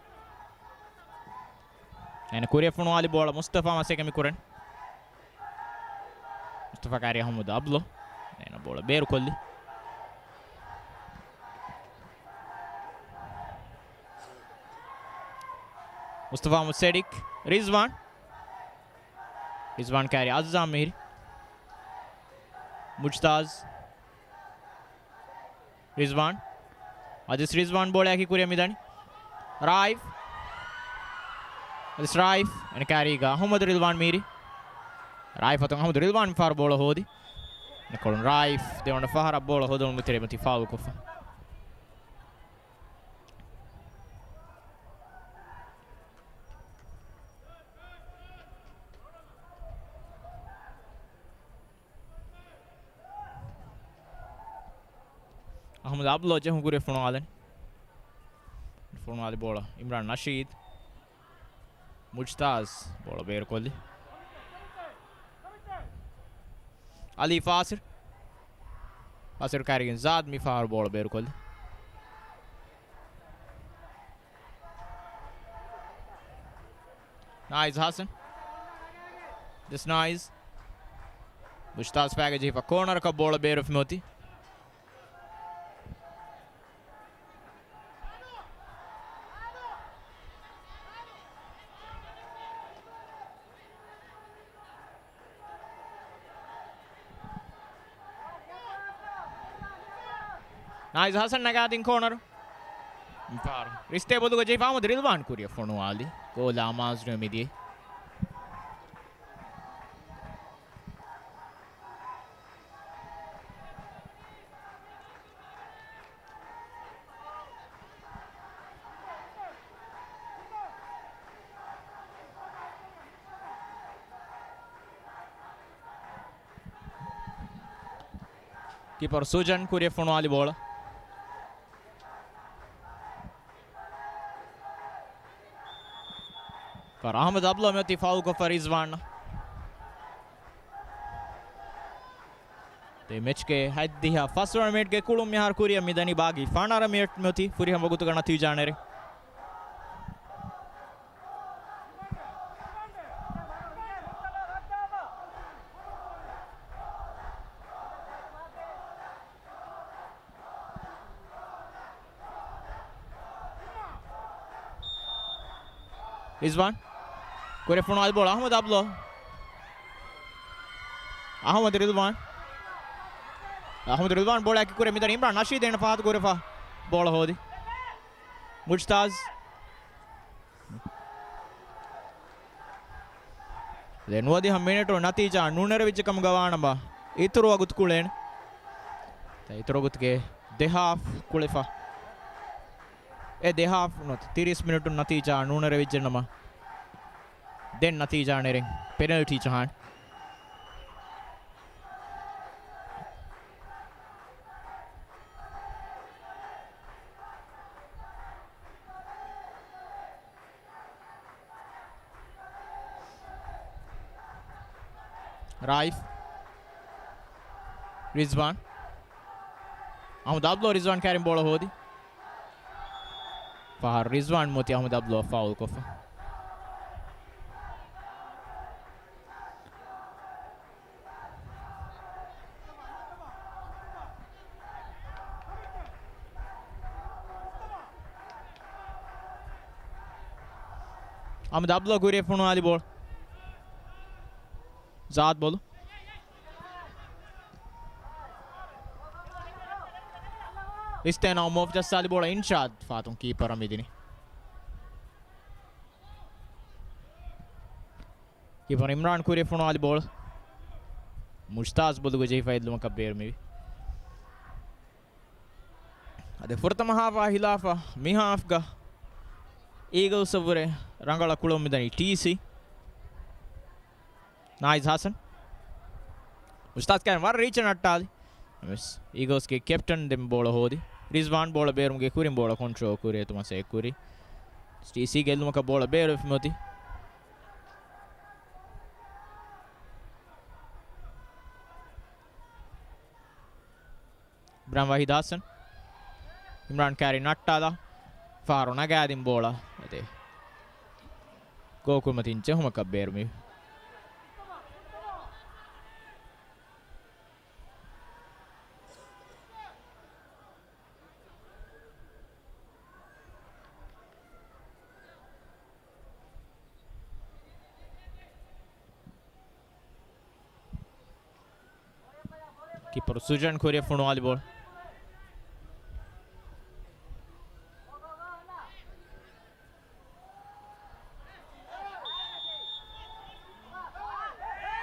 އޭނަ ކުރިއަށް ފޮނުވާލި ބޯޅަ މުސްތަފާ މަސައްކަތް މި ކުރަން. މުސްތަފާ ކާރި އަހްމަދު އަބްލޯ. އޭނަ ބޯޅަ ބޭރުކޮށްލި. މުސްތަފާ މުސެޑިކް. ރިޒްވާން. ރިޒްވާން ކާރި އައްޒާމް މިހިރި. މުޖްތާޒް. ރިޒްވާން. އަދިސް ރިޒްވާން ބޯޅައަކީ ކުރިއަށް މިދަނީ. ރާއިފް. އަދިސް ރާއިފް. އޭނަ ކާރީގަ އަހުމަދު ރިލްވާން މީރި. ރާއިފް އަތުން އަހުމަދު ރިލްވާން ފާރު ބޯޅަ ހޯދި. ނިކޮޅުން ރާއިފް ދެވަނަ ފަހަރަށް ބޯޅަ ހޯދުން މިތެރެ މަތި ފާވަކޮށްފަ. އަހުމަދު އަބްލޯ ޖެހުން ކުރި ފޮނުވާލަން. ފޮނުވާލި ބޯޅަ އިމްރާން ނަޝީދު. މުޖްތާޒް ބޯޅަ ބޭރުކޮށްލި. އަލީ ފާސިރު. ފާސިރު ކާރިގެން ޒާދް މި ފަހަރު ބޯޅަ ބޭރުކޮށްލި. ނާއިޒް ހަސަން. ދެސް ނާއިޒް. މުޖްތާޒް ފައިގަ ޖެހިފަ ކޯނަރަކަށް ބޯޅަ ބޭރުފިމޮތި. ނާއިޒް ހަސަން ނަގާދިން ކޯނަރު. މިފަހަރު ރިސްތޭ ބޮލުގަ ޖެހިފަ އަހްމަދު ރިލްވާން ކުރިއަށް ފޮނުވާލި. ގޯލާ މާޒް ނުވެ މިދިޔައީ. ކީޕަރު ސޫޒަން ކުރިއަށް ފޮނުވާލި ބޯޅަ. ފަރް އަހްމަދު އަބްލޯ މިއޮތީ ފައުލްކޮށްފަ ރިޒްވާން. ދެ މެޗްގެ ހަތްދިހަ ފަސްވަނަ މިނިޓްގެ ކުޅުން މިހާރު ކުރިއަށް މިދަނީ ބާގީ ފަނަރަ މިނިޓް މިއޮތީ ފުރިހަމަ ގޮތުގަ ނަތީޖާ ނެރެ. ރިޒްވާން. ކުރިއަށް ފޮނުވާލި ބޯޅަ އަހްމަދު އަބްލޯ. އަހްމަދު ރިޒްވާން. އަހްމަދު ރިޒްވާން ބޯޅައަކީ ކުރިއަށް މިދަނީ އިމްރާން ނަޝީދު އޭނަ ފާހަގަ ކުރެފަ ބޯޅަ ހޯދި. މުޖްތާޒް. ދެން ނުވަދިހަ މިނިޓު ނަތީޖާ ނުނެރެވިއްޖެ ކަމުގަ ވާނަމަ، އިތުރު ވަގުތު ކުޅޭނެ. އިތުރު ވަގުތުގެ ދެ ހާފް ކުޅެފަ. އެ ދެ ހާފް ނުވަތަ ތިރީސް މިނިޓު ނަތީޖާ ނުނެރެވިއްޖެ ނަމަ، ދެން ނަތީޖާ ނެރެން ޕެނަލްޓީ ޖަހާނެ. ރާއިފް. ރިޒްވާން. އަހްމަދު އަބްލޯ ރިޒްވާން ކާރިން ބޯޅަ ހޯދި. ފަހަރު ރިޒްވާން މިއޮތީ އަހްމަދު އަބްލޯ ފައުލް ކޮށްފަ. އަހްމަދު އަބްލޯ ކުރިއަށް ފޮނުވާލި ބޯޅަ. ޒާދް ބޯޅަ. ރިސްތޭ ނައުމޯފް ޖައްސާލި ބޯޅަ އިންޝާދް ފާތުން ކީޕަރަށް މިދިނީ. ކީޕަރު އިމްރާން ކުރިއަށް ފޮނުވާލި ބޯޅަ. މުޖްތާޒް ބޮލުގަ ޖެހިފަ އެއްލުމަކަށް ބޭރު މިވީ. އަދި ފުރަތަމަ ހާފާ ހިލާފަށް މި ހާފްގަ އީގަލްސްއަށްވުރެ ރަނގަޅަށް ކުޅަމުން މިދަނީ ޓީސީ. ނާއިޒް ހަސަން. މުޖްތާޒް ކާރިން ވަރަށް ރީޗަށް ނައްޓާލި. އީގަލްސްގެ ކެޕްޓަން ދެން ބޯޅަ ހޯދި. ރިޒްވާން ބޯޅަ ބޭރުމުގެ ކުރިން ބޯޅަ ކޮންޓްރޯލް ކުރި އެތުމަސް އެ ކުރި. ޓީސީގެ އެއްލުމަކަށް ބޯޅަ ބޭރުވެފަ މިއޮތީ. އިމްރާން ވަހީދު ހަސަން. އިމްރާން ކާރި ނައްޓާލާ. ފަހަރު ނަގާދިން ބޯޅަ. އަދި ގޯކުރުމަތިން ޖެހުމަކަށް ބޭރު މިވީ. ކީޕަރު ސުޖަން ކުރިއަށް ފޮނުވާލި ބޯޅަ.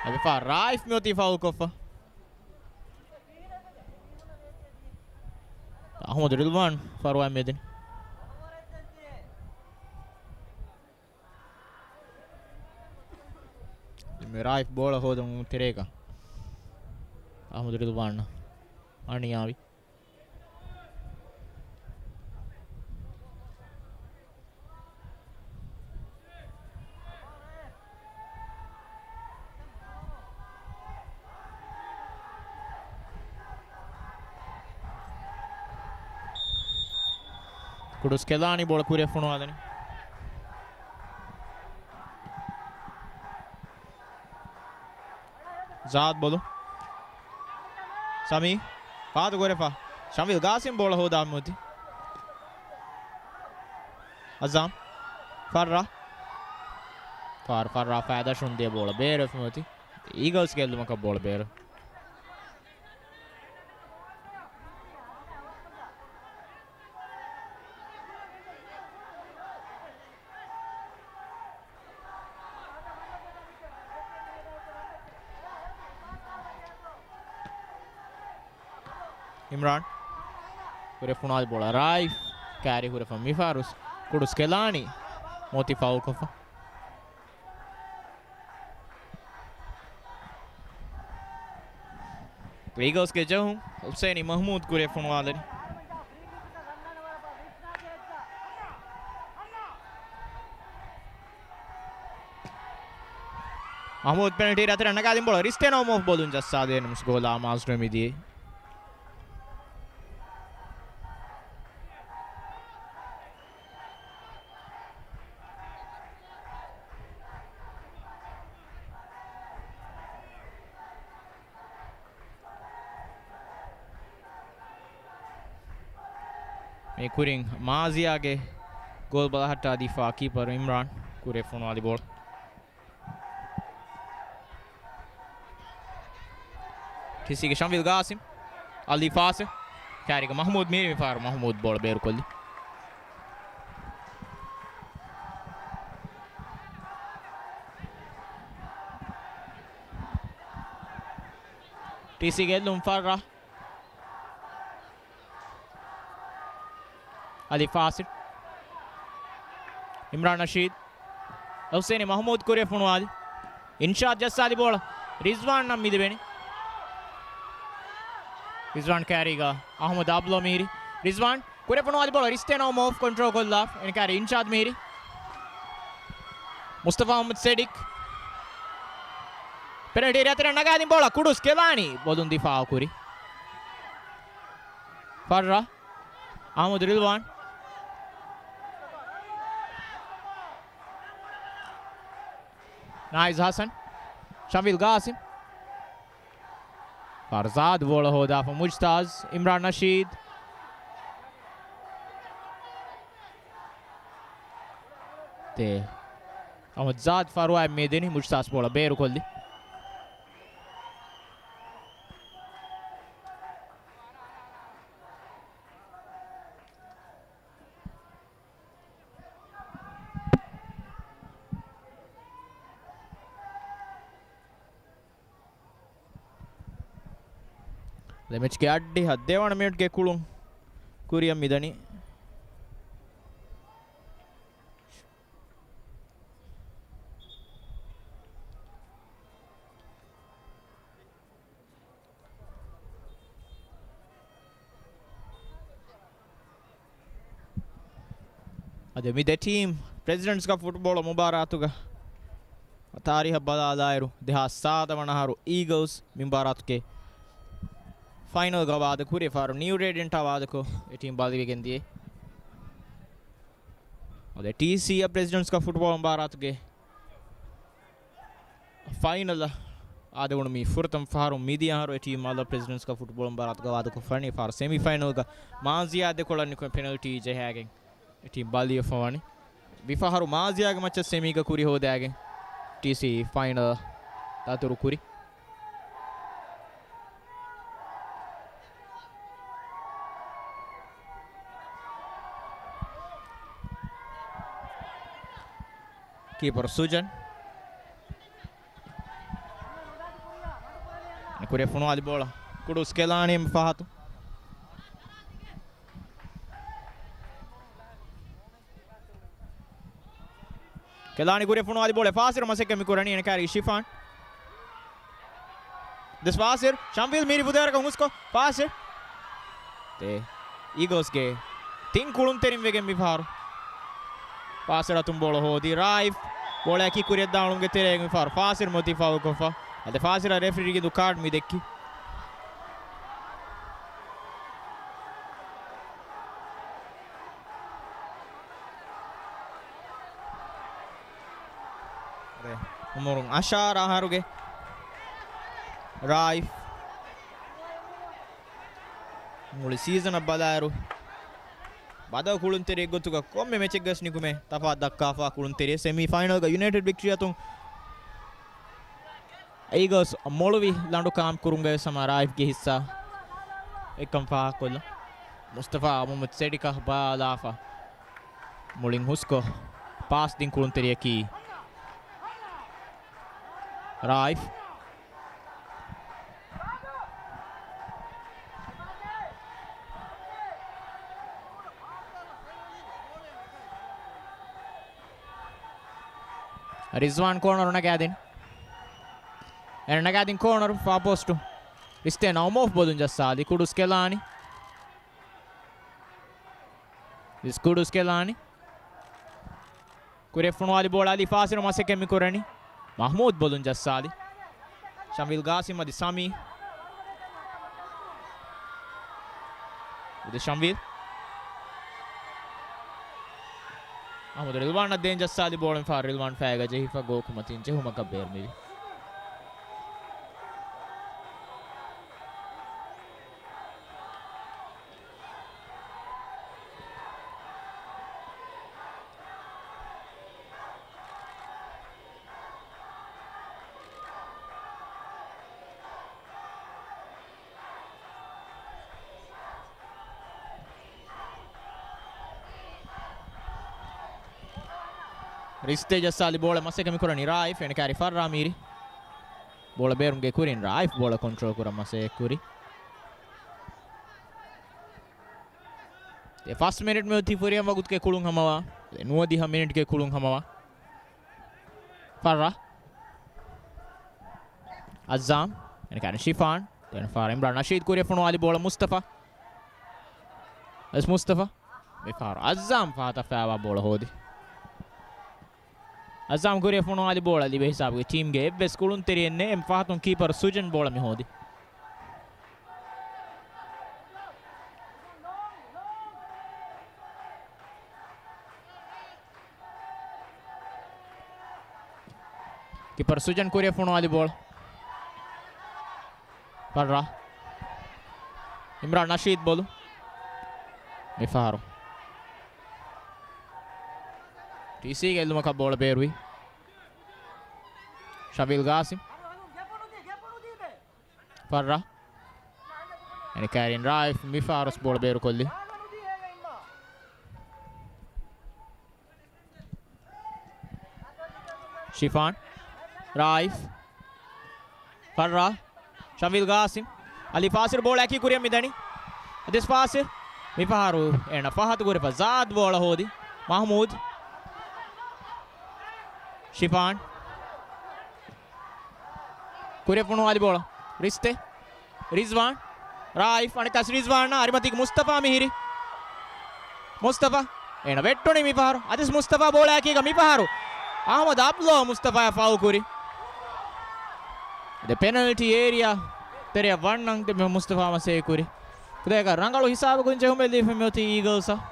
އަދި ފަހަރު ރާއިފް މިއޮތީ ފައުލް ކޮށްފަ. އަހުމަދު ރިލްވާން ފަރުވާ މެދިން. މި ރާއިފް ބޯޅަ ހޯދުން ތެރޭގަ އަހުމަދު ރިލްވާން އަނިޔާވި. ކުޑުސް ކެލާނީ ބޯޅަ ކުރިއަށް ފޮނުވާލަނީ. ޒާދް ބޮލު. ސަމީ. ފާދަ ކުރެފަ. ޝަމީލް ގާސިމް ބޯޅަ ހޯދާ މިއޮތީ. އަޒާމް. ފައްރާ. ފާރު ފައްރާ ފައިދާށުން ދޭ ބޯޅަ ބޭރު މިއޮތީ. އީގަލްސްގެ އެއްލުމަކަށް ބޯޅަ ބޭރު. އިމްރާން. ކުރެ ފޮނުވާލި ބޯޅަ ރާއިފް. ކާރީ ކުރެފަ މިފަހަރު ކުޑުސް ކެލާނީ މޯތި ފައުލްކޮށްފަ. އީގަލްސްގެ ޖެހުން ހުސެނީ މަހްމޫދު ކުރެ ފޮނުވާލަނީ. މަހްމޫދު ޕެނަލްޓީ އެރިއާ އަތެރެ ނަގާދިން ބޯޅަ ރިސްޓެން އައުމޯފް ބޯލުން ޖައްސާދޭން ނަމަވެސް ގޯލާ މާޒް ނުމިދިޔޭ. މި ކުރިން މާޒިޔާގެ ގޯލް ބަލަހައްޓާ ދީފާ ކީޕަރު އިމްރާން ކުރެ ފޮނުވާލި ބޯޅަ. ޓީސީގެ ޝަމްވިލް ގާސިމް. އަލީ ފާސި. ކާރީގަ މަހްމޫދު މީރި މިފަހަރު މަހްމޫދު ބޯޅަ ބޭރުކޮށްލި. ޓީސީގެ އެއްލުން ފައްރާ. އަލީ ފާސި. އިމްރާން ނަޝީދު. ހުސެނީ މަހްމޫދު ކުރިއަށް ފޮނުވާލި. އިންޝާދު ޖައްސާލި ބޯޅަ. ރިޒްވާން ނަށް މި ލިބެނީ. ރިޒްވާން ކާރީގަ އަހްމަދު އަބްލޯ މީރި. ރިޒްވާން ކުރެ ފޮނުވާލި ބޯޅަ ރިސްޓެން އައުމޯފް ކޮންޓްރޯލް ކޮށްލާ. އެން ކާރީ އިންޝާދު މީރި. މުސްތަފާ މުހައްމަދު ސެޑިކް. ޕެނަލްޓީ އެރިއާ އަތެރެ ނަގާދިން ބޯޅަ ކުޑުސް ކެލާނީ ބޯލުން ދިފާއު ކުރި. ފައްރާ. އަހްމަދު ރިލްވާން. ނާއިޒް ހަސަން. ޝަމްވިލް ގާސިމް. ފަރްޒާދު ބޯޅަ ހޯދާފަ މުޖްތާޒް. އިމްރާން ނަޝީދު. ތޭ. އަހްމަދު ޒާދް ފަރުވާއެއް މި ދިނީ މުޖްތާޒް ބޯޅަ ބޭރުކޮށްލި. ދެ މެޗްގެ އަށްޑިހަ ދެވަނަ މިނިޓްގެ ކުޅުން ކުރިއަށް މިދަނީ. އަދި މި ދެ ޓީމް ޕްރެޒިޑެންޓްސް ކަޕް ފުޓްބޯޅަ މުބާރާތުގަ ތާރީހަށް ބަލާލާއިރު، ދެހާސް ސާދަ ވަނަ އަހަރު އީގަލްސް މި މުބާރާތުގެ ފައިނަލްގަ ވާދަކުރި ފަހަރު ނިއު ރޭޑިއަންޓާ ވާދަކޮށް އެ ޓީމް ބަލިވެގެން ދިޔަ. އަދި ޓީސީއަށް ޕްރެޒިޑެންޓްސް ކަޕް ފުޓްބޯޅަ މުބާރާތުގެ ފައިނަލަށް އާދެވުނު މީ ފުރަތަމަ ފަހަރު. މިދިޔަ އަހަރު އެ ޓީމް އަލަށް ޕްރެޒިޑެންޓްސް ކަޕް ފުޓްބޯޅަ މުބާރާތުގަ ވާދަކޮށްފަނީ ފަހަރު ސެމި ފައިނަލްގަ މާޒިޔާ ދެކޮޅަށް ނިކުމެ ޕެނަލްޓީ ޖަހާގެން އެ ޓީމް ބަލިވެފަވަނީ. މިފަހަރު މާޒިޔާގެ މައްޗަށް ސެމީގަ ކުރި ހޯދައިގެން ޓީސީ ފައިނަލް ދަތުރު ކުރި. ކީޕަރު ސުޖަން. ކުރިއަށް ފޮނުވާލި ބޯޅަ ކުޑުސް ކެލާނީ ފަހަތު. ކެލާނީ ކުރިއަށް ފޮނުވާލި ބޯޅަ ފާސިރު މަސައްކަތް މި ކުރަނީ އެނެކާރި ޝިފާން. ދެސް ފާސިރު، ޝަމްވީލް މީރި ފުދޭވަރަކަށް ހުސްކޮށް ފާސިރު. ދެ އީގަލްސްގެ ތިން ކުޅުންތެރިން ވެގެން މިފަހަރު ފާސިރު އަތުން ބޯޅަ ހޯދީ ރާއިފް. ބޯޅައަކީ ކުރިއަށް ދާން އުޅުމުގެ ތެރޭގަ މިފަހަރު ފާސިރު މޮތީ ފައުލްކޮށްފަ. އަދި ފާސިރަށް ރެފްރީ ގެންދު ކާޑް މި ދެއްކި. އުމުރުން އަށާރަ އަހަރުގެ ރާއިފް މުޅި ސީޒަނަށް ބަލާއިރު، ބަދަލު ކުޅުންތެރިއެއް ގޮތުގަ ކޮންމެ މެޗެއްގަސް ނިކުމެ ތަފާތު ދައްކާފާ ކުޅުންތެރިއެއް. ސެމީ ފައިނަލްގަ ޔުނައިޓެޑް ވިކްޓްރީ އަތުން އީގަލްސް މޮޅުވި ލަނޑު ކާމް ކުރުމުގައި ވެސް ހަމަ ރާއިފްގެ ހިއްސާ އެއްކަން ފާހަގަކޮށްލަން. މުސްތަފާ މުހައްމަދު ސެޑިކަށް ބަލާފަ މުޅިން ހުސްކޮށް ޕާސް ދިން ކުޅުންތެރިޔަކީ ރާއިފް. ރިޒްވާން ކޯނަރު ނަގާދިން. އެ ނަގާދިން ކޯނަރު ފާ ޕޯސްޓު. ރިސްތޭ ނައުމޯފް ބޮލުން ޖައްސާލި. ކުޑުސް ކެލާނި. ރިސް ކުޑުސް ކެލާނި. ކުރިއަށް ފޮނުވާލި ބޯޅަ އަލީ ފާސިރު މަސައްކަތް މި ކުރަނީ. މަހްމޫދު ބޮލުން ޖައްސާލި. ޝަމްވީލް ގާސިމް އަދި ސަމީ. އަދި ޝަމްވީލް. އަހްމަދު ރިލްވާނަށް ދޭން ޖައްސާލި ބޯޅަ މި ފަހަރު ރިލްވާން ފައިގަ ޖެހިފަ ގޯކު މަތިން ޖެހުމަކަށް ބޭރު މިވި. ރިސްތޭ ޖައްސާލި ބޯޅަ މަސައްކަތް މި ކުރަނީ ރާއިފް. އޭނަ ކާރި ފައްރާ މީރި. ބޯޅަ ބޭރުމުގެ ކުރިން ރާއިފް ބޯޅަ ކޮންޓްރޯލް ކުރަން މަސައްކަތް ކުރި. އެ ފަސް މިނިޓް މިއޮތީ ފުރިހަމަ ވަގުތުގެ ކުޅުން ހަމަވާ. އެ ނުވަދިހަ މިނިޓްގެ ކުޅުން ހަމަވާ. ފައްރާ. އައްޒާމް. އޭނަ ކާރި ޝިފާން. ދެން ފަހަރު އިމްރާން ނަޝީދު ކުރިއަށް ފޮނުވާލި ބޯޅަ މުސްތަފާ. އަދިސް މުސްތަފާ. މި ފަހަރު އައްޒާމް ފަހަތަށް ފައިވާ ބޯޅަ ހޯދި. އައްޒާމް ކުރިއަށް ފޮނުވާލި ބޯޅަ ލިބޭ ހިސާބުގެ ޓީމްގެ އެއްވެސް ކުޅުންތެރިއެއް ނެތް. އެ ފަހަތުން ކީޕަރު ސުޖަން ބޯޅަ މި ހޯދި. ކީޕަރު ސުޖަން ކުރިއަށް ފޮނުވާލި ބޯޅަ. ފައްރާ. އިމްރާން ނަޝީދު ބޮލު. މި ފަހަރު ޓީސީގެ އެއްލުމަކަށް ބޯޅަ ބޭރުވި. ޝަމްވީލް ގާސިމް. ފައްރާ. އޭނަ ކާރިން ރާއިފް މި ފަހަރު ވެސް ބޯޅަ ބޭރުކޮށްލި. ޝިފާން. ރާއިފް. ފައްރާ. ޝަމްވީލް ގާސިމް. އަލީ ފާސިރު ބޯޅައަކީ ކުރިއަށް މިދަނީ. އަދިސް ފާސިރު. މި ފަހަރު އޭނަ ފަހަތު ކުރިފަ ޒާދް ބޯޅަ ހޯދި. މަހްމޫދު. ޝިފާން. ކުރިއަށް ފޮނުވާލި ބޯޅަ. ރިސްތެ. ރިޒްވާން. ރާއިފް. އަނެއްކާސް ރިޒްވާން. އަރިމަތީގެ މުސްތަފާ މިހިރި. މުސްތަފާ. އޭނަ ވެއްޓުނީ މި ފަހަރު. އަދިސް މުސްތަފާ ބޯޅައަކީގަ މި ފަހަރު. އަހްމަދު އަބްލޯ މުސްތަފާއަށް ފައުލް ކުރި. ދެ ޕެނަލްޓީ އޭރިއާ ތެރެއަށް ވަންނަން ދެ މުސްތަފާ މަސޭ ކުރި. ކުދޭކަ ރަނގަޅު ހިސާބަކުން ޖެހުމެއް ލީފަ މިއޮތީ އީގަލްސްއަށް.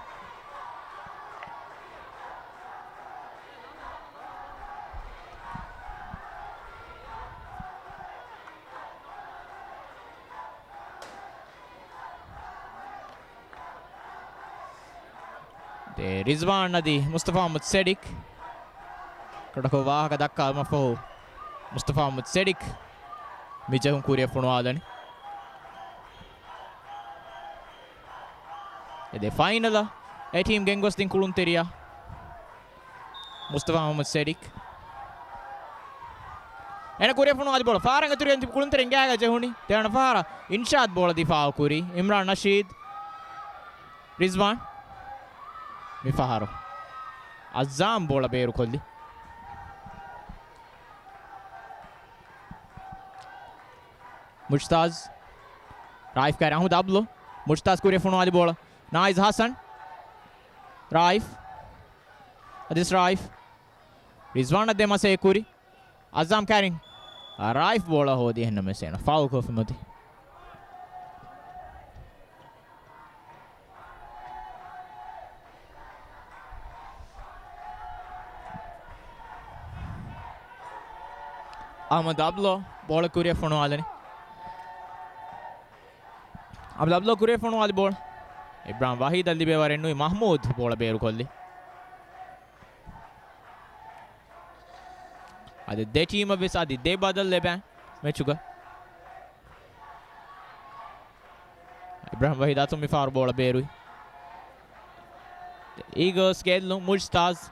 ދެ ރިޒްވާން އަދި މުސްތަފާ މުހައްމަދު ސެޑިކް. ކަޑަކޮށް ވާހަކަ ދައްކާލުމަށްފަހު މުސްތަފާ މުހައްމަދު ސެޑިކް މި ޖެހުން ކުރިއަށް ފޮނުވާލަނީ. އެ ދެ ފައިނަލަށް އެ ޓީމް ގެންގޮސްދިން ކުޅުންތެރިޔާ މުސްތަފާ މުހައްމަދު ސެޑިކް. އޭނަ ކުރިއަށް ފޮނުވާލި ބޯޅަ ފާރަން އިތުރުވެ ތިބި ކުޅުންތެރިން ގާގަ ޖެހުނީ. ދެވަނަ ފަހަރަށް އިންޝާދް ބޯޅަ ދިފާއު ކުރީ. އިމްރާން ނަޝީދު. ރިޒްވާން. މި ފަހަރު އައްޒާމް ބޯޅަ ބޭރުކޮށްލި. މުޖްތާޒް. ރާއިފް ކާރި އަހްމަދު އަބްލޯ. މުޖްތާޒް ކުރިއަށް ފޮނުވާލި ބޯޅަ. ނާއިޒް ހަސަން. ރާއިފް. އަދިސް ރާއިފް. ރިޒްވާނަށް ދޭ މަސޭ ކުރި. އައްޒާމް ކާރިން. ރާއިފް ބޯޅަ ހޯދި އެހެންނަމަވެސް އޭނަ ފައުލް ކޮށްފި މަތި. އަހްމަދު އަބްލޯ ބޯޅަ ކުރިއަށް ފޮނުވާލަނީ. އަބްލޯ، އަބްލޯ ކުރިއަށް ފޮނުވާލި ބޯޅަ. އިބްރާހިމް ވަހީދަށް ލިބޭ ވަރެއް ނުވި މަހްމޫދު ބޯޅަ ބޭރުކޮށްލި. އަދި ދެ ޓީމަށް ވެސް އަދި ދެ ބަދަލު ލެބޭ މެޗުގަ. އިބްރާހިމް ވަހީދު އަތުން މި ފަހަރު ބޯޅަ ބޭރުވި. އީގަލްސްގެ އެއްލުން މުޖްތާޒް.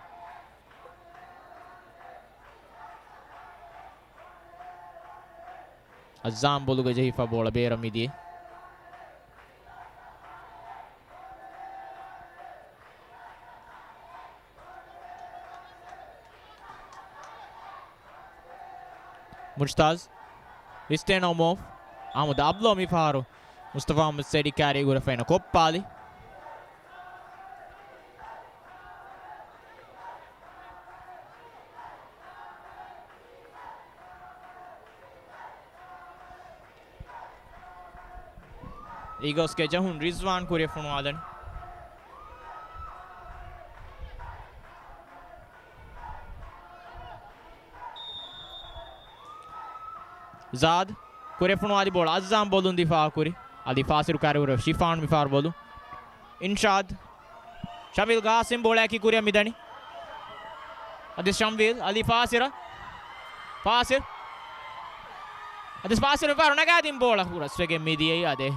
އައްޒާމް ބޮލުގަ ޖެހިފަ ބޯޅަ ބޭރަށް މިދިޔަ. މުޖްތާޒް. ރިސްޓޭ ނައުމޯވް. އަހްމަދު އަބްލޯ މިފަހަރު މުސްތަފާ މުހައްމަދު ސެޑި ކާރި ގުރަފައިނަ ކޮއްޕާލި. އީގަލްސްގެ ޖަހުން ރިޒްވާން ކުރިއަށް ފޮނުވާލަނީ. ޒާދް ކުރިއަށް ފޮނުވާލި ބޯޅަ އައްޒާމް ބޯލުން ދިފާއު ކުރި. އަލީ ފާސިރު ކާރި ހުރި ޝިފާން މިފަހަރު ބޯލުން. އިންޝާދް. ޝަމީލް ގާސިމް ބޯޅައަކީ ކުރިއަށް މިދަނީ. އަދި ޝަމްވީލް، އަލީ ފާސިރަށް. ފާސިރު. އަދި ފާސިރު ފަހަރު ނަގާދިން ބޯޅަ ހުރަސްވެގެން މިދިޔައީ އަދެ.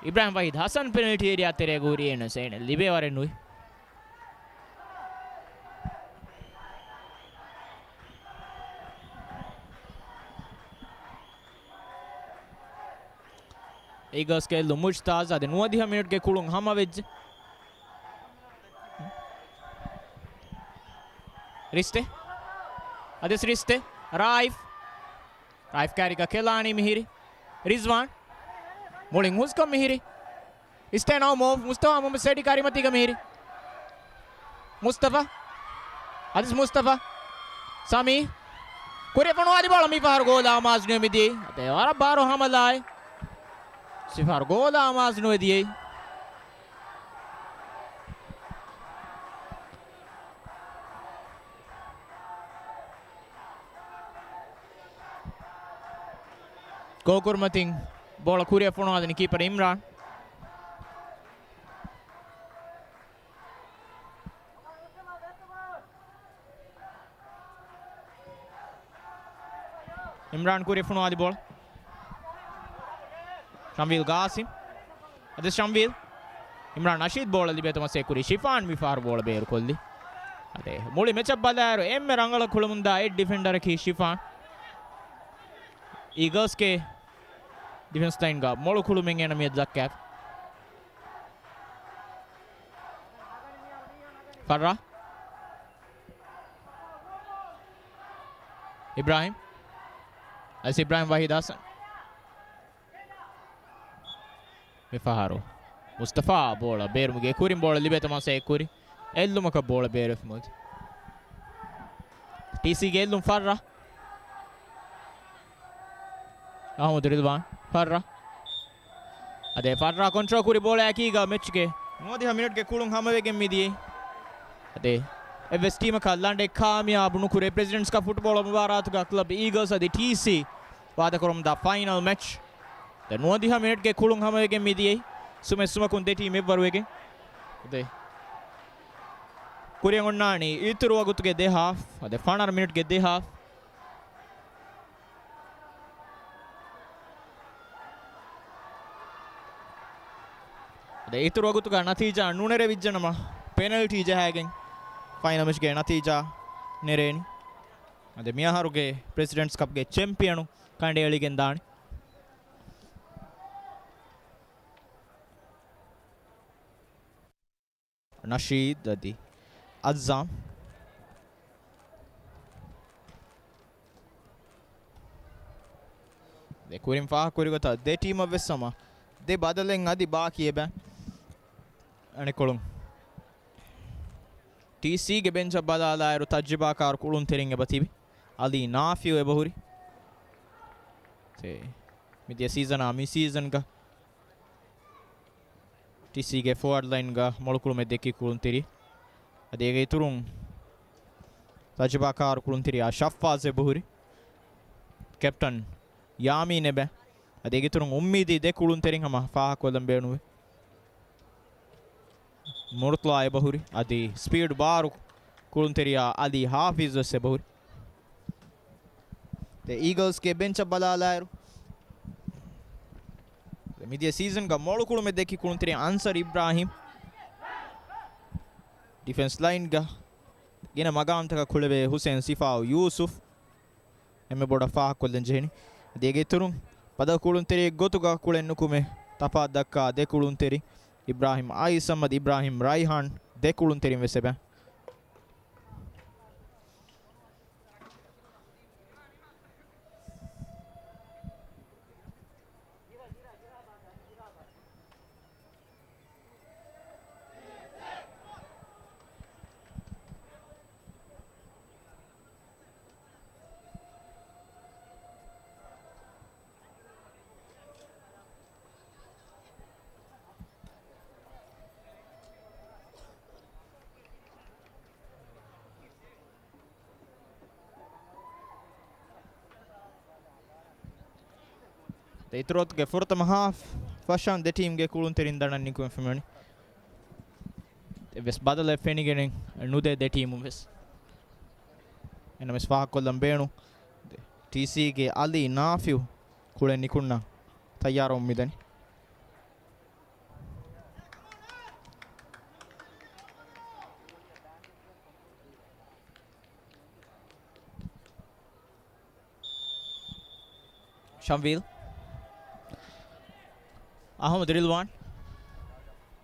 އިބްރާހިމް ވަހީދު ހަސަން ޕެނަލްޓީ އޭރިއާ ތެރޭގަ ހުރި އޭނަ ސޭނަ ލިބޭ ވަރެއް ނުވި. އީގަލްސްގެ އެއްލުން މުޖްތާޒް އަދި ނުވަދިހަ މިނިޓްގެ ކުޅުން ހަމަވެއްޖެ. ރިސްޓޭ. އަދިސް ރިސްޓޭ. ރާއިފް. ރާއިފް ކާރިގަ ކެލާނީ މިހިރި. ރިޒްވާން. މުޅިން ހުސްކޮށް މިހިރި. ރިސްޓޭ ނައުމޯވް، މުސްތަފާ މުހައްމަދު ސެޑި ކާރިމަތީގަ މިހިރި. މުސްތަފާ. އަދިސް މުސްތަފާ. ސަމީ. ކުރިއަށް ފޮނުވާލި ބޯޅަ މިފަހަރު ގޯލާ އަމާޒު ނުވެ މިދިޔައީ. އަދެ ވަރަށް ބާރު ހަމަލާއެއް. މިފަހަރު ގޯލާ އަމާޒު ނުވެ ދިޔައީ. ގޯކުރިމަތިން ބޯޅަ ކުރިއަށް ފޮނުވާލަނީ ކީޕަރ އިމްރާން. އިމްރާން ކުރިއަށް ފޮނުވާލި ބޯޅަ. ޝަމްވީލް ގާސިމް. އަދި ޝަމްވީލް. އިމްރާން ނަޝީދު ބޯޅަ ލިބޭތަ މަސޭ ކުރީ. ޝިފާން މިފަހަރު ބޯޅަ ބޭރުކޮށްލި. އަދެ މުޅި މެޗަށް ބަލާއިރު އެންމެ ރަނގަޅަށް ކުޅަމުންދާ އެއް ޑިފެންޑަރަކީ ޝިފާން. އީގަލްސްގެ ޑިފެންސް ލައިންގަ މޮޅު ކުޅުމެއް އޭނަ މިއަދު ދައްކާފަ. ފައްރާ. އިބްރާހިމް. އަދިސް އިބްރާހިމް ވަހީދު ހަސަން. މިފަހަރު މުސްތަފާ ބޯޅަ ބޭރުމުގެ ކުރިން ބޯޅަ ލިބޭތަ މަސޭ ކުރި. އެއްލުމަކަށް ބޯޅަ ބޭރުވެފަ މުދި. ޓީސީގެ އެއްލުން ފައްރާ. އަހްމަދު ރިލްވާން ފައްރާ. އަދެ ފައްރާ ކޮންޓްރޯލް ކުރި ބޯޅައަކީގަ މެޗުގެ ނުވަދިހަ މިނިޓްގެ ކުޅުން ހަމަވެގެން މިދިޔައީ. އަދެ އެއްވެސް ޓީމަކަށް ލަނޑެއް ކާމިޔާބު ނުކުރޭ ޕްރެޒިޑެންޓްސް ކަޕް ފުޓްބޯޅަ މުބާރާތުގަ ކްލަބް އީގަލްސް އަދި ޓީސީ ވާދަކުރަމުންދާ ފައިނަލް މެޗް. ދެ ނުވަދިހަ މިނިޓްގެ ކުޅުން ހަމަވެގެން މިދިޔައީ. ސުމެއް ސުމަކުން ދެ ޓީމް އެއްވަރުވެގެން. ދެ ކުރިއަށް އޮންނާނީ އިތުރު ވަގުތުގެ ދެ ހާފް. އަދެ ފަނަރަ މިނިޓްގެ ދެ ހާފް. އަދެ އިތުރު ވަގުތުގަ ނަތީޖާ ނުނެރެވިއްޖެނަމަ، ޕެނަލްޓީ ޖަހައިގެން ފައިނަލް މެޗްގެ ނަތީޖާ ނެރޭނީ. އަދެ މިއަހަރުގެ ޕްރެޒިޑެންޓްސް ކަޕްގެ ޗެމްޕިއަނު ކަނޑައެޅިގެން ދާނެ. ނަޝީދް އަދި އައްޒާމް. ދެ ކުރިން ފާހަގަކުރި ގޮތަށް ދެ ޓީމަށް ވެސް ހަމަ ދެ ބަދަލެއް އަދި ބާކީ އެބަ. އަނެއްކޮޅުން ޓީސީގެ ބެންޗަށް ބަލާލާއިރު ތަޖްރިބާކާރު ކުޅުންތެރިން އެބަ ތިބި. އަލީ ނާފިއު އެބަހުރި. ތޭ. މިދިޔަ ސީޒަނާ މި ސީޒަންގަ ޓީސީގެ ފޯވާޑް ލައިންގަ މޮޅުކުޅުމެއް ދެއްކި ކުޅުންތެރި. އަދި އޭގެ އިތުރުން ތަޖުބާކާރު ކުޅުންތެރިޔާ ޝައްފާޒް އެބަހުރި. ކެޕްޓަން ޔާމީން އެބަ. އަދި އޭގެ އިތުރުން އުއްމީދީ ދެ ކުޅުންތެރިން ހަމަ ފާހަގަކޮށްލަން ބޭނުންވޭ. މުރުތުލާ އެބަހުރި. އަދި ސްޕީޑް ބާރު ކުޅުންތެރިޔާ އަލީ ހާފިޒް ވެސް އެބަހުރި. ދެ އީގަލްސްގެ ބެންޗަށް ބަލާލާއިރު، މިދިޔަ ސީޒަންގަ މޮޅު ކުޅުމެއް ދެއްކި ކުޅުންތެރި އަންސަރް އިބްރާހިމް. ޑިފެންސް ލައިންގަ ގިނަ މަގާމްތަކަށް ކުޅެވޭ ހުސެން ސިފާއު ޔޫސުފް އެންމެ ބޮޑަށް ފާހަގަކޮށްލަން ޖެހެނީ. އަދި އޭގެ އިތުރުން ބަދަލު ކުޅުންތެރިއެއް ގޮތުގަ ކުޅެން ނުކުމެ ތަފާތު ދައްކާ ދެ ކުޅުންތެރި އިބްރާހިމް އައިސަމް އަދި އިބްރާހިމް ރައިހާން ދެ ކުޅުންތެރިން ވެސް އެބަ. އިތުރު ގޮތުގެ ފުރަތަމަ ހާފް ފަށަން ދެ ޓީމްގެ ކުޅުންތެރިން ދަނޑަށް ނިކުމެފަ މިވަނީ. އެއްވެސް ބަދަލެއް ފެނިގެނެއް ނުދޭ ދެ ޓީމުން ވެސް. އެނަމެސް ފާހަގަކޮށްލަން ބޭނުން. ޓީސީގެ އަލީ ނާފިއު ކުޅެން ނިކުންނަ ތައްޔާރުވަމުން މިދަނީ. ޝަމްވީލް. އަހުމަދު ރިލްވާން.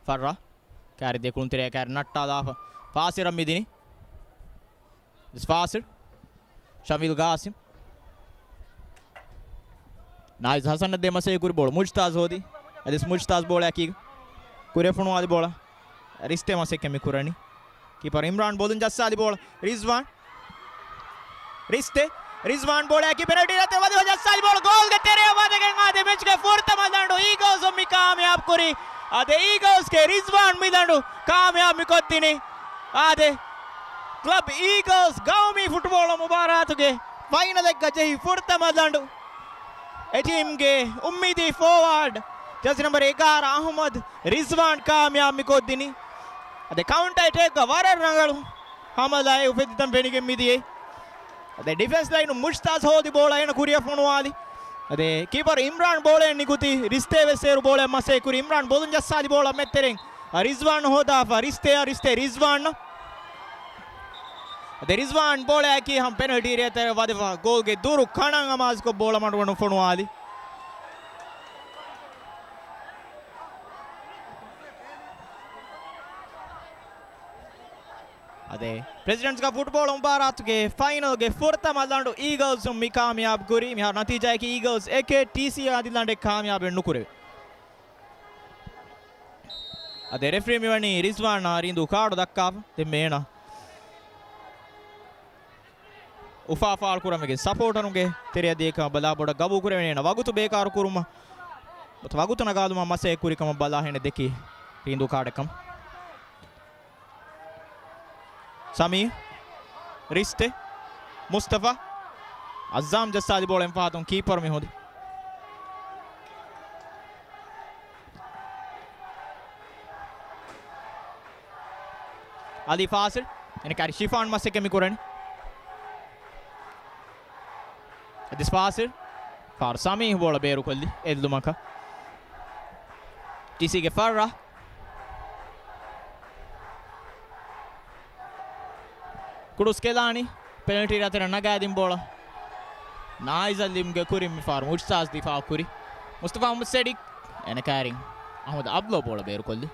ފައްރާ. ކާރި ދެކުނު ތެރެއަށް ކާރި ނައްޓާލާފަ. ފާސިރަށް މިދިނީ. ދިސް ފާސިރް. ޝަމްވީލް ގާސިމް. ނާއިޒް ހަސަނަށް ދޭ މަސައްކަތް ކުރި ބޯޅަ. މުޖްތާޒް ހޯދި. އަދިސް މުޖްތާޒް ބޯޅައަކީ ކުރިއަށް ފޮނުވާލި ބޯޅަ. ރިސްތޭ މަސައްކަތް މި ކުރަނީ. ކީޕަރު އިމްރާން ބޮލުން ޖައްސާލި ބޯޅަ. ރިޒްވާން. ރިސްތޭ. ރިޒްވާން ބޯޅައަކީ ޕެނަލްޓީ ރަށްތެރެ ވަދެފަ ޖައްސާލި ބޯޅަ. ގޯލްގެ ތެރެއަށް ވަދެގެން އާދެ މެޗްގެ ފުރަތަމަ ލަނޑު އީގަލްސް މި ކާމިޔާބު ކުރީ. އާދެ އީގަލްސްގެ ރިޒްވާން މި ލަނޑު ކާމިޔާބު މި ކޮށްދިނީ. އާދެ ކްލަބް އީގަލްސް ގައުމީ ފުޓްބޯޅަ މުބާރާތުގެ ފައިނަލެއްގަ ޖެހި ފުރަތަމަ ލަނޑު އެ ޓީމްގެ އުއްމީދީ ފޯވާޑް ޖާސި ނަމްބަރު އެގާރަ އަހުމަދު ރިޒްވާން ކާމިޔާބު މި ކޮށްދިނީ. އަދި ކައުންޓަ އެޓޭކްގަ ވަރަށް ރަނގަޅު ހަމަލާއެއް އުފެދިތަން ފެނިގެން މިދިޔައީ. އަދި ޑިފެންސް ލައިނު މުޖްތާޒް ހޯދި ބޯޅަ އޭނަ ކުރިއަށް ފޮނުވާލި. އަދި ކީޕަރު އިމްރާން ބޯޅައެއް ނިކުތީ ރިސްތޭ ވެސް އޭރު ބޯޅައެއް މަސައްކަތް ކުރި. އިމްރާން ބޮލުން ޖައްސާލި ބޯޅަ މެއްތެރެއިން ރިޒްވާން ހޯދާފަ. ރިސްތޭއާ ރިސްތޭ ރިޒްވާން. އަދި ރިޒްވާން ބޯޅައަކީ ހަމަ ޕެނަލްޓީ އޭރިއާ ތެރެއަށް ވަދެފަ ގޯލްގެ ދުރު ކަނޑަން އަމާޒުކޮށް ބޯޅަ މަޑުމަޑުން ފޮނުވާލި. އަދި ޕްރެޒިޑެންޓްސް ކަޕް ފުޓްބޯޅަ މުބާރާތުގެ ފައިނަލްގެ ފުރަތަމަ ލަނޑު އީގަލްސް މި ކާމިޔާބު ކުރީ. މިހާރު ނަތީޖާއަކީ އީގަލްސް އެކެއް، ޓީސީ އަދި ލަނޑެއް ކާމިޔާބެއް ނުކުރެވޭ. އަދި ރެފްރީ މިވަނީ ރިޒްވާނާ ރިނދު ކާޑު ދައްކާފަ. ދެން މޭނަ އުފާ ފާޅު ކުރަމެގެ ސަޕޯޓަރުންގެ ތެރެއަށް ދިޔަ ކަމަށް ބަލާ ބޮޑަށް ގަބޫލު ކުރެވޭނެ. އޭނަ ވަގުތު ބޭކާރު ކުރުމަށް ވަގުތު ނަގާލުމަށް މަސައްކަތް ކުރި ކަމަށް ބަލާ ހެނެއް ދެކި ރިނދު ކާޑެއް ކަމަށް. ސަމީ، ރިސްތެ، މުސްތަފާ، އައްޒާމް ޖައްސާލި ބޯޅަ އެންފާތުން ކީޕަރު މި ހޯދި. އަލީ ފާސިލް، އޭނަ ކާރި ޝިފާން މަސައްކަތް މި ކުރަނީ. އަދިސް ފާސިލް، ފާރު ސަމީހް ބޯޅަ ބޭރުކޮށްލި އެއްލުމަކަށް. ޓީސީގެ ފައްރާ. ކުޑުސް ކެލާނީ ޕެނަލްޓީ ރަށްތެރެ ނަގާދިން ބޯޅަ. ނާއިޒަށް ލިބުމުގެ ކުރިން މިފަހަރު މުޖްތާޒް ދިފާއު ކުރި. މުސްތަފާ މުހައްމަދު ސެޑިކް އޭނަ ކާރިން އަހްމަދު އަބްލޯ ބޯޅަ ބޭރުކޮށްލި.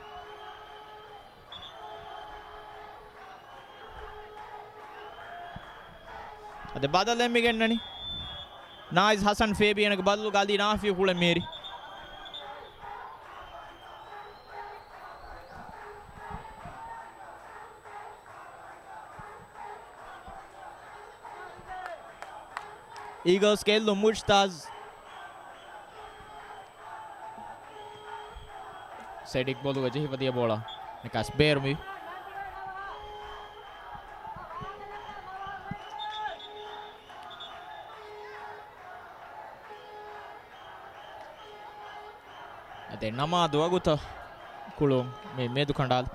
އަދި ބަދަލެއް މި ގެންނަނީ. ނާއިޒް ހަސަން ފޭބިއޭނަގެ ބަދަލުގަ އަލީ ނާފިއު ކުޅެން މިހިރީ. އީގަލްސްގެ އެއްލުން މުޖްތާޒް. ސެޑިކް ބޮލުގަ ޖެހިފަ ދިޔަ ބޯޅަ ނިކާސް ބޭރު މި. އަދި ނަމާދު ވަގުތަށް ކުޅުން މި މެދު ކަނޑާލި.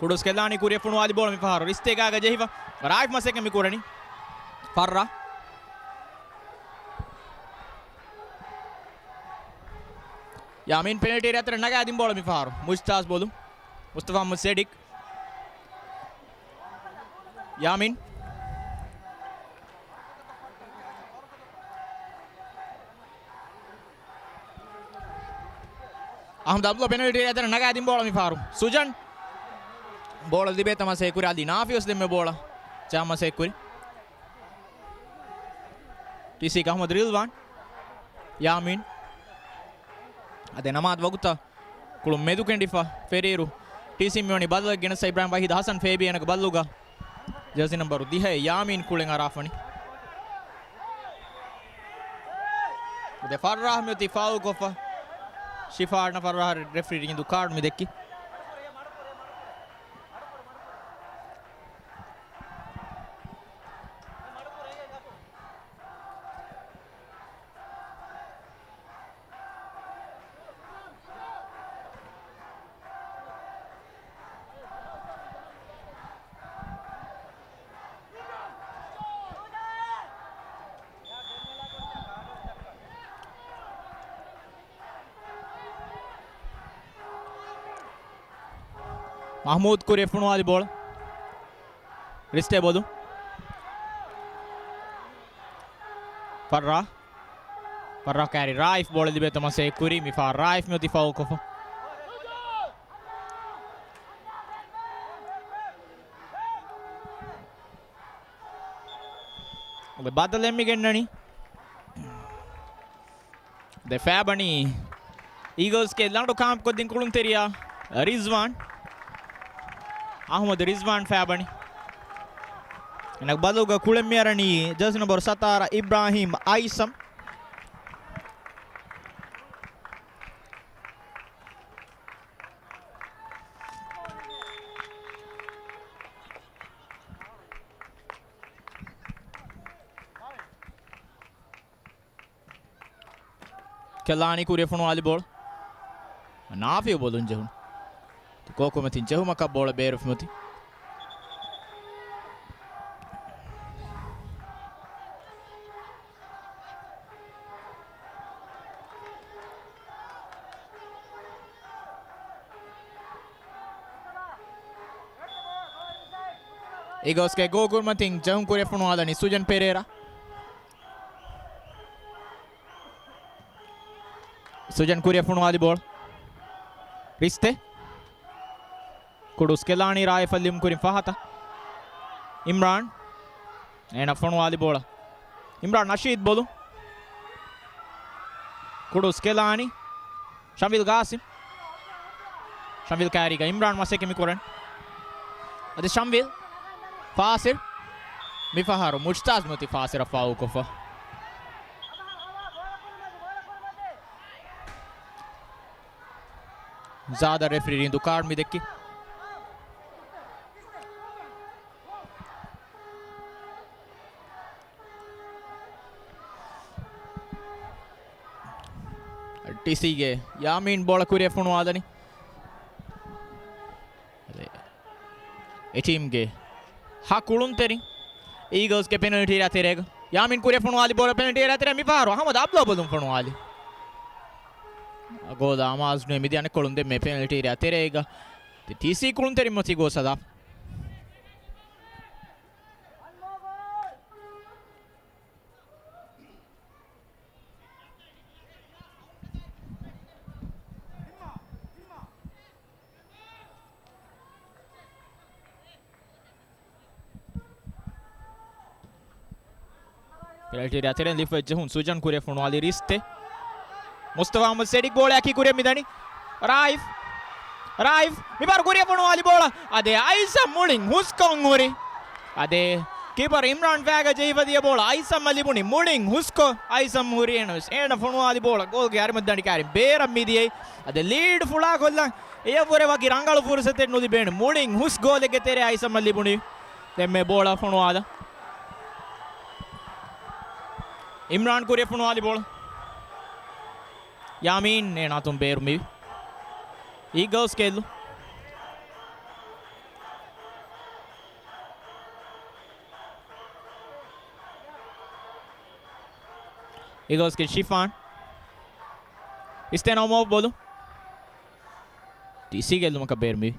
ކުޑުސް ކެލާނީ ކުރިއަށް ފޮނުވާލި ބޯޅަ މިފަހަރު ރިސްތޭ ގާގަ ޖެހިފަ. ރާއިފް މަސައްކަތް މި ކުރަނީ. ފައްރާ. ޔާމީން ޕެނަލްޓީ އެރިއާ އަތަރަށް ނަގާދިން ބޯޅަ މިފަހަރު. މުޖްތާޒް ބޮލު. މުސްތަފާ މުހައްމަދު ސެޑިކް. ޔާމީން. އަހްމަދު އަބްދުﷲ ޕެނަލްޓީ އެރިއާ އަތަރަށް ނަގާ ދިން ބޯޅަ މިފަހަރު. ސުޖަން ބޯޅަ ލިބޭތަ މަސޭ ކުރި އަލީ ނާފިޔުސް ދެންމެ ބޯޅަ ޗާ މަސޭ ކުރި. ޓީސީގެ އަހްމަދު ރިލްވާން. ޔާމީން. އަދެ ނަމާދު ވަގުތަށް ކުޅުން މެދުކެނޑިފަ ފެރިއިރު، ޓީސީ މިވަނީ ބަދަލެއް ގެނެސް އިބްރާހިމް ވަހީދު ހަސަން ފޭބިއަންގެ ބަލުގަ ޖާޒީ ނަންބަރު ދިހައެއް ޔާމީން ކުޅެން އަރާފަނި. އަދެ ފައްރާހް މިއޮތީ ފާއުލް ކޮށްފަ. ޝިފާ އަންނަ ފައްރާހަށް ރެފްރީ ރިނގިންދޫ ކާޑު މި ދެއްކި. މަހްމޫދު ކުރިއަށް ފޮނުވާލި ބޯޅަ. ރިސްޓޭ ބޮލު. ފައްރާ. ފައްރާ ކާރި ރާއިފް ބޯޅަ ލިބޭތަ މަސޭ ކުރި މި ފަހަރު ރާއިފް މިއޮތީ ފައުލް ކޮށްފަ. ބަދަލެއް މި ގެންނަނީ. ދެ ފައިބަނީ އީގަލްސްގެ ލަނޑު ކާމްޕް ކޮށްދިން ކުޅުންތެރިޔާ ރިޒްވާން. އަހުމަދު ރިޒްވާން ފައިބަނީ. އޭނަގެ ބަލުގަ ކުޅެން މިއަރަނީ ޖާޒީ ނަންބަރު ސަތާރަ އިބްރާހިމް އައިސަމް. ކެލާނީ ކުރިއަށް ފޮނުވާލި ބޯޅަ. ނާފިޔު ބޮލުން ޖެހުނު. ކޯކުމެތިން ޖެހުމަކަށް ބޯޅަ ބޭރުފިމުތި. އީގަލްސްގެ ގޯލް ކުރިމަތިން ޖެހުން ކުރިއަށް ފޮނުވާލަނީ ސުޖަން ޕެރޭރާ. ސުޖަން ކުރިއަށް ފޮނުވާލި ބޯޅަ. ރިސްތެ. ކުޑުސް ކެލާނީ ރާއިފަށް ލިބުން ކުރިން ފަހަތަށް. އިމްރާން. އޭނަ ފޮނުވާލި ބޯޅަ. އިމްރާން ނަޝީދް ބޮލު. ކުޑުސް ކެލާނީ. ޝަމްވިލް ގާސިމް. ޝަމްވިލް ކާރީގަ އިމްރާން މަސައްކަތް މި ކުރަން. އަދި ޝަމްވިލް. ފާސިލް. މިފަހަރު މުޖްތާޒް މިއޮތީ ފާސިލަށް ފާއުލް ކޮށްފަ. ޒާދަ ރެފްރީ ރިނގިންދޫ ކާޑު މި ދެއްކި. ޓީސީގެ ޔާމީން ބޯޅަ ކުރިއަށް ފޮނުވާލަނީ. އެ ޓީމްގެ ހަ ކުޅުންތެރިން އީގަލްސްގެ ޕެނަލްޓީ އެރިއާ ތެރޭގަ. ޔާމީން ކުރިއަށް ފޮނުވާލި ބޯޅަ ޕެނަލްޓީ އެރިއާ ތެރޭ މިފަހަރު އަހްމަދު އަބްދުﷲ ބޮލުން ފޮނުވާލި. ގޯލާ އަމާޒު ނުވެ މިދިޔަ އަނެއްކޮޅުން ދެންމެ ޕެނަލްޓީ އެރިއާ ތެރޭގަ. ޓީސީ ކުޅުންތެރިން މަތީ ގޯސް ހަދާ. ޕެނަލްޓީ އެރިއާ ތެރެއިން ލިފް ޖެހުން ސުޖަން ކުރިއަށް ފޮނުވާލި ރިސްތެ. މުސްތަފާ މުހައްމަދު ސެޑިކް ބޯޅައަކީ ކުރިއަށް މިދަނީ. ރާއިފް. ރާއިފް. މިބާރު ކުރިއަށް ފޮނުވާލި ބޯޅަ. އަދެ އައިސަމް މުޅިން ހުސްކޮށް ހުރި. އަދެ ކީޕަރު އިމްރާން ފައިގަ ޖެހިފަ ދިޔަ ބޯޅަ އައިސަމްއަށް ލިބުނީ މުޅިން ހުސްކޮށް. އައިސަމް ހުރި އޭނަ ވެސް. އޭނަ ފޮނުވާލި ބޯޅަ ގޯލްގެ އަރިމަތި ދަނޑި ކާރި ބޭރަށް މިދިޔައީ. އަދެ ލީޑް ފުޅާކޮށްލަން އެއަށްވުރެ ވަކި ރަނގަޅު ފުރުސަތެއް ނުލިބޭނެ. މުޅިން ހުސް ގޯލެއްގެ ތެރެއަށް އައިސަމްއަށް ލިބުނީ. ދެންމެ ބޯޅަ ފޮނުވާލަ. އިމްރާން ކުރިއަށް ފޮނުވާލި ބޯޅަ. ޔާމީން އޭނާ އަތުން ބޭރު މިވި. އީގަލްސް ކެއްލު. އީގަލްސްގެ ޝިފާން. އިސްތެނާ މޯ ބޮލު. ޓީސީ ގެއްލުމަކަށް ބޭރު މިވި.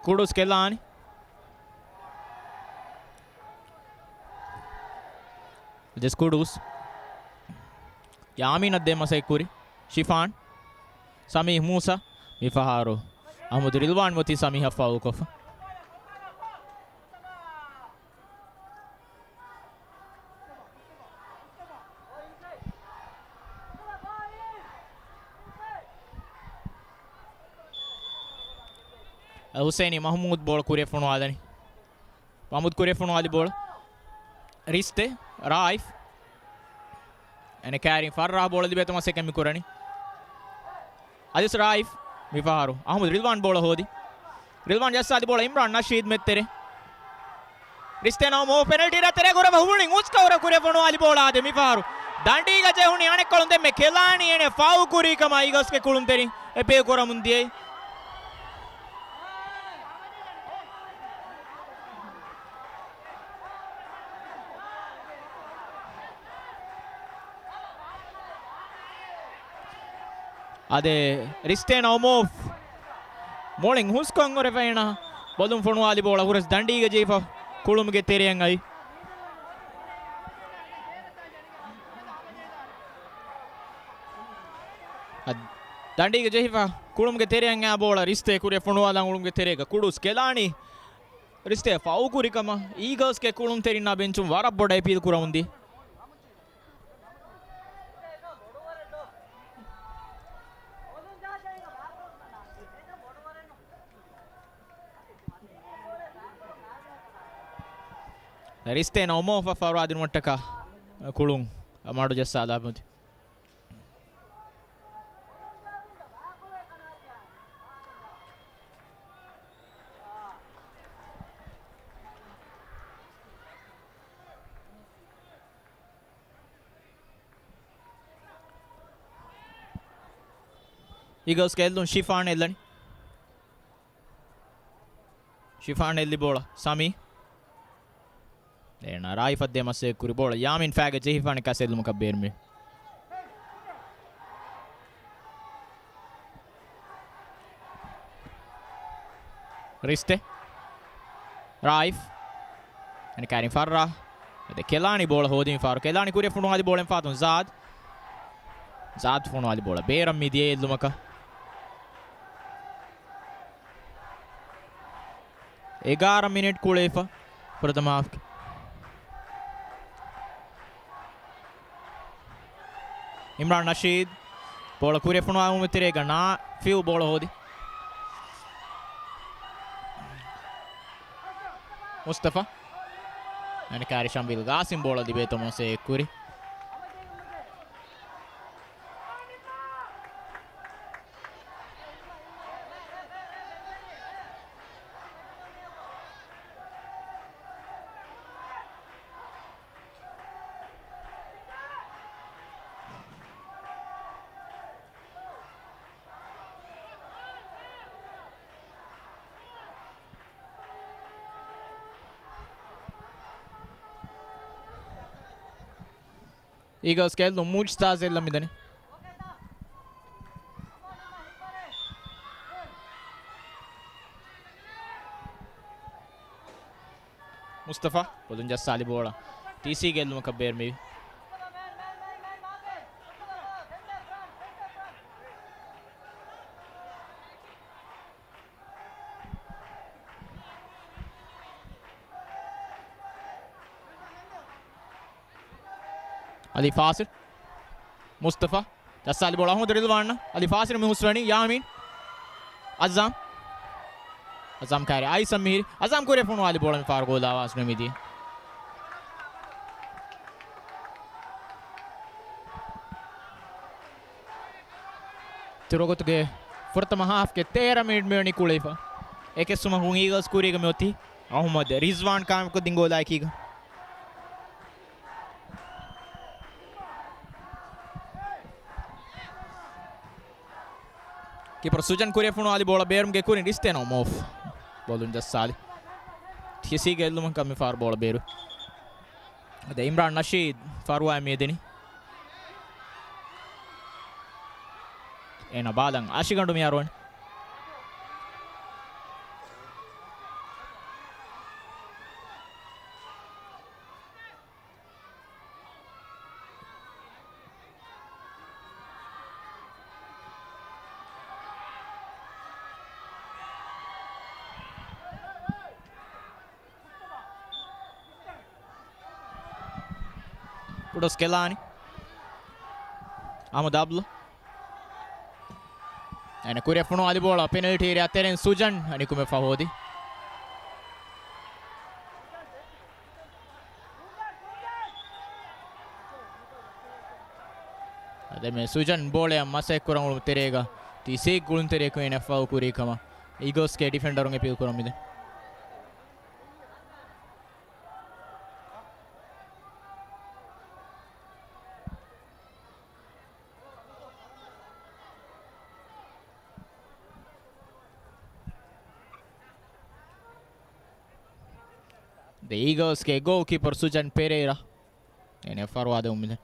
ކުޑުސް ކެލާނީ. ޖެސް ކުޑުސް. ޔާމީނަށް ދޭ މަސައްކަތް ކުރި. ޝިފާން. ސަމީހް މޫސާ. މިފަހަރު އަޙްމަދު ރިލްވާން އޮތީ ސަމީހަށް ފައުލް ކޮށްފަ. އަލް ހުސައިނީ މަޙްމޫދު ބޯޅަ ކުރިއަށް ފޮނުވާލަނީ. މަޙްމޫދު ކުރިއަށް ފޮނުވާލި ބޯޅަ. ރިޝްތޭ، ރާއިފް. އެނެ ކާރިން ފައްރާ ބޯޅަ ލިބޭތޯ މަސައްކަތް މި ކުރަނީ. އަލިސް ރާއިފް މިފަހަރު. އަޙްމަދު ރިލްވާން ބޯޅަ ހޯދި. ރިލްވާން ޖައްސާލި ބޯޅަ އިމްރާން ނަޝީދް މެއްތެރޭ. ރިޝްތޭ ނައުމޯ ޕެނަލްޓީ ރަށްތެރޭ ކުރަމަ ހުޅިން އުސްކަވަރަ ކުރެ ފޮނުވާލި ބޯޅަ އާދެ މިފަހަރު. ދަނޑީގަ ޖެހުނީ އަނެއްކޮޅުން ދެންމެ ކެލާނީ އޭނެ ފައު ކުރީ ކަމަށް އީގަލްސްގެ ކުޅުންތެރިން އެ ޕޭ ކުރަމުން ދިޔައީ. އާދެ، ރިޝްތޭ ނައުމޯފް މޮޅިން ހުސްކޮށް އޮރެފައިނަ ބޮލުން ފޮނުވާލި ބޯޅަ ހުރަސް ދަނޑީގަ ޖެހިފަ ކުޅުމުގެ ތެރެއަށް އައި. އަ، ދަނޑީގަ ޖެހިފަ ކުޅުމުގެ ތެރެއަށް އާ ބޯޅަ ރިޝްތޭ ކުރިއަށް ފޮނުވާލާ ކުޅުމުގެ ތެރޭގަ ކުޑުސް ކެލާނީ. ރިޝްތޭ ފައު ކުރި ކަމަށް އީގަލްސްގެ ކުޅުންތެރިންނާ ބެންޗުން ވަރަށް ބޮޑަށް އެޕީލް ކުރަމުންދީ. ރިޝްތޭ ނައުމޯފަށް ފަރުވާދިނުމަށްޓަކާ ކުޅުން މަޑު ޖައްސާލާ ބުނދި. އީގަލްސްގެ އެއްލުން ޝިފާން އެއްލަނީ. ޝިފާން އެއްލި ބޯޅަ ސަމީ. އޭނާ ރާއިފަށް ދޭ މަސައްކަތް ކުރި ބޯޅަ ޔާމީން ފައިގަ ޖެހިފާނެ ކަސް އެއްލުމަކަށް ބޭރުމި. ރިޝްތޭ. ރާއިފް. އަނެއްކާރިން ފައްރާ. އަދި ކެލާނީ ބޯޅަ ހޯދިން ފާރު. ކެލާނީ ކުރިއަށް ފޮނުވާލި ބޯޅަ އެންފާތުން ޒާދް. ޒާދް ފޮނުވާލި ބޯޅަ ބޭރަށް މި ދިޔަ އެއްލުމަކަށް. އެގާރަ މިނެޓް ކުޅެފަ ފުރަތަމަ ހާފްގެ. އިމްރާން ނަޝީދް ބޯޅަ ކުރިއަށް ފޮނުވާލުމުގެ ތެރޭގަ ނާފިއު ބޯޅަ ހޯދި. މުސްތަފާ. އަނެއްކާރި ޝަމްވީލް ގާސިމް ބޯޅަ ލިބޭތޯ މަސައްކަތް ކުރި. އީގަލްސްގެ އެއްލުން މުޖްތާޒް އެއްލަން މިދަނީ. މުސްތަފާ ބޮލުން ޖައްސާލި ބޯޅަ ޓީސީގެ އެއްލުމަކަށް ބޭރުމިވި. އަލީ ފާސިލް. މުސްތަފާ. ޖައްސާލި ބޯޅަ އަޙްމަދު ރިލްވާން. އަލީ ފާސިލް މި ހުސްވަނީ ޔާމީން. އަޒާމް. އަޒާމް ކާރި އައިސަ މިހިރި. އަޒާމް ކުރިއަށް ފޮނުވާލި ބޯޅަ މި ފާރު ގޯލާ ވާސް ނުމިދީ. ތިރޮގޮތުގެ ފުރަތަމަ ހާފްގެ ތޭރަ މިނިޓް މިވަނީ ކުޅެފަ. އެކެއްސުމަކުން އީގަލްސް ކުރީގަ މި އޮތީ އަޙްމަދު ރިޒްވާން ކާމިކޮށްދިން ގޯލާއެކީގަ. ކީޕަރު ސުޖަން ކުރިއަށް ފޮނުވާލި ބޯޅަ ބޭރުމުގެ ކުރިން ރިޝްތޭ ނައުމޯފް ބޯލުން ޖައްސާލި. ޓީސީގެ އެއްލުމަކަށް މި ފާރު ބޯޅަ ބޭރު. އަދި އިމްރާން ނަޝީދް ފަރުވާ މިއެދެނީ. އޭނާ ބާލަން އަށިގަނޑު މި އަރުވަނީ. ޑޮސް ކެލާނި. އަހްމަދު އަބްލު. އޭނަ ކުރިއަށް ފޮނުވާލި ބޯޅަ ޕެނަލްޓީ އޭރިއާ ތެރެއިން ސުޖަން ނިކުމެފަ ހޯދި. އަދެ މެ ސުޖަން ބޯޅައަށް މަސައްކަތް ކުރަން އުޅުމު ތެރޭގަ ތި ސީ ގުޅުންތެރިޔަކު އޭނަ ފައު ކުރީ ކަމަށް އީގަލްސްގެ ޑިފެންޑަރުން އެޕީލް ކުރަމުން މިދެން. ދެ އީގަލްސްގެ ގޯލް ކީޕަރ ސުޖަން ޕެރޭރާ އޭނަ ފަރުވާދެމުން މިދެން.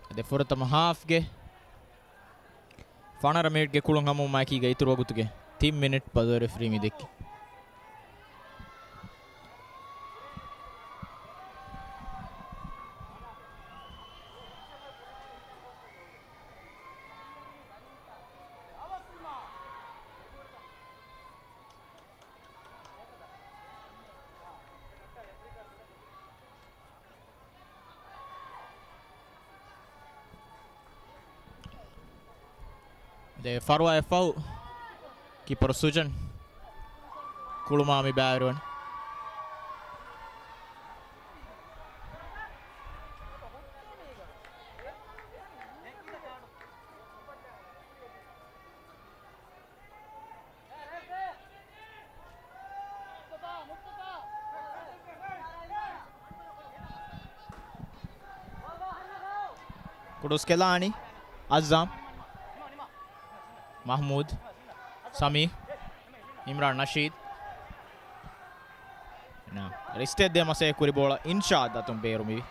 އަދި ފުރަތަމަ ހާފްގެ ފަނަރަ މިނިޓްގެ ކުޅުން ހަމަވުމާއެކީގަ އިތުރު ވަގުތުގެ ތިން މިނިޓް ބަދަލު ރެފްރީ މި ދެއްކި. ދެ ފަރުވާ އެއް ފަހު ކީޕަރު ސުޖަން ކުޅުމާ މި ބައިވެރިވަނީ. ކުޑުސް ކެލާނީ އައްޒާމް، މަހްމޫދު، ސަމީ، އިމްރާން ނަޝީދު. ރިސްޓޭ ދޭ މަސައްކަތް ކުރި ބޯޅަ އިންޝާދު އަތުން ބޭރު މިވި.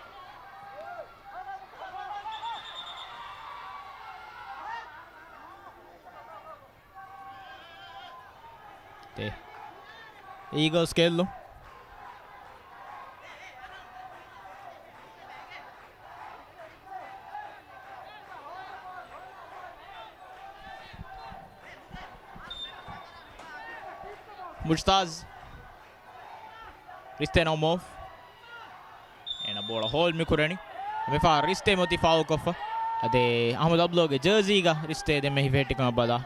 އީގަލްސް ގެއްލުން. މުޖްތާޒް. ރިސްތޭ ނައުމޯފް. އޭނަ ބޯޅަ ހޯލްޑް މި ކުރަނީ. މިފަހަރު ރިސްތޭ މިއޮތީ ފާއުލް ކޮށްފަ. އަދި އަހްމަދު އަބްލޯގެ ޖާޒީގަ ރިސްތޭ ދެންމެ ހިފެހެއްޓިކަމަށް ބަލާ.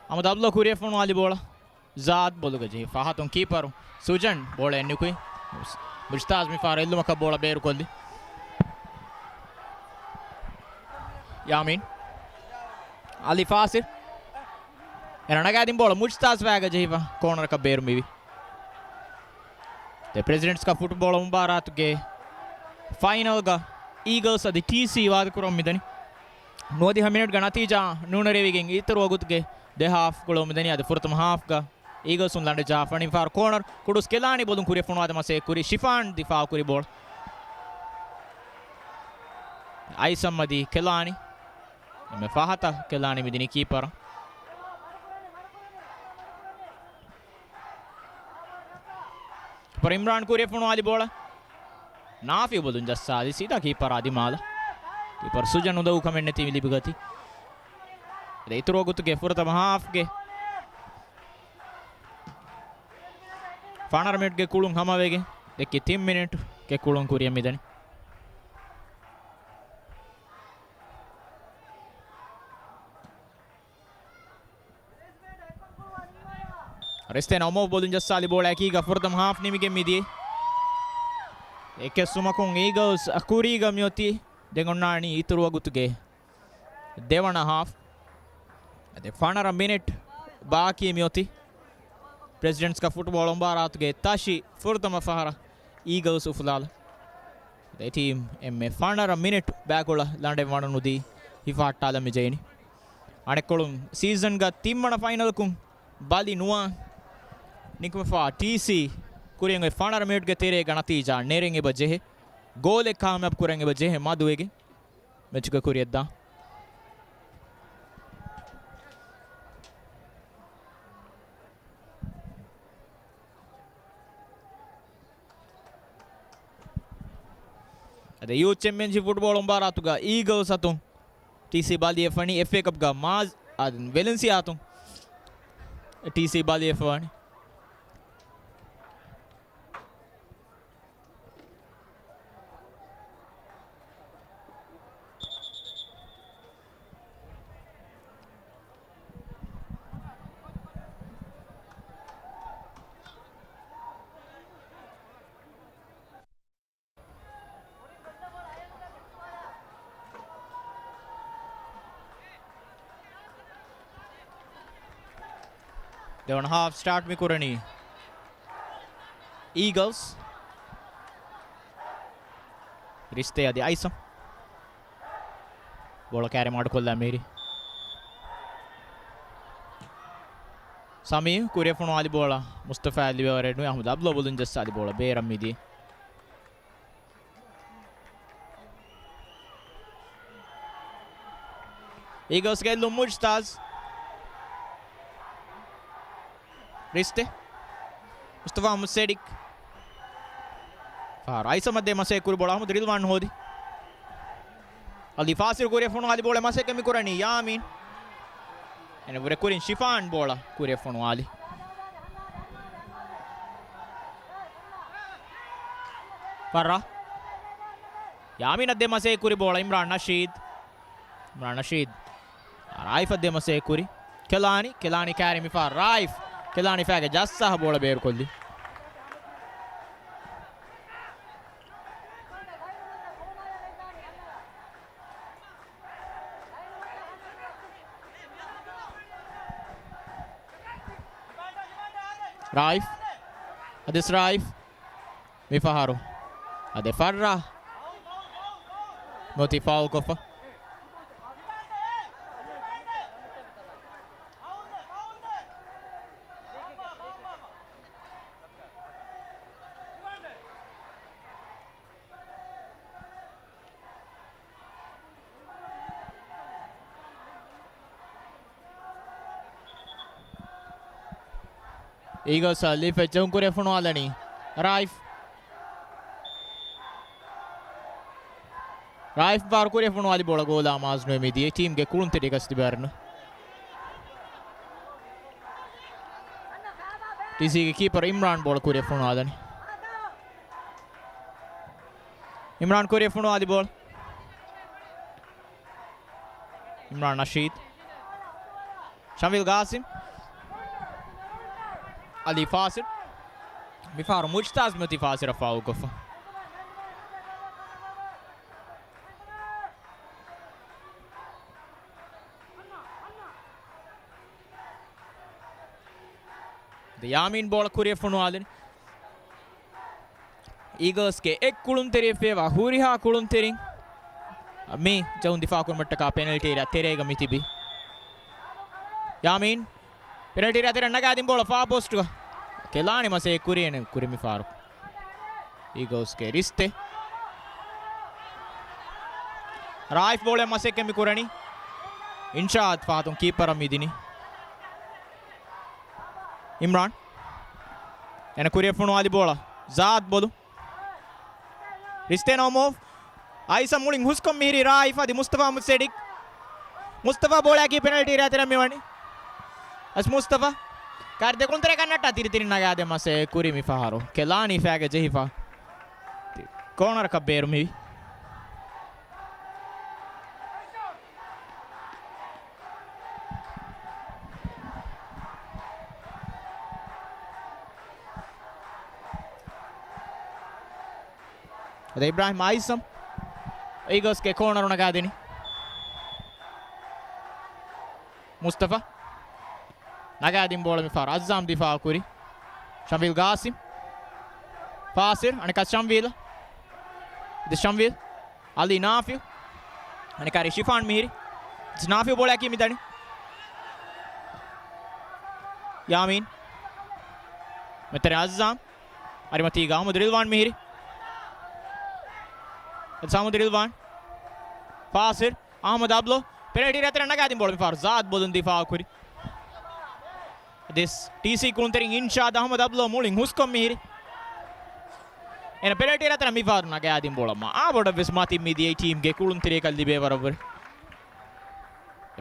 އަހްމަދު އަބްލޯ ކުރިއަށް ފޮނުވާލި ބޯޅަ ޒާދް ބޮލުގަ ޖެހި ފަހަތުން ކީޕަރު ސުޖަން ބޯޅައެއް ނިކުތް. މުޖްތާޒް މިފަހަރު އެއްލުމަކަށް ބޯޅަ ބޭރުކޮށްލި. ޔާމީން. އަލީ ފާސިލް. އޭނަ ނަގާދިން ބޯޅަ މުޖްތާޒް ފައިގަ ޖެހިފަ ކޯނަރަކަށް ބޭރު މިވި. ދެ ޕްރެޒިޑެންޓްސް ކަޕް ފުޓްބޯޅަ މުބާރާތުގެ ފައިނަލްގަ އީގަލްސް އަދި ޓީސީ ވާދަކުރަމުން މިދަނީ. ނުވަދިހަ މިނެޓްގަ ނަތީޖާ ނޫނެރެވިގެން އިތުރު ވަގުތުގެ ދެ ހާފް ގުޅަމުން މިދަނީ. އަދި ފުރަތަމަ ހާފްގަ އީގަލްސް ލަނޑެއް ޖަހާފަ ވަނީ. މިފަހަރު ކޯނަރު ކުޑުސް ކެލާނީ ބޮލުން ކުރިއަށް ފޮނުވާދެ މަސައްކަތް ކުރި ޝިފާން ދިފާއު ކުރި ބޯޅަ. އައިސަމް އަދި ކެލާނީ. އެންމެ ފަހަތަށް ކެލާނީ މިދިނީ ކީޕަރަށް. ކީޕަރު އިމްރާން ކުރިއަށް ފޮނުވާލި ބޯޅަ. ނާފިއު ބޮލުން ޖައްސާލި ސީދާ ކީޕަރާ ދިމާލަށް. ކީޕަރު ސުޖަން އުނދަގޫ ކަމެއް ނެތި ލިބިގަތީ. އަދި އިތުރު ވަގުތުގެ ފުރަތަމަ ހާފްގެ ފަނަރަ މިނިޓްގެ ކުޅުން ހަމަވެގެން ދެއްކި ތިން މިނިޓްގެ ކުޅުން ކުރިއަށް މިދަނީ. ރިސްތޭ ނައުމޯފް ބޮލުން ޖައްސާލި ބޯޅައަކީގަ ފުރަތަމަ ހާފް ނިމިގެން މިދިޔަ. އެކެއްސުމަކުން އީގަލްސް އަ ކުރީގަ މިއޮތީ ދެން އޮންނާނީ އިތުރު ވަގުތުގެ ދެވަނަ ހާފް. އަދި ފަނަރަ މިނިޓް ބާކީ މިއޮތީ. ޕްރެޒިޑެންޓްސް ކަޕް ފުޓްބޯޅަ މުބާރާތުގެ ތަށި ފުރަތަމަ ފަހަރަށް އީގަލްސް އުފުލާލަ. ދެ ޓީމް އެންމެ ފަނަރަ މިނިޓް ބައިކުޅަ ލަނޑެއް ވަނުނުދީ ހިފަހައްޓާލަން މި ޖެހެނީ. އަނެއްކޮޅުން ސީޒަންގަ ތިންވަނަ ފައިނަލަކުން ބަލި ނުވާ ނިކުމެފާ ޓީސީ ކުރިއަށް އޮތް ފަނަރަ މިނިޓްގެ ތެރޭގަ ނަތީޖާ ނެރެން އެބަ ޖެހޭ. ގޯލެއް ކާމިޔާބު ކުރަން އެބަ ޖެހޭ މަދުވެގެން. މެޗުގެ ކުރިއަށްދާ. އަދި ޔޫތު ޗެމްޕިއަންޝިޕް ފުޓްބޯޅަ މުބާރާތުގަ އީގަލްސް އަތުން ޓީސީ ބަލިވެފަވަނީ، އެފްއޭ ކަޕްގަ މާޒް، އަދި ވެލެންސިއާ އަތުން ޓީސީ ބަލިވެފަވަނީ. ދެވަނަ ހާފް ސްޓާޓް މި ކުރަނީ އީގަލްސް. ރިޝްތޭ އަދި އައިސަމް. ބޯޅަ ކާރި މަޑުކޮށްލާ މިހިރީ. ސަމީ ކުރިއަށް ފޮނުވާލި ބޯޅަ މުސްތަފާ ލިބޭވަރެއް ނުވެ، އަހްމަދު އަބްލޯ ބޮލުން ޖައްސާލި ބޯޅަ ބޭރަށް މިދިޔަ. އީގަލްސްގެ އެއްލުން މުޖްތާޒް. ރިޝްތޭ. މުސްތަފާ މުސެޑިކް. ފާރު އައިސަމަށް ދޭ މަސޭ ކުރި ބޯޅަ އަހްމަދު ރިލްވާން ހޯދި. އަލީ ފާސިރު ކުރިއަށް ފޮނުވާލި ބޯޅަ މަސައްކަތް މި ކުރަނީ ޔާމީން. އެނެ ވުރެ ކުރިން ޝިފާން ބޯޅަ ކުރިއަށް ފޮނުވާލި. ފައްރާ. ޔާމީނަށް ދޭ މަސޭ ކުރި ބޯޅަ އިމްރާން ނަޝީދު. އިމްރާން ނަޝީދު. ރާއިފަށް ދޭ މަސޭ ކުރި. ކެލާނި، ކެލާނި ކާރި މިފާ ރާއިފް. ކެލާނި ފާގެ ޖައްސާ ބޯޅަ ބޭރުކޮށްލި. ރާއިފް. އަދިސް ރާއިފް. މިފަހަރު އަދެ ފައްރާ މޮތި ފާއުލްކޮށްފަ. އީގަލްސް ލީފެއް ޖެހުން ކުރިއަށް ފޮނުވާލަނީ ރާއިފް. ރާއިފް ބާރު ކުރިއަށް ފޮނުވާލި ބޯޅަ ގޯލާ މާޒް ނުވެ މިދިޔަ ޓީމްގެ ކުޅުންތެރި ގަސްދިބާރުން. ޓީސީގެ ކީޕަރ އިމްރާން ބޯޅަ ކުރިއަށް ފޮނުވާލަނީ. އިމްރާން ކުރިއަށް ފޮނުވާލި ބޯޅަ. އިމްރާން ނަޝީދު. ޝަމީލް ގާސިމް. އަލީ ފާސިލް. މިފަހަރު މުޖްތާޒް މޮތި ފާސިލަށް ފާއުލްކޮށްފަ. ދެ ޔާމީން ބޯޅަ ކުރިއަށް ފޮނުވާލަނީ. އީގަލްސްގެ އެއް ކުޅުންތެރިއެއް ފޭވާ ހުރިހާ ކުޅުންތެރިން މި ޖަހުން ދިފާ ކުރުމަށްޓަކާ ޕެނަލްޓީ އެރިއާ ތެރޭގަ މި ތިބީ. ޔާމީން ޕެނަލްޓީ އެރިއާ ތެރެއަށް ނަގާދިން ބޯޅަ ފާ ޕޯސްޓުގަ. ކެލާނި މަސޭ ކުރި އެނެ ކުރި މި ފާރު. އީގަލްސްގެ ރިޝްތެ. ރާއިފް ބޯޅަ މަސައްކަތް މި ކުރަނީ. އިންޝާދް ފަހަތުން ކީޕަރަށް މި ދިނީ. އިމްރާން. އެނަ ކުރިއަށް ފޮނުވާލި ބޯޅަ. ޒާދް ބޮލު. ރިޝްތެ ނޯ މޫވް. އައިސަ މުޅިން ހުސްކޮށް މިހިރީ ރާއިފް އަދި މުސްތަފާ މުސެޑިކް. މުސްތަފާ ބޯޅައަކީ ޕެނަލްޓީ އެރިއާ ތެރެއަށް މިވަނީ. އަސް މުސްތަފާ. ކާރި ދެކުޅުންތެރެ ކަންނައްޓާ ތިރި ތިރިން ނަގާދޭ މަސޭ ކުރި މި ފަހަރު. ކެލާނީ ފައިގެ ޖެހިފަ. ކޯނަރަކަށް ބޭރުމިވި. އަދި އިބްރާހިމް އައިސަމް އީގަލްސްގެ ކޯނަރު ނަގާދިނީ. މުސްތަފާ ނަގާދިން ބޯޅަ މިފަހަރު އައްޒާމް ދިފާއު ކުރި. ޝަމްވީލް ގާސިމް. ފާސިރް އަނެކާ ޝަމްވީލް. އަދި ޝަމްވީލް. އަލީ ނާފިއު. އަނެކާރި ޝިފާން މިހިރި. ނާފިއު ބޯޅައަކީ މިދަނީ. ޔާމީން. މެތެރެ އައްޒާމް. އަރިމަތީގަ އަހްމަދު ރިލްވާން މިހިރި. އައްޒާމް އަހްމަދު ރިލްވާން. ފާސިރް. އަހްމަދު އަބްލޯ. ޕެނަލްޓީ އެރިއާ ތެރެއަށް ނަގާދިން ބޯޅަ މިފަހަރު ޒާދް ބޮލުން ދިފާއު ކުރި. އަދިސް ޓީސީ ކުޅުންތެރިން އިންޝާދް އަހްމަދު އަބްލޯ މުޅިން ހުސްކޮށް މިހިރި. އޭނަ ޕެނަލްޓީ ރަތަނަށް މިފަހަރު ނަގާދިން ބޯޅަ މާބޮޑަށް ވެސް މަތިން މިދިޔައީ ޓީމްގެ ކުޅުންތެރިޔަކަށް ލިބޭ ވަރަށްވުރެ.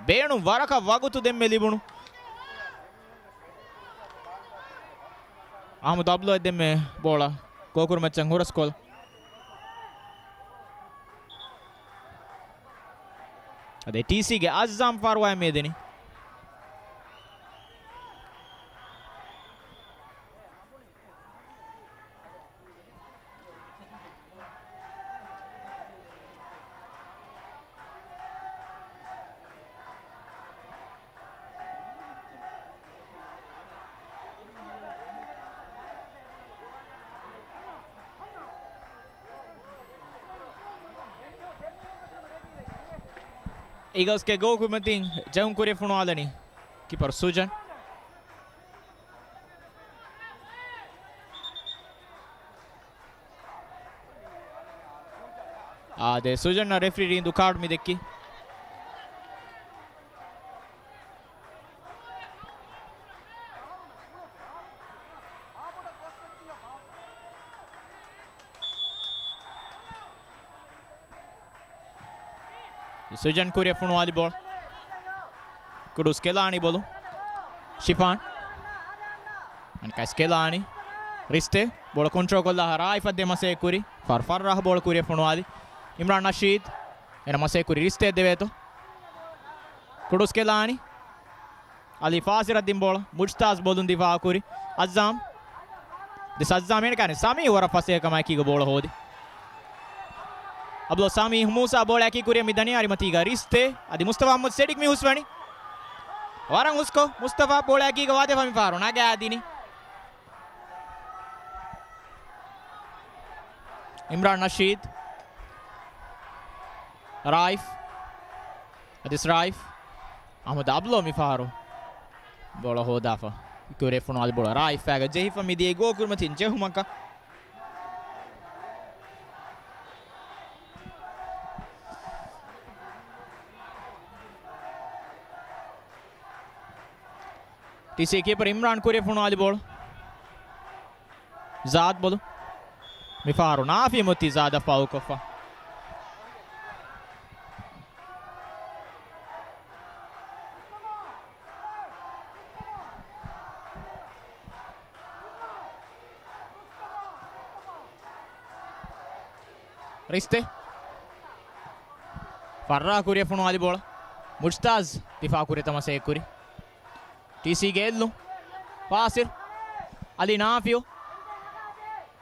ބޭނުން ވަރަކަށް ވަގުތު ދެންމެ ލިބުނު. އަހްމަދު އަބްލޯ ދެންމެ ބޯޅަ ގޯކުރުމައްޗަށް ހުރަސްކޮށް. އަދި ޓީސީގެ އައްޒާމް ފާރުވާ މިދަނީ. އީގަލްސްގެ ގޯކުރިމަތިން ޖެހުން ކުރިއަށް ފޮނުވާލަނީ ކީޕަރު ސުޖަން. އާދެ، ސުޖަންއަށް ރެފްރީ ރީނދޫ ކާޑު މި ދެއްކި. ސުޖަން ކުރިއަށް ފޮނުވާލި ބޯޅަ. ކުޑުސް ކެލާނީ ބޮލު. ޝިފާން. އަނެއްކާ ސްކެލާނީ. ރިސްތޭ. ބޯޅަ ކޮންޓްރޯލް ކޮށްލާ ރާއިފަށް ދޭ މަސޭ ކުރި. ފަރް ފައްރާހް ބޯޅަ ކުރިއަށް ފޮނުވާލި. އިމްރާން ނަޝީދު. އޭނަ މަސޭ ކުރި ރިސްތޭ ދެވޭތޯ. ކުޑުސް ކެލާނީ. އަލީ ފާސިރަށް ދިން ބޯޅަ. މުޖްތާޒް ބޮލުން ދިފާއު ކުރި. އައްޒާމް. ދެ ސައްޒާމް އޭނަ ކާނެ ސަމީ ވަރަށް ފަސޭހަކަމާއެކީގަ ބޯޅަ ހޯދި. އަބްލޯ ސަމީ މޫސާ ބޯޅަ އެކީ ކުރިއަށް މިދަނީ އަރިމަތީގަ ރިސްތޭ. އަދި މުސްތަފާ މުހައްމަދު ސެޑިކް މި ހުސްވަނީ. ވަރަށް ހުސްކޮށް މުސްތަފާ ބޯޅަ އެކީގަ ވާދެފަ މި ފަހަރު ނަގާދިނީ. އިމްރާން ނަޝީދު. ރާއިފް. އަދިސް ރާއިފް. އަހްމަދު އަބްލޯ މި ފަހަރު ބޯޅަ ހޯދާފަ. ކުރިއަށް ފޮނުވާލި ބޯޅަ ރާއިފް އާގަ ޖެހިފަ މިދިޔައީ ގޯކުރިމަތިން ޖެހުމަކަށް. ޓީސީ ކީޕަރު އިމްރާން ކުރިއަށް ފޮނުވާލި ބޯޅަ. ޒާދް ބޮލު. މިފަހަރު ނާފީމު އޮތީ ޒާދަށް ފައުލްކޮށްފަ. ރިސްތޭ. ފައްރާ ކުރިއަށް ފޮނުވާލި ބޯޅަ. މުޖްތާޒް ދިފާ ކުރި ތަމަސޭ ކުރި. ޓީސީގެ އެއްލުން. ފާސިލް. އަލީ ނާފިއު.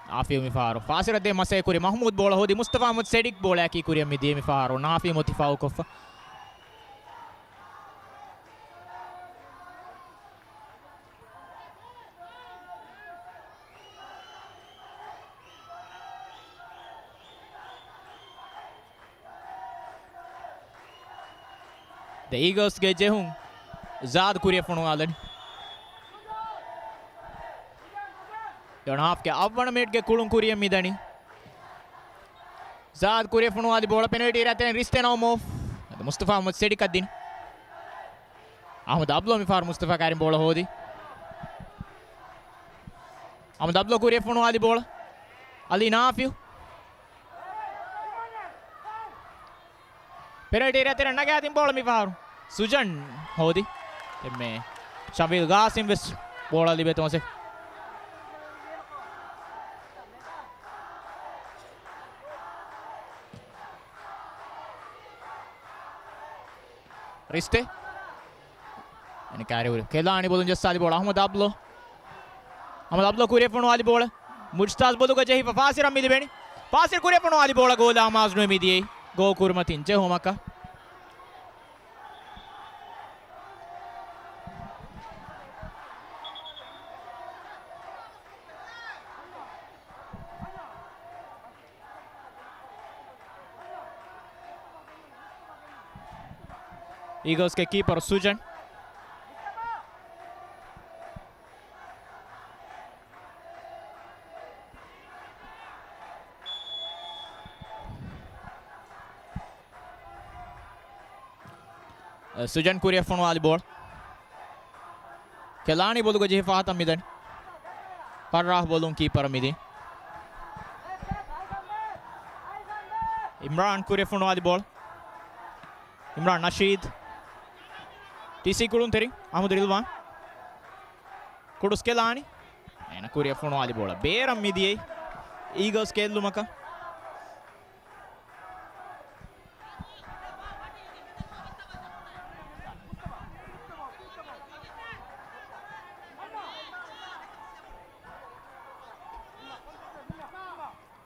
ނާފިއު މިފަހަރު. ފާސިލަށް ދޭ މަސޭ ކުރި. މަހްމޫދު ބޯޅަ ހޯދި. މުސްތަފާ މުހައްމަދު ސެޑިކް ބޯޅައަކީ ކުރިއަށް މިދިޔަ މިފަހަރު. ނާފިއު މުތި ފައުކޮށްފަ. ދ އީގަލްސްގެ ޖެހުން ޒާދް ކުރިއަށް ފޮނުވާލަނީ. ދެވަނަ ހާފްގެ އަށްވަނަ މިނިޓްގެ ކުޅުން ކުރިއަށް މިދަނީ. ޒާދް ކުރިއަށް ފޮނުވާލި ބޯޅަ ޕެނަލްޓީ އެރިއާ ތެރެއިން ރިސްތޭ ނައުމޯފް. އަދި މުސްތަފާ މުހައްމަދު ސެޑިކަށް ދިން. އަހްމަދު އަބްލޯ މިފަހަރު މުސްތަފާ ކާރިން ބޯޅަ ހޯދި. އަހްމަދު އަބްލޯ ކުރިއަށް ފޮނުވާލި ބޯޅަ. އަލީ ނާފިއު. ޕެނަލްޓީ އެރިއާ ތެރެއިން ނަގާދިން ބޯޅަ މިފަހަރު. ސުޖަން ހޯދި. ދެންމެ ޝަމީލް ގާސިމް ވެސް ބޯޅަ ލިބޭ ތަމަސޭ. ރިސްތޭ. އަނެއްކާ ކުރި. ކެލާނީ ބޮލުން ޖައްސާލި ބޯޅަ. އަހްމަދު އަބްލޯ. އަހްމަދު އަބްލޯ ކުރިއަށް ފޮނުވާލި ބޯޅަ. މުޖްތާޒް ބޮލުގަ ޖެހިފަ ފާސިލަށް މި ލިބެނީ. ފާސިލް ކުރިއަށް ފޮނުވާލި ބޯޅަ ގޯލާ މާޒް ނުވެ މިދިޔައީ. ގޯ ކުރިމަތިން ޖެހުމަކަށް. އީގަލްސްގެ ކީޕަރު ސުޖަން. ސުޖަން ކުރިއަށް ފޮނުވާލި ބޯޅަ. ކެލާނީ ބޮލުގަ ޖެހި ފަހަތަށް މިދަނީ. ފައްރާހް ބޮލުން ކީޕަރަށް މިދީ. އިމްރާން ކުރިއަށް ފޮނުވާލި ބޯޅަ. އިމްރާން ނަޝީދު. ޓީސީ ކުޅުންތެރި އަހްމަދު ރިލްވާން. ކުޑުސް ކެލާނީ. އޭނަ ކުރިއަށް ފޮނުވާލި ބޯޅަ ބޭރަށް މިދިޔައީ އީގަލްސްގެ އެއްލުމަކަށް.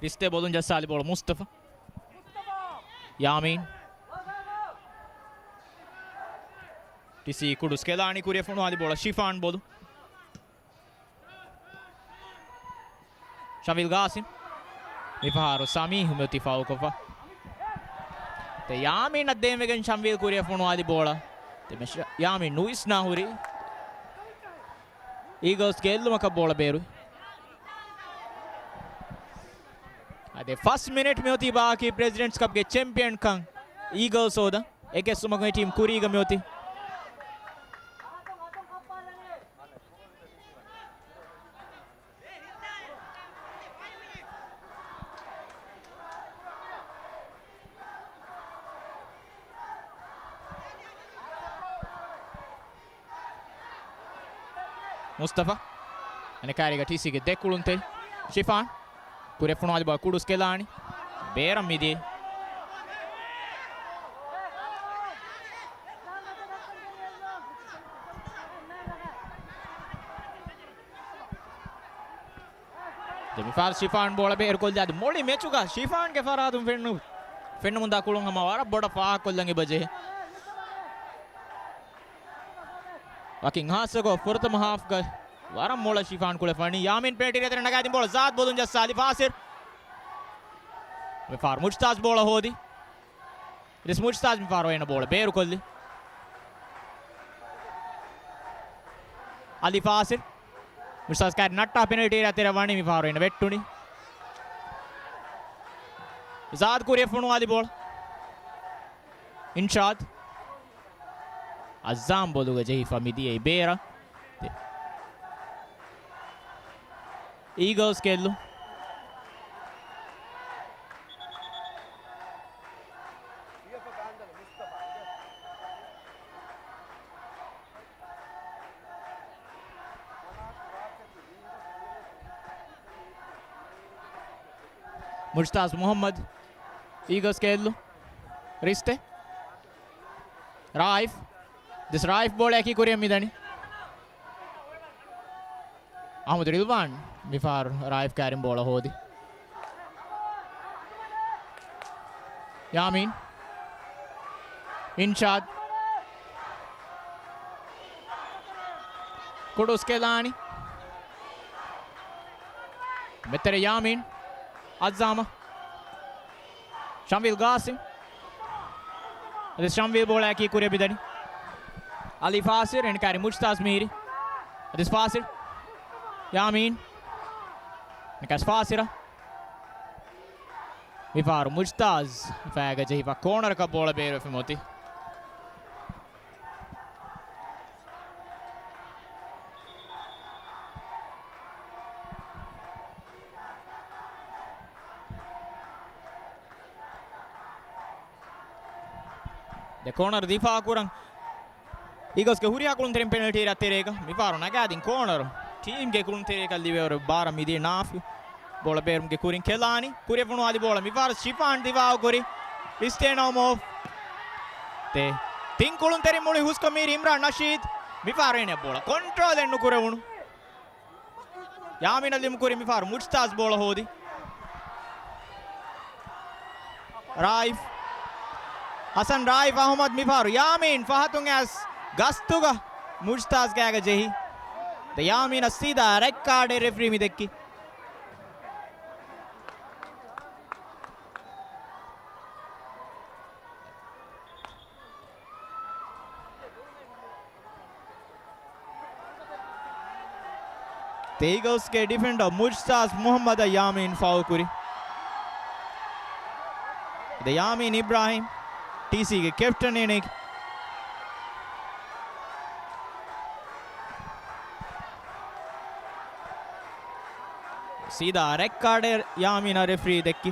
ރިސްތޭ ބޮލުން ޖައްސާލި ބޯޅަ މުސްތަފާ. ޔާމީން. ޓީސީ ކުޑުސް ކެލާނީ ކުރިއަށް ފޮނުވާލި ބޯޅަ ޝިފާން ބޮލު. ޝަމްވީލް ގާސިމް. މިފަހަރު ސަމީހު މިއޮތީ ފައުލްކޮށްފަ. ތެ ޔާމީނަށް ދޭންވެގެން ޝަމްވީލް ކުރިއަށް ފޮނުވާލި ބޯޅަ. ތެ މެ ޝ-، ޔާމީން ނުވިސްނާ ހުރީ. އީގަލްސްގެ އެއްލުމަކަށް ބޯޅަ ބޭރު. އަދި ފަސް މިނިޓް މިއޮތީ ބާކީ ޕްރެޒިޑެންޓްސް ކަޕްގެ ޗެމްޕިއަންކަން އީގަލްސް ހޯދަން. އެކެއްސުމަކުން ޓީމް ކުރީގަ މިއޮތީ. މުސްތަފާ. އަނެކާރީގަ ޓީސީގެ ދެ ކުޅުންތެރި. ޝިފާން. ކުރިއަށް ފޮނުވާލި ބޯޅަ ކުޑުސް ކެލާނީ. ބޭރަށް މިދިޔައީ. ދެ މިފަހަރު ޝިފާން ބޯޅަ ބޭރުކޮށްލި އަދި މުޅި މެޗުގަ ޝިފާންގެ ފަރާތުން ފެންނު-، ފެންނަމުންދާ ކުޅުން ހަމަ ވަރަށް ބޮޑަށް ފާހަގަކޮށްލަން އެބަޖެހޭ. ވަކިން ހާއްސަކޮށް ފުރަތަމަ ހާފްގަ ވަރަށް މޮޅަށް ޝިފާން ކުޅެފަނީ. ޔާމީން ޕެނަލްޓީ އެތެރެ ނަގާދިން ބޯޅަ ޒާދް ބޮލުން ޖައްސާލި ފާސިރް. މިފަހަރު މުޖްތާޒް ބޯޅަ ހޯދި. އަދިސް މުޖްތާޒް މިފަހަރު އޭނަ ބޯޅަ ބޭރުކޮށްލި. އަލީ ފާސިރް. މުޖްތާޒް ކާރި ނައްޓާ ޕެނަލްޓީ އެތެރެ ވަނީ މިފަހަރު އޭނަ ވެއްޓުނީ. ޒާދް ކުރިއަށް ފޮނުވާލި ބޯޅަ. އިންޝާދް. އައްޒާމް ބޮލުގަ ޖެހިފަ މިދިޔައީ ބޭރަށް. އީގަލްސް ކެއްލު. މުޖްތާޒް މުހައްމަދު. އީގަލްސް ކެއްލު. ރިސްތެ. ރާއިފް. ދިސް ރާއިފް ބޯޅައަކީ ކުރިއަށް މިދަނީ. އަހްމަދު ރިލްވާން މިފަހަރު ރާއިފް ކާރިން ބޯޅަ ހޯދި. ޔާމީން. އިންޝާދް. ކުޑުސް ކެލާނީ. މެތެރެ ޔާމީން. އައްޒާމަށް. ޝަމްވީލް ގާސިމް. އަދިސް ޝަމްވީލް ބޯޅައަކީ ކުރިއަށް މިދަނީ. އަލީ ފާސިރް، އެންކާރި މުޖްތާޒް މީރި. އަދިސް ފާސިރް. ޔާމީން. ނިކަސް ފާސިރަށް. މިފަހަރު މުޖްތާޒް ފައިގަ ޖެހިފަ ކޯނަރަކަށް ބޯޅަ ބޭރުވެފަ މިއޮތީ. ދެ ކޯނަރު ދިފާއު ކުރަން އީގަލްސްގެ ހުރިހާ ކުޅުންތެރިން ޕެނަލްޓީ އެތެރޭގަ. މިފަހަރު ނަގާދިން ކޯނަރު ޓީމްގެ ކުޅުންތެރިއަކަށް ލިބޭވަރު ބާރަށް މިދިޔަ ނާފި ބޯޅަ ބޭރުމުގެ ކުރިން ކެލާނީ. ކުރިއަށް ފޮނުވާލި ބޯޅަ މިފަހަރު ޝިފާން ދިފާއު ކުރި. ރިސްތޭ ނައުމޯފް. ތެ ތިން ކުޅުންތެރިން މުޅި ހުސްކޮށް މީރި އިމްރާން ނަޝީދު. މިފަހަރު އޭނަ ބޯޅަ ކޮންޓްރޯލެއް ނުކުރެވުނު. ޔާމީނަށް ލިމުކުރި މިފަހަރު މުޖްތާޒް ބޯޅަ ހޯދި. ރާއިފް. ހަސަން ރާއިފް އަހުމަދު މިފަހަރު ޔާމީން ފަހަތުން އައިސް ގަސްތުގަ މުޖްތާޒް ގާގަ ޖެހި. ދެ ޔާމީނަށް ސީދާ ރެޑް ކާޑެއް ރެފްރީ މި ދެއްކި. އީގަލްސްގެ ޑިފެންޑަރ މުޖްތާޒް މުހައްމަދަށް ޔާމީން ފައުލް ކުރި. އަދި ޔާމީން އިބްރާހިމް، ޓީސީގެ ކެޕްޓަން އޭނަގެ. ސީދާ ރެޑް ކާޑެއް ޔާމީނަށް ރެފްރީ ދެއްކި.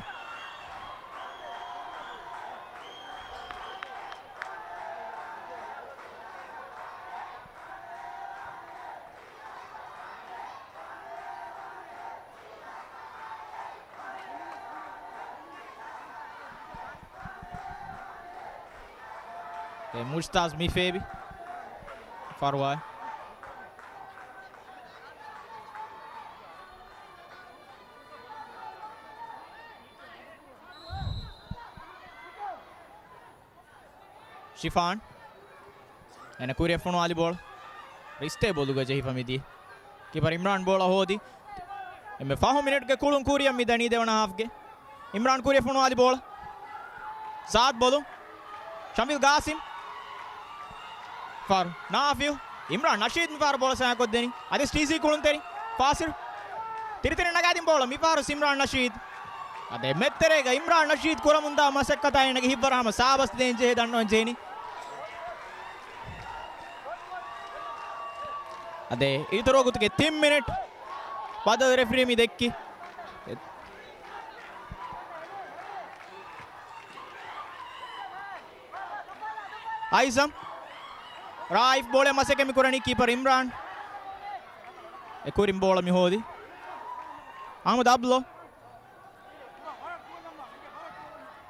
މުޖްތާޒް މި ފޭބި ފަރުވާ. ޝިފާން. އޭނަ ކުރިއަށް ފޮނުވާލި ބޯޅަ. ރިސްޓޭ ބޮލުގަ ޖެހިފަ މިދިޔަ. ކީޕަރ އިމްރާން ބޯޅަ ހޯދި. އެންމެ ފަހު މިނެޓްގެ ކުޅުން ކުރިއަށް މި ދަނީ ދެވަނަ ހާފްގެ. އިމްރާން ކުރިއަށް ފޮނުވާލި ބޯޅަ. ޒާދް ބޮލު. ޝަމްވިލް ގާސިމް. ފާރު ނާފިއު. އިމްރާން ނަޝީދް މިފާރު ބޯޅަ ސައިކޮށްދެނީ. އަދިސް ޓީސީ ކުޅުންތެރި. ފާސިލް. ތިރިތިރި ނަގާދިން ބޯޅަ މިފާރު އިމްރާން ނަޝީދް. އަދެ މެއްތެރޭގަ އިމްރާން ނަޝީދް ކުރަމުންދާ މަސައްކަތާ އޭނަގެ ހިތްވަރު ހަމަ ސާބަސް ދޭން ޖެހޭ ދަންނަވަން ޖެހެނީ. އަދެ އިތުރު ވަގުތުގެ ތިން މިނެޓް ބަދަލު ރެފްރީ މި ދެއްކި. އައިސަމް. ރާއިފް ބޯޅަ މަސައްކަތް މި ކުރަނީ ކީޕަރ އިމްރާން. އެ ކުރިން ބޯޅަ މި ހޯދި. އަހްމަދު އަބްލޯ.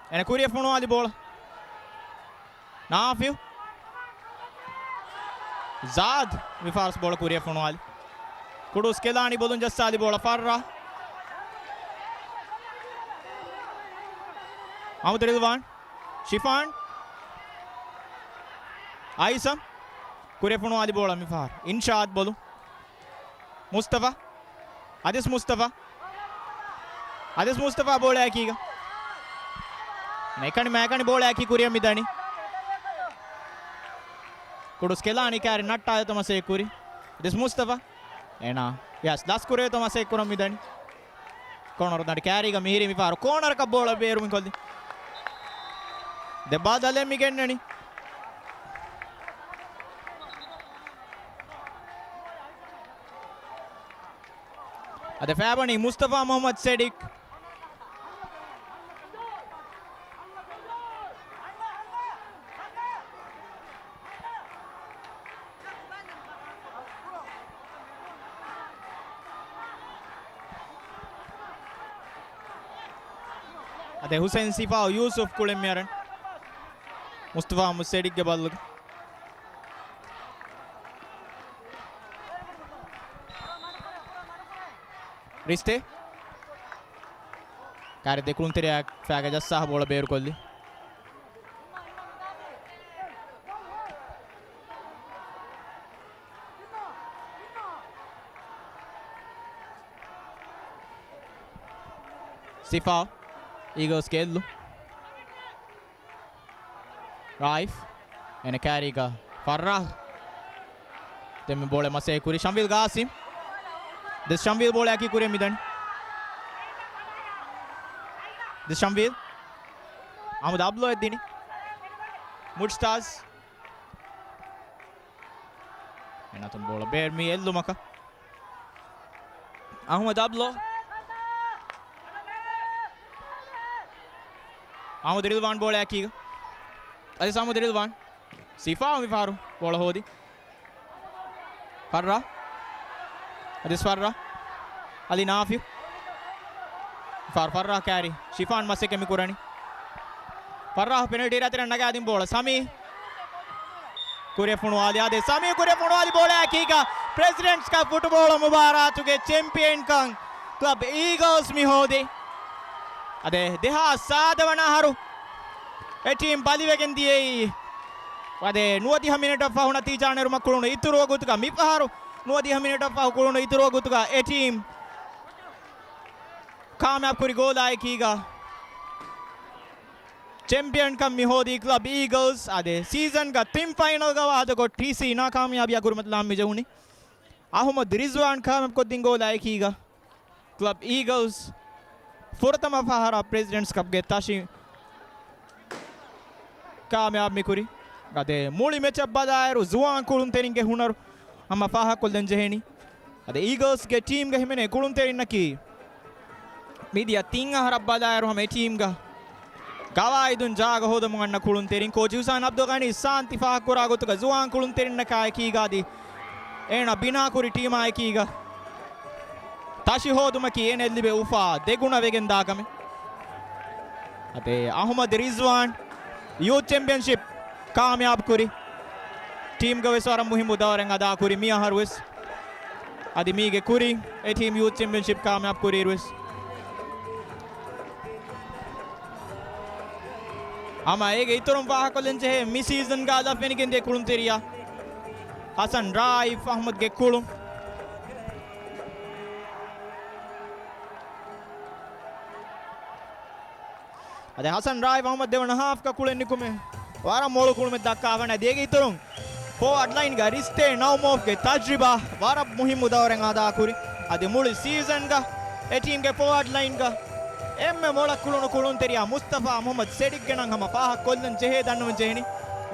އޭނަ ކުރިއަށް ފޮނުވާލި ބޯޅަ. ނާފިއު. ޒާދް މި ފާސް ބޯޅަ ކުރިއަށް ފޮނުވާލި. ކުޑުސް ކެލާނީ ބޮލުން ޖައްސާލި ބޯޅަ ފައްރާ. އަހްމަދު ރިލްވާން. ޝިފާން. އައިސަމް. ކުރިއަށް ފޮނުވާލި ބޯޅަ މި ފަހަރު. އިންޝާދް ބޮލު. މުސްތަފާ. އަދިސް މުސްތަފާ. އަދިސް މުސްތަފާ ބޯޅައަކީގަ. ނެކަނި މައިކަނި ބޯޅައަކީ ކުރިއަށް މިދަނީ. ކުޑުސް ކެލާނީ ކާރި ނައްޓާލަތަ މަސޭ ކުރި. އަދިސް މުސްތަފާ. އޭނާ. ޔަސް، ލަސް ކުރޭތޯ މަސޭ ކުރަން މިދަނީ. ކޯނަރު ދަނޑި ކާރީގަ މިހިރީ މިފަހަރު ކޯނަރަކަށް ބޯޅަ ބޭރުމި ކޮށްލި. ދެ ބަދަލެއް މި ގެންނަނީ. އަދި ފައިބަނީ މުސްތަފާ މުހައްމަދު ސެޑިކް. އަދި ހުސެން ސިފާ ޔޫސުފް ކުޅެން މިއަރަން. މުސްތަފާ މުހައްމަދު ސެޑިކްގެ ބަލުގަ. ރިސްޓޭ. ކާރި ދެކުޅުންތެރިޔާ ފައިގަ ޖައްސާ ބޯޅަ ބޭރުކޮށްލި. ސިފާ. އީގަލްސް ގެއްލު. ރާއިފް. އޭނަ ކާރީގަ ފައްރާ. ދެންމެ ބޯޅަ މަސޭ ކުރި ޝަމްވީލް ގާސިމް. ދެ ޝަމްވީލް ބޯޅައަކީ ކުރިއަށް މިދަނީ. ދެ ޝަމްވީލް. އަހްމަދު އަބްލޯ އެއްދިނި. މުޖްތާޒް. އެނަތުން ބޯޅަ ބޭރު މި އެއްލުމަކަށް. އަހުމަދު އަބްލޯ. އަހުމަދު ރިލްވާން ބޯޅައަކީގަ. އަދިސް އަހުމަދު ރިލްވާން. ސިފާ މިފަހަރު ބޯޅަ ހޯދި. ފައްރާ. އަދިސް ފައްރާ. އަލީ ނާފިއު. ފަރް، ފައްރާ ކާރި. ޝިފާން މަސައްކަތް މި ކުރަނީ. ފައްރާ ޕެނަލްޓީ އެރިއާ ތެރެއަށް ނަގާދިން ބޯޅަ. ސަމީ. ކުރިއަށް ފޮނުވާލި އާދެ. ސަމީ ކުރިއަށް ފޮނުވާލި ބޯޅައަކީގަ ޕްރެސިޑެންޓްސް ކަޕް ފުޓުބޯޅަ މުބާރާތުގެ ޗެމްޕިއަންކަން ކްލަބް އީގަލްސް މި ހޯދި. އާދެ، ދެހާސް ސާދަ ވަނަ އަހަރު އެ ޓީމް ބަލިވެގެން ދިޔައީ. އާދެ، ނުވަދިހަ މިނެޓަށް ފަހު ނަތީޖާ ނެރުމަށް ކުޅުނު އިތުރު ވަގުތުގަ މިފަހަރު ނުވަދިހަ މިނެޓަށް ފަހު ކުޅުނު އިތުރު ވަގުތުގަ އެ ޓީމް ކާމިޔާބު ކުރި ގޯލާއެކީގަ ޗެމްޕިއަންކަން މި ހޯދީ ކްލަބް އީގަލްސް. އާދެ، ސީޒަންގަ ތިން ފައިނަލްގަ ވާދަކޮށް ޓީސީ ނާކާމިޔާބީ ކުރިމަތިލާން މި ޖެހުނީ. އަހުމަދު ރިޒްވާން ކާމިޔާބު ކޮށްދިން ގޯލާއެކީގަ ކްލަބް އީގަލްސް ފުރަތަމަ ފަހަރަށް ޕްރެސިޑެންޓްސް ކަޕްގެ ތަށި ކާމިޔާބު މި ކުރި. އާދެ، މުޅި މެޗަށް ބަލާއިރު ޒުވާން ކުޅުންތެރިންގެ ހުނަރު ހަމަ ފާހަގަކޮށްލަން ޖެހެނީ. އާދެ، އީގަލްސްގެ ޓީމްގަ ހިމެނޭ ކުޅުންތެރިންނަކީ މިދިޔަ ތިން އަހަރަށް ބަލާއިރު ހަމަ އެ ޓީމްގަ ގަވާއިދުން ޖާގަ ހޯދަމުން އަންނަ ކުޅުންތެރިން. ކޯޗް ހުސާން އަބްދުލް ޣަނީ ސާންތި ފާހަގަކުރާ ގޮތުގަ ޒުވާން ކުޅުންތެރިންނަކާއެކީގަ އަދި އޭނާ ބިނާކުރި ޓީމާއެކީގަ ތަށި ހޯދުމަކީ އޭނައަށް ލިބޭ އުފާ ދެގުނަ ވެގެންދާ ކަމެއް. އާދެ، އަހުމަދު ރިޒްވާން ޔޫތު ޗެމްޕިއަންޝިޕް ކާމިޔާބު ކުރި. ޓީމްގަ ވެސް ވަރަށް މުހިއްމު ދައުރެއް އަދާ ކުރި މި އަހަރު ވެސް. އަދި މީގެ ކުރިން އެ ޓީމް ޔޫތް ޗެމްޕިއަންޝިޕް ކާމިޔާބު ކުރިއިރު ވެސް. ހަމަ އޭގެ އިތުރުން ފާހަގަކޮށްލަން ޖެހޭ މި ސީޒަންގަ ލަފް ފެނިގެންދިޔަ ކުޅުންތެރިޔާ ހަސަން ރާއިފް އަހްމަދްގެ ކުޅުން. އަދި ހަސަން ރާއިފް އަހްމަދް ދެވަނަ ހާފްގަ ކުޅެން ނިކުމެ ވަރަށް މޮޅު ކުޅުމެއް ދައްކާފަ އަންނަ. އަދި އޭގެ އިތުރުން ފޯވާޑް ލައިންގަ ރިސްތޭ ނައުމޯފްގެ ތަޖްރިބާ ވަރަށް މުހިއްމު ދައުރެއް އަދާކުރި. އަދި މުޅި ސީޒަންގަ އެ ޓީމްގެ ފޯވާޑް ލައިންގަ އެންމެ މޮޅަށް ކުޅުނު ކުޅުންތެރިޔާ މުސްތަފާ މުހައްމަދު ސެޑިކްގެ ނަން ހަމަ ފާހަގަކޮށްލަން ޖެހޭ ދަންނަވަން ޖެހެނީ.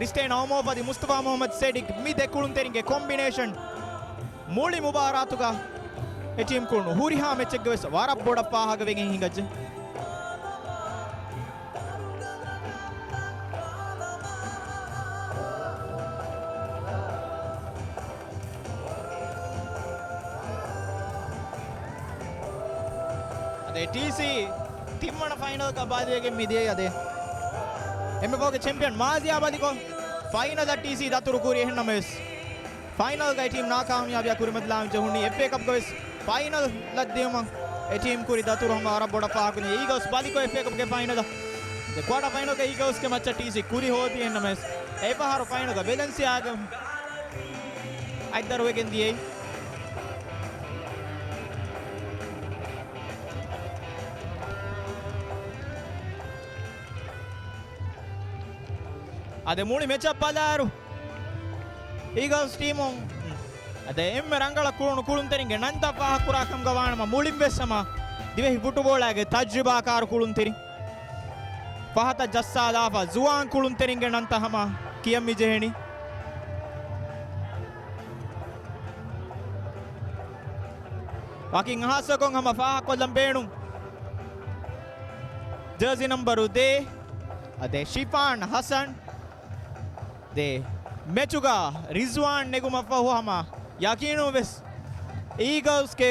ރިސްތޭ ނައުމޯފް އަދި މުސްތަފާ މުހައްމަދު ސެޑިކް މި ދެ ކުޅުންތެރިންގެ ކޮމްބިނޭޝަން މުޅި މުބާރާތުގަ އެ ޓީމް ކުޅުނު ހުރިހާ މެޗެއްގަ ވެސް ވަރަށް ބޮޑަށް ފާހަގަވެގެން ހިނގައްޖެ. އަދެ ޓީސީ ތިންވަނަ ފައިނަލްގަ ބަދިވެގެން މިދިޔައީ އަދެ އެންމެ ފޯގެ ޗެމްޕިއަން މާޒިޔާ ބަލިކޮށް، ފައިނަލަށް ޓީސީ ދަތުރު ކުރި. އެހެންނަމަވެސް، ފައިނަލްގައި ޓީމް ނާކާމިޔާބީ ކުރިމަތިލާން ޖެހުނީ. އެފްއޭ ކަޕްގަ ވެސް ފައިނަލަށް ދިޔުމަށް އެ ޓީމް ކުރި ދަތުރު ހަމަ ވަރަށް ބޮޑަށް ފާހަގަކުރި. އީގަލްސް ބަލިކޮށް އެފްއޭ ކަޕްގެ ފައިނަލަށް. ދެ ކުއާޓަ ފައިނަލްގަ އީގަލްސްގެ މައްޗަށް ޓީސީ ކުރި ހޯދި. އެހެންނަމަވެސް، އެއްފަހަރު ފައިނަލްގަ ވެލެންސިއާގެ އަތްދަރުވެގެން ދިޔައީ. އަދެ މުޅި މެޗަށް ބަލާއިރު، އީގަލްސް ޓީމުން އަދެ އެންމެ ރަނގަޅަށް ކުޅުނު ކުޅުންތެރިންގެ ނަންތައް ފާހަގަކުރާ ކަމުގަ ވާނަމަ، މުޅިން ވެސް ހަމަ ދިވެހި ފުޓުބޯޅައިގެ ތަޖްރިބާކާރު ކުޅުންތެރިން، ފަހަތަށް ޖައްސާލާފަ ޒުވާން ކުޅުންތެރިންގެ ނަންތައް ހަމަ ކިޔަން މި ޖެހެނީ. ވަކިން ހާއްސަކޮށް ހަމަ ފާހަގަކޮށްލަން ބޭނުން ޖާޒީ ނަންބަރު ދޭއް، އަދެ ޝިފާން ހަސަން. ދެ މެޗުގަ ރިޒްވާން ނެގުމަށްފަހު ހަމަ ޔަޤީނުން ވެސް އީގަލްސްގެ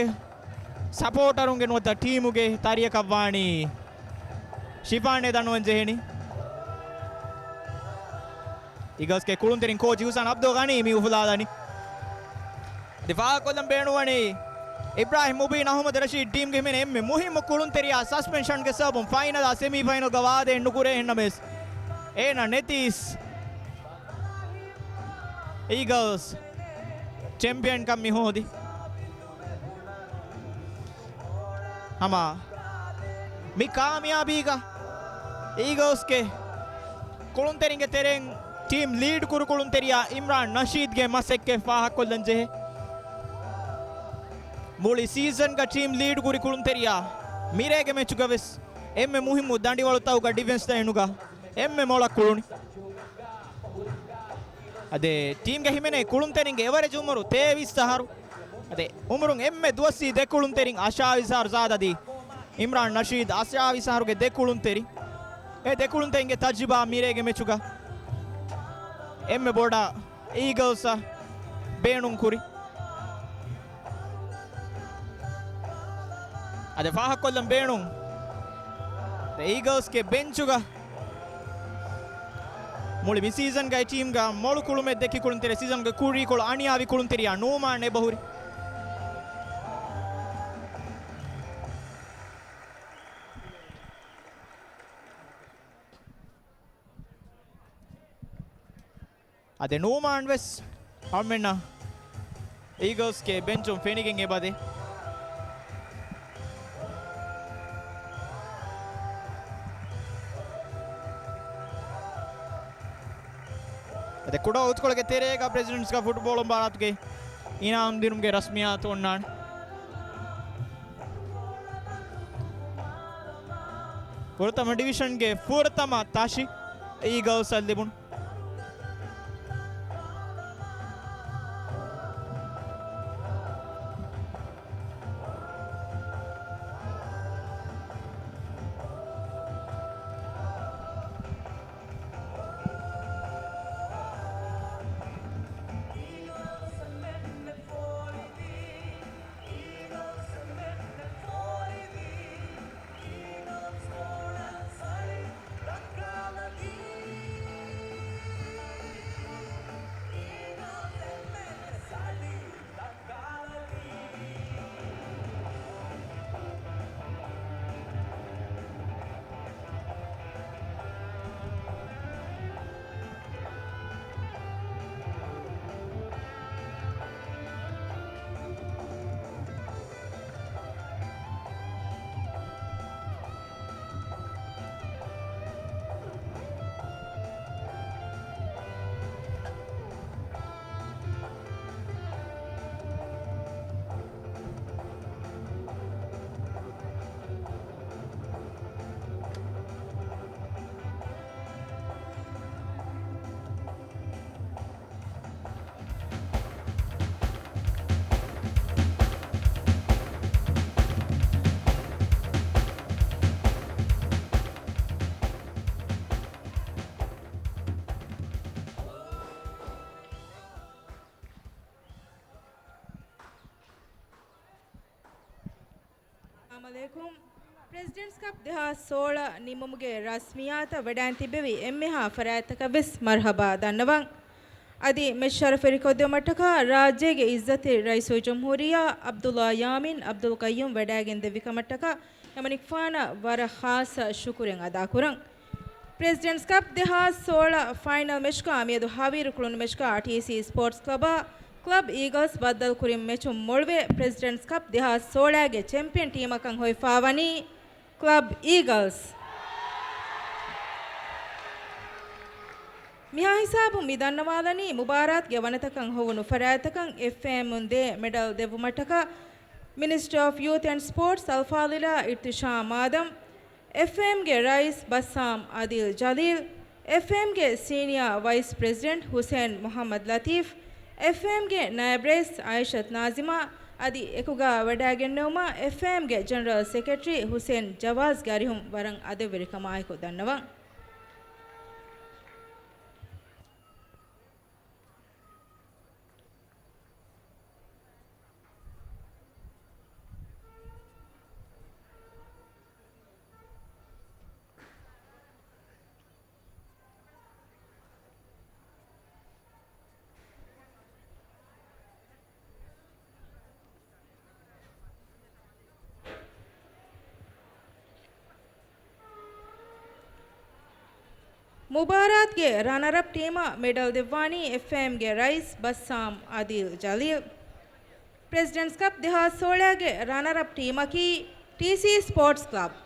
ސަޕޯޓަރުންގެ ނުވަތަ ޓީމުގެ ތަރިއަކަށް ވާނީ ޝިފާން އޭ ދަންނަވަން ޖެހެނީ. އީގަލްސްގެ ކުޅުންތެރިން ކޯޗް އިހުސާން އަބްދުލް ޣަނީ މި އުފުލާލަނީ. އަދި ފާހަގަކޮށްލަން ބޭނުންވަނީ އިބްރާހިމް މުބީން އަޙްމަދު ރަޝީދު ޓީމްގެ ހިމެނޭ އެންމެ މުހިއްމު ކުޅުންތެރިޔާ ސަސްޕެންޝަންގެ ސަބަބުން ފައިނަލާ ސެމީ ފައިނަލްގަ ވާދޭން ނުކުރޭ. އެހެންނަމަވެސް، އޭނާ ނެތީސް އީގަލްސް ޗެމްޕިއަންކަން މި ހޯދި. ހަމަ މި ކާމިޔާބީގަ އީގަލްސްގެ ކުޅުންތެރިންގެ ތެރެއިން ޓީމް ލީޑް ކުރި ކުޅުންތެރިޔާ އިމްރާން ނަޝީދްގެ މަސައްކަތް ފާހަގަކޮށްލަން ޖެހޭ. މުޅި ސީޒަންގަ ޓީމް ލީޑް ކުރި ކުޅުންތެރިޔާ މިރޭގެ މެޗުގަ ވެސް އެންމެ މުހިއްމު ދަނޑިވަޅުތަކުގަ ޑިފެންސް ލައިނުގަ އެންމެ މޮޅަށް ކުޅުނި. އަދެ ޓީމްގެ ހިމެނޭ ކުޅުންތެރިންގެ އެވަރެޖް އުމުރު ތޭވީސް އަހަރު. އަދެ އުމުރުން އެންމެ ދުވަސްވީ ދެ ކުޅުންތެރިން އަށާވީސް އަހަރު ޒާދަދީ އިމްރާން ނަޝީދު އަށާވީސް އަހަރުގެ ދެ ކުޅުންތެރިން. އެ ދެ ކުޅުންތެރިންގެ ތަޖްރިބާ މިރޭގެ މެޗުގަ އެންމެ ބޮޑަށް އީގަލްސްއަށް ބޭނުން ކުރި. އަދި ފާހަގަކޮށްލަން ބޭނުން އީގަލްސްގެ ބެންޗުގަ މުޅި މި ސީޒަންގައި ޓީމްގަ މޮޅު ކުޅުމެއް ދެއްކި ކުޅުންތެރި ސީޒަންގެ ކުރީކޮޅު އަނިޔާވި ކުޅުންތެރިޔާ ނޫމާން އެބަހުރި. އަދި ނޫމާން ވެސް އަޅުމެންނަށް އީގަލްސްގެ ބެންޗުން ފެނިގެން އެބަދޭ. އަދި ކުޑަ ވަގުތުކޮޅެއްގެ ތެރޭގަ ޕްރެޒިޑެންޓްސް ކަޕް ފުޓްބޯޅަ މުބާރާތުގެ އިނާމް ދިނުމުގެ ރަސްމިއްޔާތު އޮންނާނެ. ފުރަތަމަ ޑިވިޝަންގެ ފުރަތަމަ ތަށި އީގަލްސްއަށް ލިބުނު. އައްސަލާމު ޢަލައިކުމް. ޕްރެޒިޑެންޓްސް ކަޕް ދެހާސް ސޯޅަ ނިމުމުގެ ރަސްމިއްޔާތަށް ވަޑައިން ތިއްބެވި އެންމެހާ ފަރާތްތަކަށް ވެސް މަރުޙަބާ ދަންނަވަން. އަދި މެޗް ޝަރަފުވެރި ކޮށްދެއްވުމަށްޓަކާ ރާއްޖޭގެ އިއްޒަތްތެރި ރައީސުލްޖުމްހޫރިއްޔާ ޢަބްދުﷲ ޔާމީން ޢަބްދުލް ޤައްޔޫމް ވަޑައިގެން ދެއްވި ކަމަށްޓަކާ އެމަނިކުފާނަށް ވަރަށް ޚާއްޞަ ޝުކުރެއް އަދާކުރަން. ޕްރެޒިޑެންޓްސް ކަޕް ދެހާސް ސޯޅަ ފައިނަލް މެޗްގަ މިއަދު ހަވީރު ކުޅުނު މެޗްގަ ޓީސީ ސްޕޯޓްސް ކްލަބާ ކްލަބް އީގަލްސް ބައްދަލުކުރިން މެޗުން މޮޅުވެ، ޕްރެޒިޑެންޓްސް ކަޕް ދެހާސް ސޯޅަގެ ޗެމްޕިއަން ޓީމަކަށް ހޮވިފާވަނީ ކްލަބް އީގަލްސް. މިހާ ހިސާބުން މި ދަންނަވާލަނީ މުބާރާތްގެ ވަނަތަކަށް ހޮވުނު ފަރާތްތަކަށް އެފްއޭއެމުން ދޭ މެޑަލް ދެއްވުމަށްޓަކާ މިނިސްޓަރ އޮފް ޔޫތް އެންޑް ސްޕޯޓްސް އަލްފާޟިލާ އިރްތިޝާ މާދަމް، އެފްއޭއެމްގެ ރައީސް ބައްސާމް އާދިލް ޖަލީލް، އެފްއޭއެމްގެ ސީނިއާ ވައިސް ޕްރެޒިޑެންޓް ހުސެން މުޙައްމަދު ލަތީފް، އެފްއޭއެމްގެ ނާއިބް ރައީސް އާއިޝަތު ނާޒިމާ އަދި އެކުގަ ވަޑައިގެންނެވުމަށް އެފްއޭއެމްގެ ޖެނެރަލް ސެކްރެޓަރީ ހުސެން ޖަވާޒްގެ އަރިހުން ވަރަށް އަދެއްވެރިކަމާއެކު ދަންނަވަން. މުބާރާތްގެ ރަނަރަޕް ޓީމަށް މެޑަލް ދެއްވާނީ އެފްއޭއެމްގެ ރައީސް ބައްސާމް އާދިލް ޖަލީލް. ޕްރެޒިޑެންޓްސް ކަޕް ދެހާސް ސޯޅަގެ ރަނަރަޕް ޓީމަކީ ޓީސީ ސްޕޯޓްސް ކްލަބް.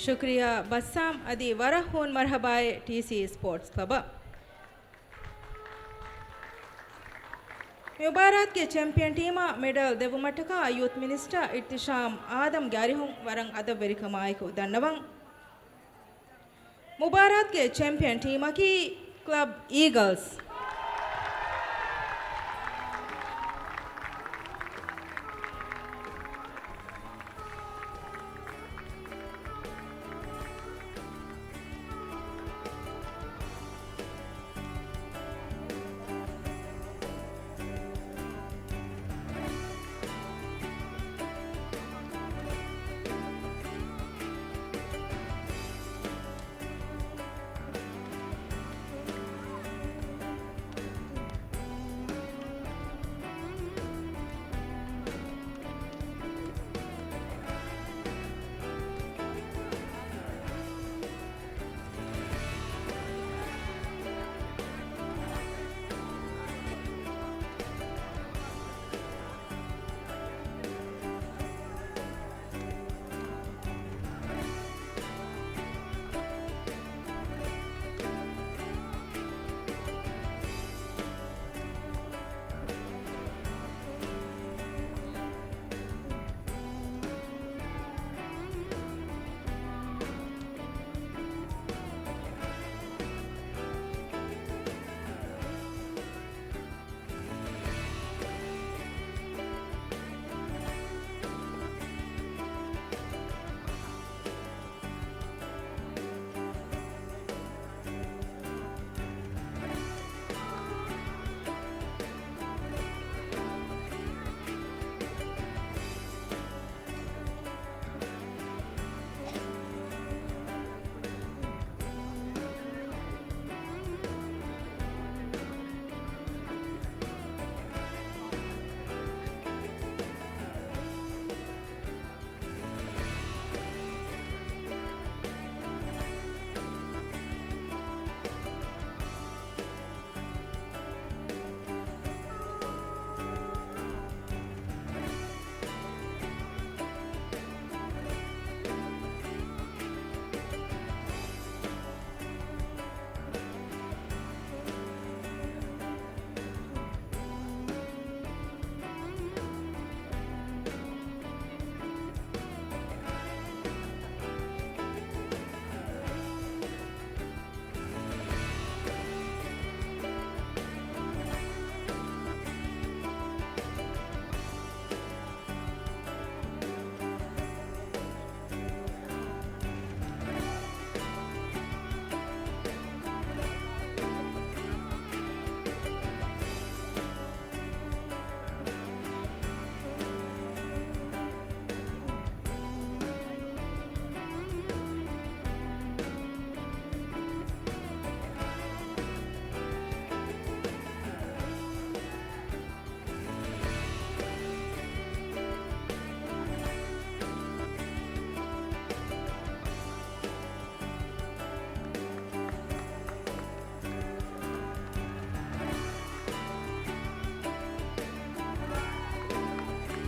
ޝުކުރިއްޔާ ބައްސާމް، އަދި ވަރަށް ހޫން މަރުޙަބާއެއް ޓީސީ ސްޕޯޓްސް ކްލަބަށް. މި މުބާރާތުގެ ޗެމްޕިއަން ޓީމަށް މެޑަލް ދެއްވުމަށްޓަކާ ޔޫތު މިނިސްޓަރ އިރްތިޝާމް އާދަމްގެ އަރިހުން ވަރަށް އަދަބުވެރިކަމާއެކު ދަންނަވަން. މުބާރާތުގެ ޗެމްޕިއަން ޓީމަކީ ކްލަބް އީގަލްސް.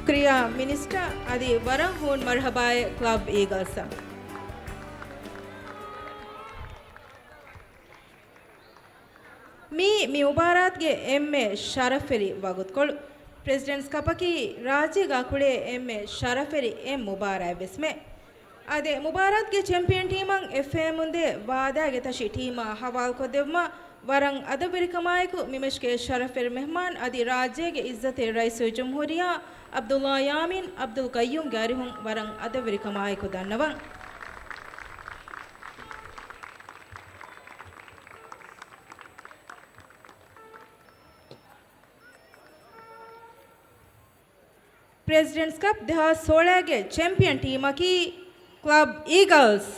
ޝުކްރިޔާ މިނިސްޓަރ، އަދި ވަރަށް ހޫނު މަރުޙަބާއެއް ކްލަބް އީގަލްސްއަށް. މީ، މި މުބާރާތުގެ އެންމެ ޝަރަފްވެރި ވަގުތުކޮޅު. ޕްރެޒިޑެންޓްސް ކަޕަކީ ރާއްޖޭގާ ކުޅޭ އެންމެ ޝަރަފްވެރި އެއް މުބާރާތްވެސްމެ. އާދެ، މުބާރާތުގެ ޗެމްޕިއަން ޓީމަށް އެފްއޭއެމުންދޭ ވާދާގެ ތަށި ޓީމާ ހަވާލުކޮށްދެއްވުމަށް ވަރަށް އަދަބުވެރިކަމާއެކު މިމެޗްގެ ޝަރަފްވެރި މެހްމާން އަދި ރާއްޖޭގެ އިއްޒަތްތެރި ރައީސުލްޖުމްހޫރިއްޔާ ޢަބްދުﷲ ޔާމީން ޢަބްދުލްޤައްޔޫމްގެ އަރިހުން ވަރަށް އަދަބުވެރިކަމާއެކު ދަންނަވަން. ޕްރެޒިޑެންޓްސް ކަޕް ދެހާސް ސޯޅައިގެ ޗެމްޕިއަން ޓީމަކީ ކްލަބް އީގަލްސް.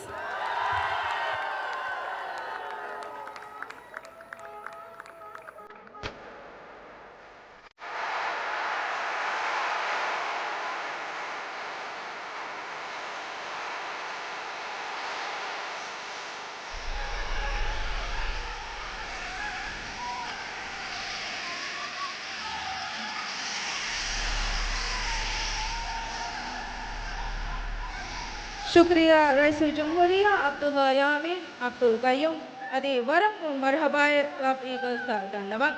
ޝުކްރިޔާ ރައީސުލްޖުމްހޫރިއްޔާ ޢަބްދުﷲ ޔާމީން ޢަބްދުލްޤައްޔޫމް، އަދި ވަރަށް ހޫނު މަރުޙަބާއެއް ކްލަބް އީގަލްސްއަށް ދަންނަވަން.